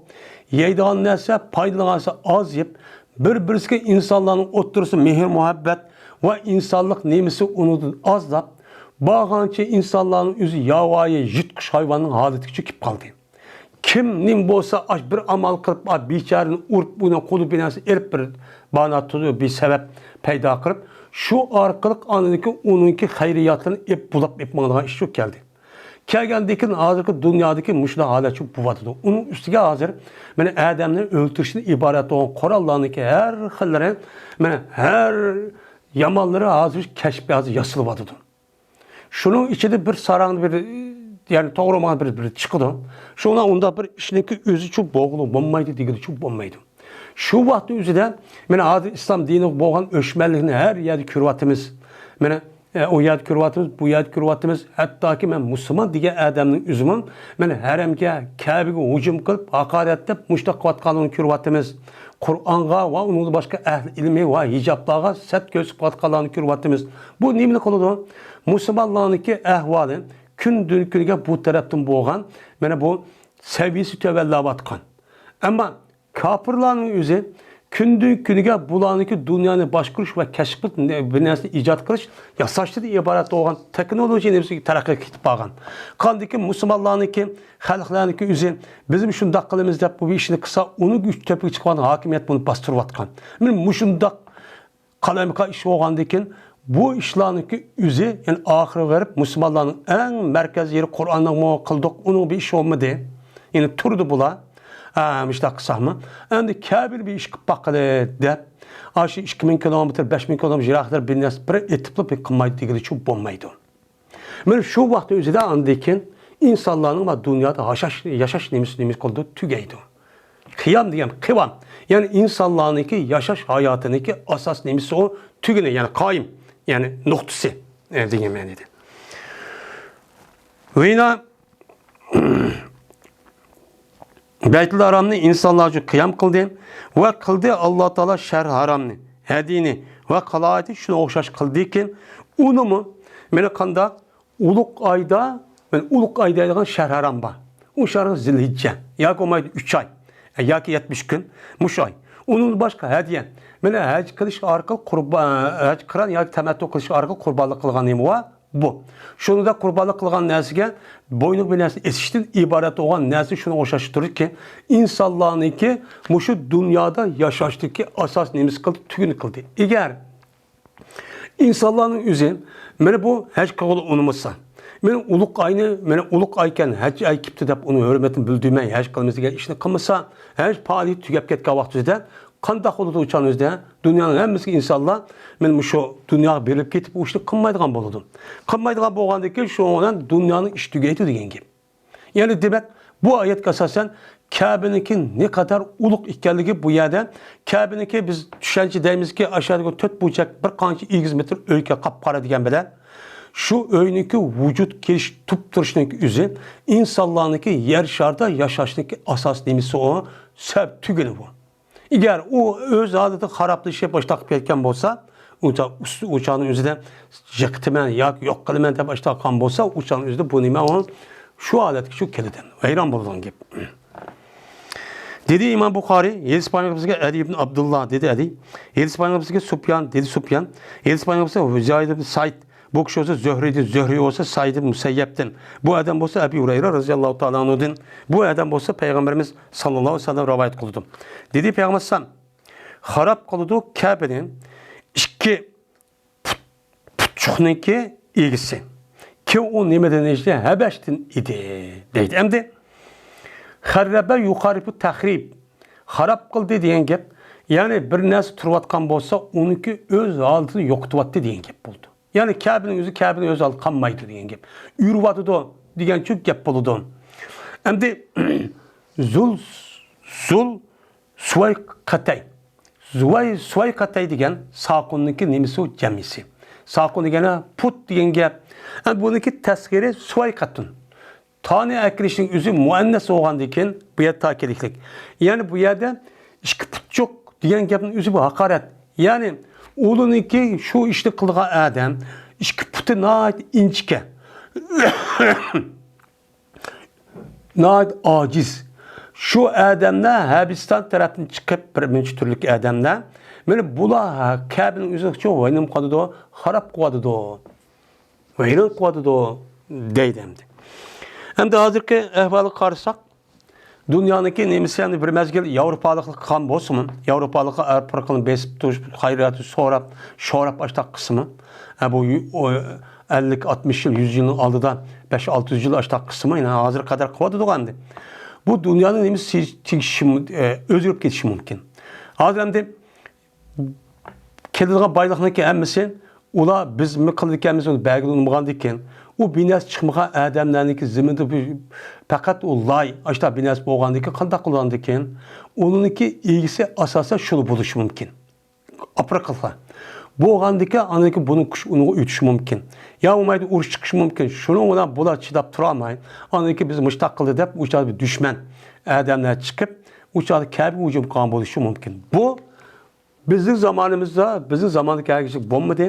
يەيدىغان نەرسە، پايدىلىنىدىغان نەرسە ئازىيىپ، بىر-بىرسىگە ئىنسانلارنىڭ ئوتتۇرىسى مېھىر-مۇھەببەت ۋە ئىنسانلىق نېمىسى ئۇنىڭدىن ئازلاپ، بارغانچە ئىنسانلارنىڭ ئۆزى ياۋايى يىرتقۇچ ھايۋاننىڭ ھالىتىگىچە كېلىپ قالدى. كىم نېمە بولسا، ئاش بىر ئامال قىلىپ، ئا، بىچارىنى ئۇرۇپ، ئۇنىڭ قولى بىلەن ئېلىپ بىر بانا تۇتۇپ، بىر سەۋەب پەيدا قىلىپ، شۇ ئارقىلىق ئاندىكى ئۇنىڭكى خەيرىياتلىرىنى ئېلىپ بۇلاپ ئېلىپ ماڭىدىغان ئىش شۇ كەلدى. كەلگەندىكىن ھازىرقى دۇنيادىكى مۇشۇنداق ھالەت شۇ بولۇۋاتىدۇ. ئۇنىڭ ئۈستىگە ھازىر مانا ئادەمنى ئۆلتۈرۈشتىن ئىبارەت بولغان قوراللارنىڭكى ھەر خىللىرى، مانا ھەر يامانلىرى ھازىر كەشىپ ھازىر ياسىلىۋاتىدۇ. شۇنىڭ ئىچىدە بىر ساراڭ بىر، يەنى توغرا بولمىغان بىر، بىر چىقىدۇ. شۇڭا ئۇنداق بىر ئىشنىڭكى ئۆزىچۇ بولغىلى بولمايدۇ، دېگىلىچۇ بولمايدۇ. شۇ ۋاقىتنىڭ ئۆزىدە مانا ھازىر ئىسلام دىنىغا بولغان ئۆچمەنلىكنى ھەر يەردە كۆرۈۋاتىمىز. مانا، ئە، ئۇ يەردە كۆرۈۋاتىمىز، بۇ يەردە كۆرۈۋاتىمىز. ھەتتاكى مەن مۇسۇلمان دېگەن ئادەمنىڭ ئۆزىمۇ مانا ھەرەمگە، كەبىگە ھۇجۇم قىلىپ، ھاقارەتلەپ، مۇشۇنداق قىلىۋاتقانلىقىنى كۆرۈۋاتىمىز. قۇرئانغا ۋە ئۇنىڭدىن باشقا ئەھلى ئىلمى ۋە ھىجابلارغا سەت كۆرسىتىۋاتقانلارنى كۆرۈۋاتىمىز. بۇ نېمىنى قىلىدۇ؟ مۇسۇلمانلارنىڭكى ئەھۋالى كۈندىن-كۈنگە بۇ تەرەپتىن بولغان، مانا بۇ سەۋىيەسى تۆۋەنلەۋاتقان. ئەمما كاپىرلارنىڭ ئۆزى كۈندىن-كۈنگە بۇلارنىڭكى دۇنيانى باشقۇرۇش ۋە كەشىپ قىلىش، بىر نەرسىنى ئىجاد قىلىش، ياساشتىن ئىبارەت بولغان تېخنولوگىيە نېمىسى تەرەققىي قىلىپ بارغان. قاندىكى مۇسۇلمانلارنىڭكى، خەلقلەرنىڭكى ئۆزى بىزمۇ شۇنداق قىلىمىز دەپ بۇ ئىشنى قىلسا، ئۇنىڭ كۈچ تۆپىگە چىقىۋاتقان ھاكىمىيەت بۇنى باستۇرۇۋاتقان. مانا مۇشۇنداق قالايمىقان ئىش بولغاندىن كېيىن، بۇ ئىشلارنىڭكى ئۆزى، يەنى ئاخىرىغا بېرىپ مۇسۇلمانلارنىڭ ئەڭ مەركەزىي يېرى قۇرئاننىڭمۇ قىلدۇق، ئۇنىڭ بىر ئىشى بولمىدى. يەنى تۇردى بۇلار. ئا، مۇشۇنداق قىلساقمۇ. ئەمدى كەبىنى بىر ئىش قىلىپ باققىلى دەپ، ئاشۇ ئىككى مىڭ كىلومېتىر، بەش مىڭ كىلومېتىر يىراقلىرى بىر نەرسە بىر ئېتىپلا بىر قىلمايدۇ دېگىلىچۇ بولمايدۇ. مانا شۇ ۋاقىت ئۆزىدە ئاندىن كېيىن ئىنسانلارنىڭ ۋە دۇنيادا ياشاش، ياشاش نېمىسى، نېمىسى قىلىدۇ؟ تۈگەيدۇ. قىيام دېگەن قىۋام، يەنى ئىنسانلارنىڭكى ياشاش ھاياتىنىڭكى ئاساس نېمىسى ئۇ؟ تۈگۈنى، يەنى قايىم، يەنى نۇقتىسى، ئە، دېگەن مەنىدە. ۋىنا بەيتۇل ھارامنى ئىنسانلار ئۈچۈن قىيام قىلدى ۋە قىلدى ئاللا تائالا شەھر ھارامنى، ھەدىنى ۋە قالايىتى شۇنىڭغا ئوخشاش قىلدىكىن، ئۇنىمۇ مانا قانداق ئۇلۇغ ئايدا، مانا ئۇلۇغ ئاي دەيدىغان شەھر ھارام بار. ئۇ شەھر زىلھىججە ياكى بولمايدۇ ئۈچ ئاي، ياكى يەتمىش كۈن، مۇشۇ ئاي. ئۇنىڭدىن باشقا ھەدىيە، مانا ھەج قىلىش ئارقىلىق قۇربان، ھەج قىران ياكى تەمەتتۇ قىلىش ئارقىلىق قۇربانلىق قىلغان نېمە بار؟ بۇ. شۇنىڭدا قۇربانلىق قىلغان نەرسىگە، بوينىغا بىر نەرسە ئېسىشتىن ئىبارەت بولغان نەرسە شۇنىڭغا ئوخشاشتۇركى، ئىنسانلارنىڭكى مۇشۇ دۇنيادا ياشاشتىكى ئاساس نېمىسى قىلدى؟ تۈگۈنى قىلدى. ئەگەر ئىنسانلارنىڭ ئۆزى مانا بۇ ھەج قىلغىلى ئۇنىمىسا، مانا ئۇلۇغ ئاينى، مانا ئۇلۇغ ئايكەن، ھەج ئاي كېپتۇ دەپ ئۇنىڭ ھۆرمىتىنى بىلدۈرمەي ھەج قىلىمىز دېگەن ئىشنى قىلمىسا، ھەج پائالىيىتى تۈگەپ كەتكەن ۋاقتىمىزدا قانداق بولىدۇ ئۇ چاغنىڭ ئۆزىدە؟ دۇنيانىڭ ھەممىسىگە ئىنسانلار مانا مۇشۇ دۇنياغا بېرىلىپ كېتىپ، ئۇ ئىشنى قىلمايدىغان بولىدۇ. قىلمايدىغان بولغاندىن كېيىن شۇنىڭ بىلەن دۇنيانىڭ ئىشى تۈگەيدۇ دېگەن گەپ. يەنى دېمەك، بۇ ئايەتكە ئاساسەن كەبىنىڭكى نەقەدەر ئۇلۇغ ئىكەنلىكى بۇ يەردە، كەبىنىڭكى بىز چۈشەنچە دەيمىزكى، ئاشۇ يەردىكى تۆت بۇرجەك بىر قانچە ئېگىز مېتىر ئۆيگە قاپقارا دېگەن بىلەن، شۇ ئۆينىڭكى ۋۇجۇد كېلىش، تۇرۇپ تۇرۇشنىڭكى ئۆزى ئىنسانلارنىڭكى يەر شارىدا ياشاشنىڭكى ئاساسىي نېمىسى ئۇ، سەۋەب تۈگۈنى بۇ. ئەگەر ئۇ ئۆز ھالىتىدا خارابلىشىپ، باشقا قىلىپ كەتكەن بولسا، ئۇ چا-، ئۇس-، ئۇ چاغنىڭ ئۆزىدە يىقىتىمەن ياكى يوق قىلىمەن دەپ ئاشۇنداق قىلغان بولسا، ئۇ چاغنىڭ ئۆزىدە بۇ نېمە ئۇ شۇ ھالەتكە شۇ كېلىدۇ. ھەيران بولىدىغان گەپ. دېدى ئىمام بۇخارىي، ھەدىس بايان بىزگە ئەلى ئىبن ئابدۇللا، دېدى ئەلى. ھەدىس بايان بىزگە سۇپيان، دېدى سۇپيان. ھەدىس بايان بىزگە زايد ئىبن سايد. بۇ كىشى بولسا زۆھرىي، زۆھرىي بولسا سەئىد ئىبن مۇسەييەبتىن. بۇ ئادەم بولسا ئەبى ھۇرەيرە رەزىياللاھۇ تائالا ئەنھۇدىن. بۇ ئادەم بولسا پەيغەمبىرىمىز ساللاللاھۇ ئەلەيھى ۋەسەللەم رىۋايەت قىلىدۇ. دېدى پەيغەمبەر ئەلەيھىسسالام، خاراب قىلىدۇ كەبىنى ئىككى پۇت، پۇتچۇقنىڭكى ئىگىسى. كى ئۇ نېمىدىن ئىدى؟ ھەبەشتىن ئىدى، دەيدۇ. ئەمدى خەررەبە يۇخالىپۇ تەخرىب. خاراب قىلدى دېگەن گەپ، يەنى بىر نەرسە تۇرۇۋاتقان بولسا، ئۇنىڭكى ئۆز ھالىتىنى يوقىتىۋەتتى دېگەن گەپ بولىدۇ. يەنى كەبىنىڭ ئۆزى كەبىنىڭ ئۆز ھالىتى قالمايدۇ دېگەن گەپ. ئۆرۈۋاتىدۇ دېگەنچۇ گەپ بولىدۇ. ئەمدى زۇل، زۇل سۇۋەيقەتەي. زۇۋەي، سۇۋەيقەتەي دېگەن ساقۇننىڭكى نېمىسى ئۇ؟ جەمئىسى. ساقۇن دېگەنى پۇت دېگەن گەپ. ئەمدى بۇنىڭكى تەسغىرى سۇۋەيقەتۇن. تانى ئەكىرىشنىڭ ئۆزى مۇئەننەس بولغاندىن كېيىن، بۇ يەر تا كېلىكلىك. يەنى بۇ يەردە ئىككى پۇتچۇق دېگەن گەپنىڭ ئۆزى بۇ ھاقارەت. يەنى ئۇلىنىڭكى شۇ ئىشنى قىلىدىغان ئادەم ئىككى پۇتى ناھايىتى ئىنچىكە. ناھايىتى ئاجىز. شۇ ئادەملەر ھەبىستان تەرەپتىن چىقىپ، بىر مۇنچە تۈرلۈك ئادەملەر، مانا بۇلار كەبىنىڭ ئۆزىنى ۋەيران قىلىدۇ، خاراب قىلىۋاتىدۇ، ۋەيران قىلىۋاتىدۇ دەيدۇ ئەمدى. ئەمدى ھازىرقى ئەھۋالغا قارىساق، دۇنيانىڭكى نېمىسى ئەمدى بىر مەزگىل ياۋروپالىقلار قىلغان بولسىمۇ، ياۋروپالىقلار ئارقىلىق بېسىپ تۇرۇپ، خەيراتى سوراپ، شوراپ ئاشتاق قىلسىمۇ، ھە، بۇ يۇ-، ئو-، ئەللىك، ئاتمىش يىل، يۈز يىلنىڭ ئالدىدا بەش، ئالتە يۈز يىل ئاشتاق قىلسىمۇ، يەنە ھازىرغا قەدەر قىلىۋاتىدىغۇ ئەمدى. بۇ دۇنيانىڭ نېمىسى تېگىشى مۇ-، ئە، ئۆزگىرىپ كېتىشى مۇمكىن. ھازىر ئەمدى كېلىدىغان بايلىقنىڭكى ھەممىسى ئۇلار بىز نېمە قىلىدىكەنمىز، ئۇنى بەلگىلىنمىغاندىكىن، ئۇ بىناسى چىقمىغان ئادەملەرنىڭكى زېمىنىدا بۇ پەقەت ئۇ لاي، ئاشتا بىناسى بولغاندىكىن قانداق قىلغاندىكىن، ئۇنىڭكى ئىگىسى ئاساسەن شۇلا بولۇشى مۇمكىن. ئاپرىقىلىقلار. بولغاندىكىن، ئاندىن كېيىن بۇنىڭ كۈچى ئۇنىڭغا ئۆتۈشى مۇمكىن. يا بولمايدۇ، ئۇرۇش چىقىشى مۇمكىن. شۇنىڭ بىلەن بۇلار چىداپ تۇرالماي، ئاندىن كېيىن بىز مۇشتاق قىلدى دەپ، ئۇ چاغدا بىر دۈشمەن ئادەملەر چىقىپ، ئۇ چاغدا كەبىگە ھۇجۇم قىلغان بولۇشى مۇمكىن. بۇ بىزنىڭ زامانىمىزدا، بىزنىڭ زاماندا كەلگۈسى بولمىدى،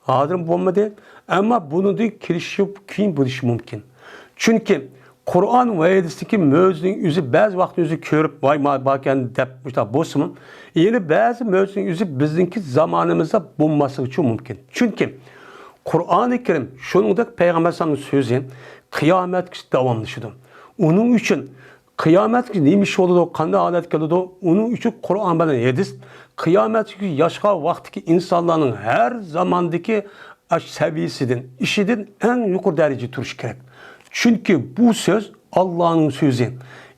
ھازىرمۇ بولمىدى. ئەمما بۇنىڭدىن كېلىشىپ كېيىن بولۇشى مۇمكىن. چۈنكى قۇرئان ۋە ھەدىستىكى مۆجىزىنىڭ ئۆزى بەزى ۋاقىتنى ئۆزى كۆرۈپ، ۋاي، ما باركەن دەپ مۇشۇنداق بولسىمۇ، يەنە بەزى مۆجىزىنىڭ ئۆزى بىزنىڭكى زامانىمىزدا بولماسلىقى مۇمكىن. چۈنكى قۇرئانى كەرىم، شۇنىڭدەك پەيغەمبەر ئەلەيھىسسالامنىڭ سۆزى قىيامەتكىچە داۋاملىشىدۇ. ئۇنىڭ ئۈچۈن قىيامەتكە نېمە ئىش بولىدۇ، قانداق ھالەت كېلىدۇ؟ ئۇنىڭ ئۈچۈن قۇرئان بىلەن ھەدىس قىيامەتكە ياشىغان ۋاقتىكى ئىنسانلارنىڭ ھەر زاماندىكى ئاش سەۋىيەسىدىن، ئىشىدىن ئەڭ يۇقىرى دەرىجىدە تۇرۇشى كېرەك. چۈنكى بۇ سۆز ئاللانىڭ سۆزى.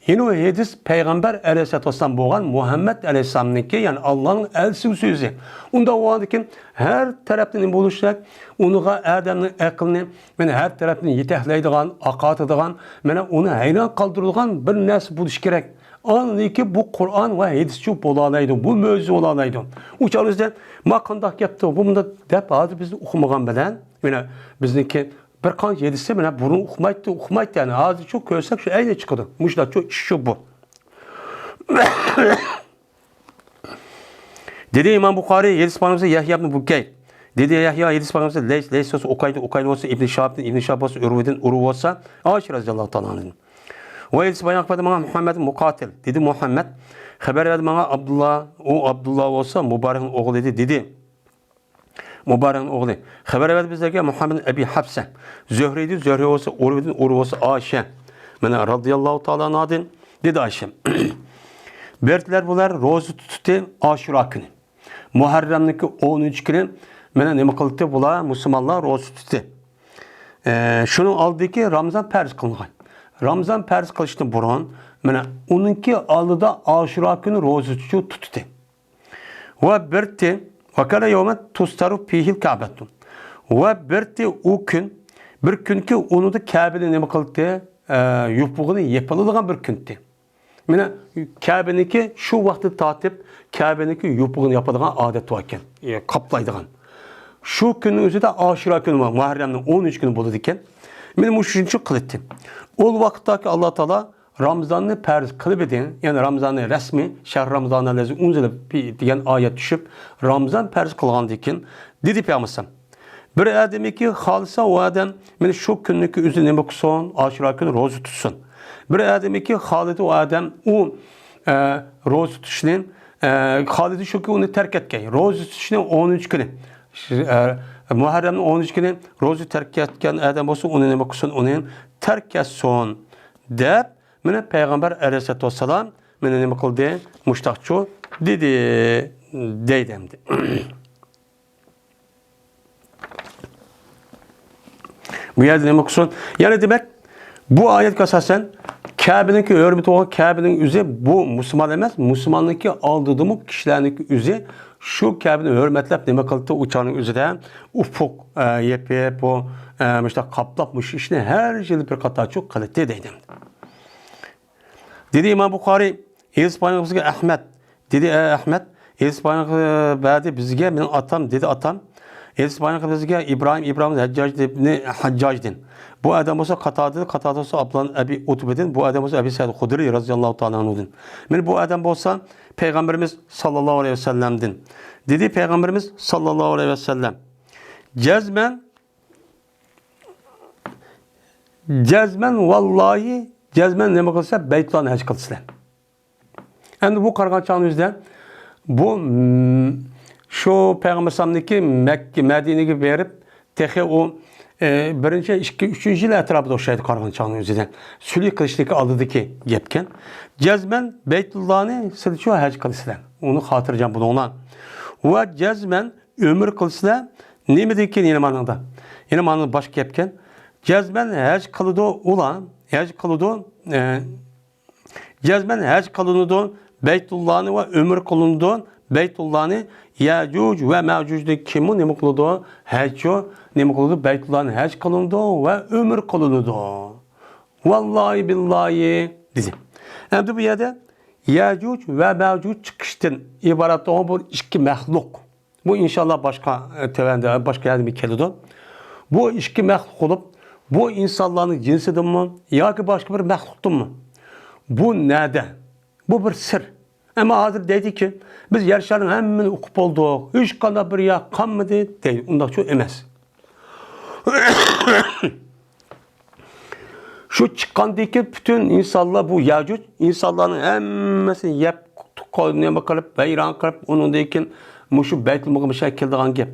يەنە ئۇ ھەدىس پەيغەمبەر ئەلەيھىسسالاتۇ ۋەسسالام بولغان مۇھەممەد ئەلەيھىسسالامنىڭكى، يەنى ئاللانىڭ ئەلچىسىنىڭ سۆزى. ئۇنداق بولغاندىكىن ھەر تەرەپتىن نېمە بولۇشى كېرەك؟ ئۇنىڭغا ئادەمنىڭ ئەقلىنى مانا ھەر تەرەپتىن يېتەكلەيدىغان، ئاقارتىدىغان، مانا ئۇنى ھەيران قالدۇرىدىغان بىر نەرسە بولۇشى كېرەك. ئاندىن كېيىن بۇ قۇرئان ۋە ھەدىسچۇ بولالايدۇ، بۇ مۆجىزە بولالايدۇ. ئۇ چاغدا بىزدە ما قانداق گەپتۇ، بۇ مۇنداق دەپ ھازىر بىزنى ئۇقمىغان بىلەن، مانا بىزنىڭكى بىر قانچە ھەدىسنى مانا بۇرۇن ئۇقمايتتى، ئۇقمايتتى، يەنى ھازىرچۇ كۆرسەك شۇ ئەينى چىقىدۇ. مۇشۇنداقچۇ ئىش شۇ بۇ. دېدى ئىمام بۇخارىي، ھەدىس بايانچىسى يەھيا ئىبنى بۇكەير. دېدى يەھيا، ھەدىس بايانچىسى لەيس، لەيس بولسا ئۇقايدىن، ئۇقايدىن بولسا ئىبنى شىھابتىن، ئىبنى شىھاب بولسا ئۇرۋىدىن، ئۇرۋا بولسا ئائىشە رەزىياللاھۇ تائالا ئانھادىن. ۋە ھەدىس بايان قىلدى ماڭا مۇھەممەد مۇقاتىل. دېدى مۇھەممەد، خەۋەر بەردى ماڭا ئابدۇللا، ئۇ ئابدۇللا بولسا مۇبارەكنىڭ ئوغلى ئىدى، دېدى. مۇبارەكنىڭ ئوغلى. خەۋەر بەردى بىزلەرگە مۇھەممەد ئەبى ھەپسە. زۆھرىدىن، زۆھرى بولسا ئۇرۋىدىن، ئۇرۋا بولسا ئائىشە. مانا رەزىياللاھۇ تائالا ئانھادىن. دېدى ئائىشە. بەرتلەر بۇلار روزا تۇتتى ئاشۇرا كۈنى. مۇھەررەمنىڭكى ئونىنچى كۈنى مانا نېمە قىلدى بۇلار، مۇسۇلمانلار روزا تۇتتى. ئە، شۇنىڭ ئالدىدىكى رامزان پەرز قىلىنغان. رامزان پەرز قىلىشتىن بۇرۇن، مانا، ئۇنىڭكى ئالدىدا ئاشۇرا كۈنى روزا تۇتۇش تۇتتى. ۋە بىرتى، ۋە كان يومەن تۇستەرۇ فىھىل كەبەتۇ. ۋە بىرتى ئۇ كۈن، بىر كۈنكى ئۇنىدا كەبىنى نېمە قىلدى؟ ئە، يوپۇغىنى يېپىلىدىغان بىر كۈندى. مانا كەبىنىڭكى شۇ ۋاقىتتا تارتىپ، كەبىنىڭكى يوپۇغىنى ياپىدىغان ئادەت بار ئىكەن، ئە، قاپلايدىغان. شۇ كۈننىڭ ئۆزىدە ئاشۇرا كۈنى بار، مۇھەررەمنىڭ ئون ئۈچ كۈنى بولىدىكەن. مانا مۇشۇنچە قىلىتتى. ئۇ ۋاقىتتاكى ئاللا تائالا رامزاننى پەرز قىلىپ ئىدى، يەنى رامزاننى رەسمىي، شەھر رامزان ئەللەزى ئۇنزىلە دېگەن ئايەت چۈشۈپ، رامزان پەرز قىلغاندىن كېيىن، دېدى پەيغەمبەر، بىر ئادەمكى خالىسا ئۇ ئادەم مانا شۇ كۈننىكى ئۆزى نېمە قىلسۇن، ئاشۇرا كۈنى روزا تۇتسۇن. بىر ئادەمكى خالىدى ئۇ ئادەم ئۇ، ئە، روزا تۇتۇشنى، ئە، خالىدى شۇكى ئۇنى تەرك ئەتكەن. روزا تۇتۇشنى ئون ئۈچ كۈنى، ئە، مۇھەررەمنىڭ ئون ئۈچ كۈنى روزا تەرك ئەتكەن ئادەم بولسا ئۇنى نېمە قىلسۇن، ئۇنى تەرك ئەتسۇن دەپ، مانا پەيغەمبەر ئەلەيھىسسالاتۇ ۋەسسالام مانا نېمە قىلدى؟ مۇشتاقچۇ دېدى، دەيدۇ ئەمدى. بۇ يەردە نېمە قىلسۇن؟ يەنى دېمەك، بۇ ئايەتكە ئاساسەن، كەبىنىڭكى ھۆرمىتى بولغان كەبىنىڭ ئۆزى بۇ مۇسۇلمان ئەمەس، مۇسۇلماننىڭكى ئالدىدىمۇ كىشىلەرنىڭكى ئۆزى شۇ كەبىنى ھۆرمەتلەپ نېمە قىلدى؟ ئۇ چاغنىڭ ئۆزىدە ئۇپۇق، ئە، يېپىپ، بۇ، ئە، مۇشۇنداق قاپلاپ مۇشۇ ئىشنى ھەر يىلى بىر قاتارچۇ قىلىتتى دەيدۇ. دېدى ئىمام بۇخارىي، ھەدىس بايانغا بىزگە ئەھمەد. دېدى، ئەي ئەھمەد، ھەدىس بايانغا بەردى بىزگە مېنىڭ ئاتام، دېدى ئاتام. ھەدىس بايانغا بىزگە ئىبراھىم، ئىبراھىم ھەججاج ئىبنى ھەججاجدىن. بۇ ئادەم بولسا قاتادىدىن، قاتادا بولسا ئابدۇللا ئەبى ئۇتبىدىن، بۇ ئادەم بولسا ئەبى سەئىد خۇدرىي رەزىياللاھۇ تائالا ئەنھۇدىن. مانا بۇ ئادەم بولسا پەيغەمبىرىمىز ساللاللاھۇ ئەلەيھى ۋەسەللەمدىن. دېدى پەيغەمبىرىمىز ساللاللاھۇ ئەلەيھى ۋەسەللەم. جەزمەن جەزمەن، ۋاللاھى، جەزمەن نېمە قىلسا، بەيتۇللانى ھەج قىلىسىلەر. ئەمدى بۇ قارىغان چاغنىڭ ئۆزىدە، بۇ، مم، شۇ پەيغەمبەر ئەلەيھىسسالامنىڭكى مەككە، مەدىنىگە بېرىپ، تېخى ئۇ، ئە، بىرىنچى، ئىككى، ئۈچىنچى يىل ئەتراپىدا ئوخشايدۇ قارىغان چاغنىڭ ئۆزىدە. سۈلھى قىلىشنىڭكى ئالدىدىكى گەپكەن. جەزمەن بەيتۇللانى سىلەر شۇ ھەج قىلىسىلەر. ئۇنى خاتىرجەم بولۇڭلار. ۋە جەزمەن ئۆمرە قىلسىلەر، نېمىدىن كېيىن يەنە مانىڭدا؟ يەنە مانىڭدا باشقا گەپكەن. جەزمەن ھەج قىلىدۇ ئۇلار، ھەج قىلىدۇ، ئە، جەزمەن ھەج قىلىنىدۇ بەيتۇللانى ۋە ئۆمرە قىلىنىدۇ بەيتۇللانى. يەجۇج ۋە مەجۇجدىن كېيىنمۇ نېمە قىلىدۇ؟ ھەججۇ، نېمە قىلىدۇ؟ بەيتۇللانى ھەج قىلىنىدۇ ۋە ئۆمرە قىلىنىدۇ. ۋاللاھى بىللاھى، دېدى. ئەمدى بۇ يەردە يەجۇج ۋە مەجۇج چىقىشتىن ئىبارەت بولغان بۇ ئىككى مەخلۇق. بۇ ئىنشاللا باشقا، ئە، تۆۋەندە، باشقا يەردىمۇ كېلىدۇ. بۇ ئىككى مەخلۇق بولۇپ، بۇ ئىنسانلارنىڭ جىنسىدىنمۇ ياكى باشقا بىر مەخلۇقتىنمۇ؟ بۇ نەدە؟ بۇ بىر سىر. ئەمما ھازىر دەيدىكى، بىز يەر شارىنىڭ ھەممىنى ئوقۇپ بولدۇق، ھېچقانداق بىر يەر قالمىدى دەيدۇ. ئۇنداقچۇ ئەمەس. شۇ چىققاندىن كېيىن پۈتۈن ئىنسانلار، بۇ يەجۇج ئىنسانلارنىڭ ھەممىسىنى يەپ، نېمە قىلىپ، ۋەيران قىلىپ، ئۇنىڭدىن كېيىن مۇشۇ بەيتۇل مۇقەددەسكە كېلىدىغان گەپ.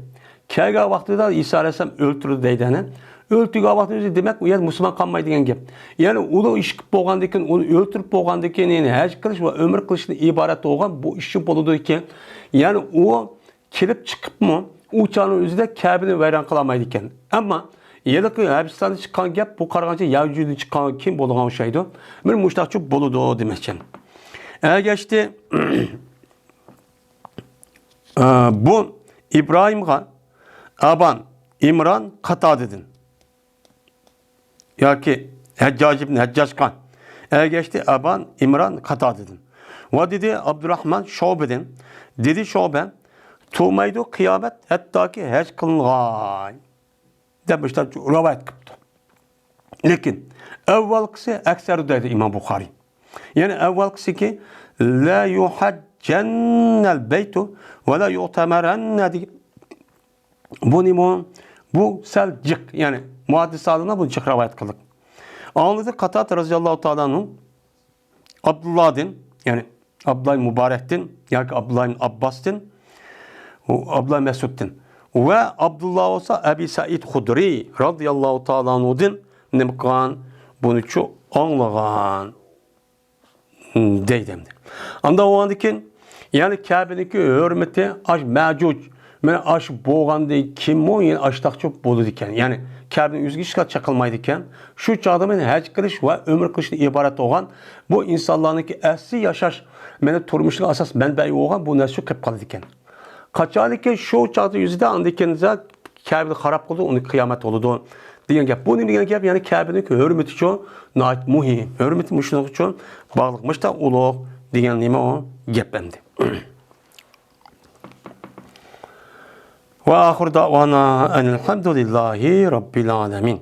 كەلگەن ۋاقتىدا ئىسا ئەلەيھىسسالام ئۆلتۈرىدۇ دەيدۇ، ئەنە. ئۆلتۈرگەن ۋاقتىدا دېمەك، ئۇ يەردە مۇسۇلمان قالمايدۇ دېگەن گەپ. يەنى ئۇنىڭ ئىش قىلىپ بولغاندىن كېيىن، ئۇنى ئۆلتۈرۈپ بولغاندىن كېيىن، يەنى ھەج قىلىش ۋە ئۆمرە قىلىشتىن ئىبارەت بولغان بۇ ئىشى بولىدۇ ئىكەن. يەنى ئۇ كېلىپ چىقىپمۇ ئۇ چاغنىڭ ئۆزىدە كەبىنى ۋەيران قىلالمايدىكەن. ئەمما ھېلىقى ھەبىستاندىن چىققان گەپ، بۇ قارىغانچە يەجۇجدىن چىققان كېيىن بولىدىغان ئوخشايدۇ. مانا مۇشۇنداقچە بولىدۇ دېمەكچى. ئەگەشتى، ئە، بۇ ئىبراھىمغا ئابان، ئىمران، قاتادىدىن. ياكى ھەججاج ئىبن ھەججاجقا ئەگەشتى ئابان، ئىمران، قاتادىدىن. ۋە دېدى ئابدۇراخمان شۇبەدىن، دېدى شۇبە، تۇرمايدۇ قىيامەت ھەتتاكى ھەج قىلىنغاي، دەپ مۇشۇنداق رىۋايەت قىپتۇ. لېكىن ئەۋۋالقىسى ئەكسەر دەيدۇ ئىمام بۇخارىي. يەنى ئەۋۋالقىسىكى، لا يۇھەججەننەل بەيتۇ ۋە لا يۇئتەمەرەننە دېگەن. بۇ نېمە؟ بۇ سەل جىق، يەنى مۇھەددىس ئالىملار بۇنى جىق رىۋايەت قىلدى. ئاڭلىدى قاتادە رەزىياللاھۇ تائالا ئەنھۇ ئابدۇللادىن، يەنى ئابدۇللا مۇبارەكتىن ياكى ئابدۇللا ئابباستىن، ئابدۇللا مەسئۇدتىن ۋە ئابدۇللا بولسا ئەبى سەئىد خۇدرىي رەزىياللاھۇ تائالا ئەنھۇدىن نېمە قىلغان؟ بۇنىچۇ ئاڭلىغان. دەيدۇ ئەمدى. ئانداق بولغاندىن كېيىن، يەنى كەبىنىڭكى ھۆرمىتى ئاش مەجۇج مانا ئاشۇ بولغاندىن كېيىنمۇ يەنە ئاشتاقچە بولىدىكەن. يەنى كەبىنىڭ ئۆزىگە ھېچقاچان چېقىلمايدىكەن. شۇ چاغدا مانا ھەج قىلىش ۋە ئۆمرە قىلىشتىن ئىبارەت بولغان بۇ ئىنسانلارنىڭكى ئەسلى ياشاش، مانا تۇرمۇشىغا ئاساس مەنبەي بولغان بۇ نەرسە شۇ قېلىپ قالىدىكەن. قاچانكى شۇ چاغدا يۈزىدە ئاندىن كېيىن كەبىنى خاراب قىلىدۇ، ئۇنى قىيامەت بولىدۇ دېگەن گەپ. بۇ نېمە دېگەن گەپ؟ يەنى كەبىنىڭ ھۆرمىتى شۇ ناھايىتى مۇھىم. ھۆرمىتى مۇشۇنىڭ ئۈچۈن باغلىق، مۇشۇنداق ئۇلۇغ دېگەن نېمە ئۇ گەپ ئەمدى. وآخر دعوانا أن الحمد لله رب العالمين.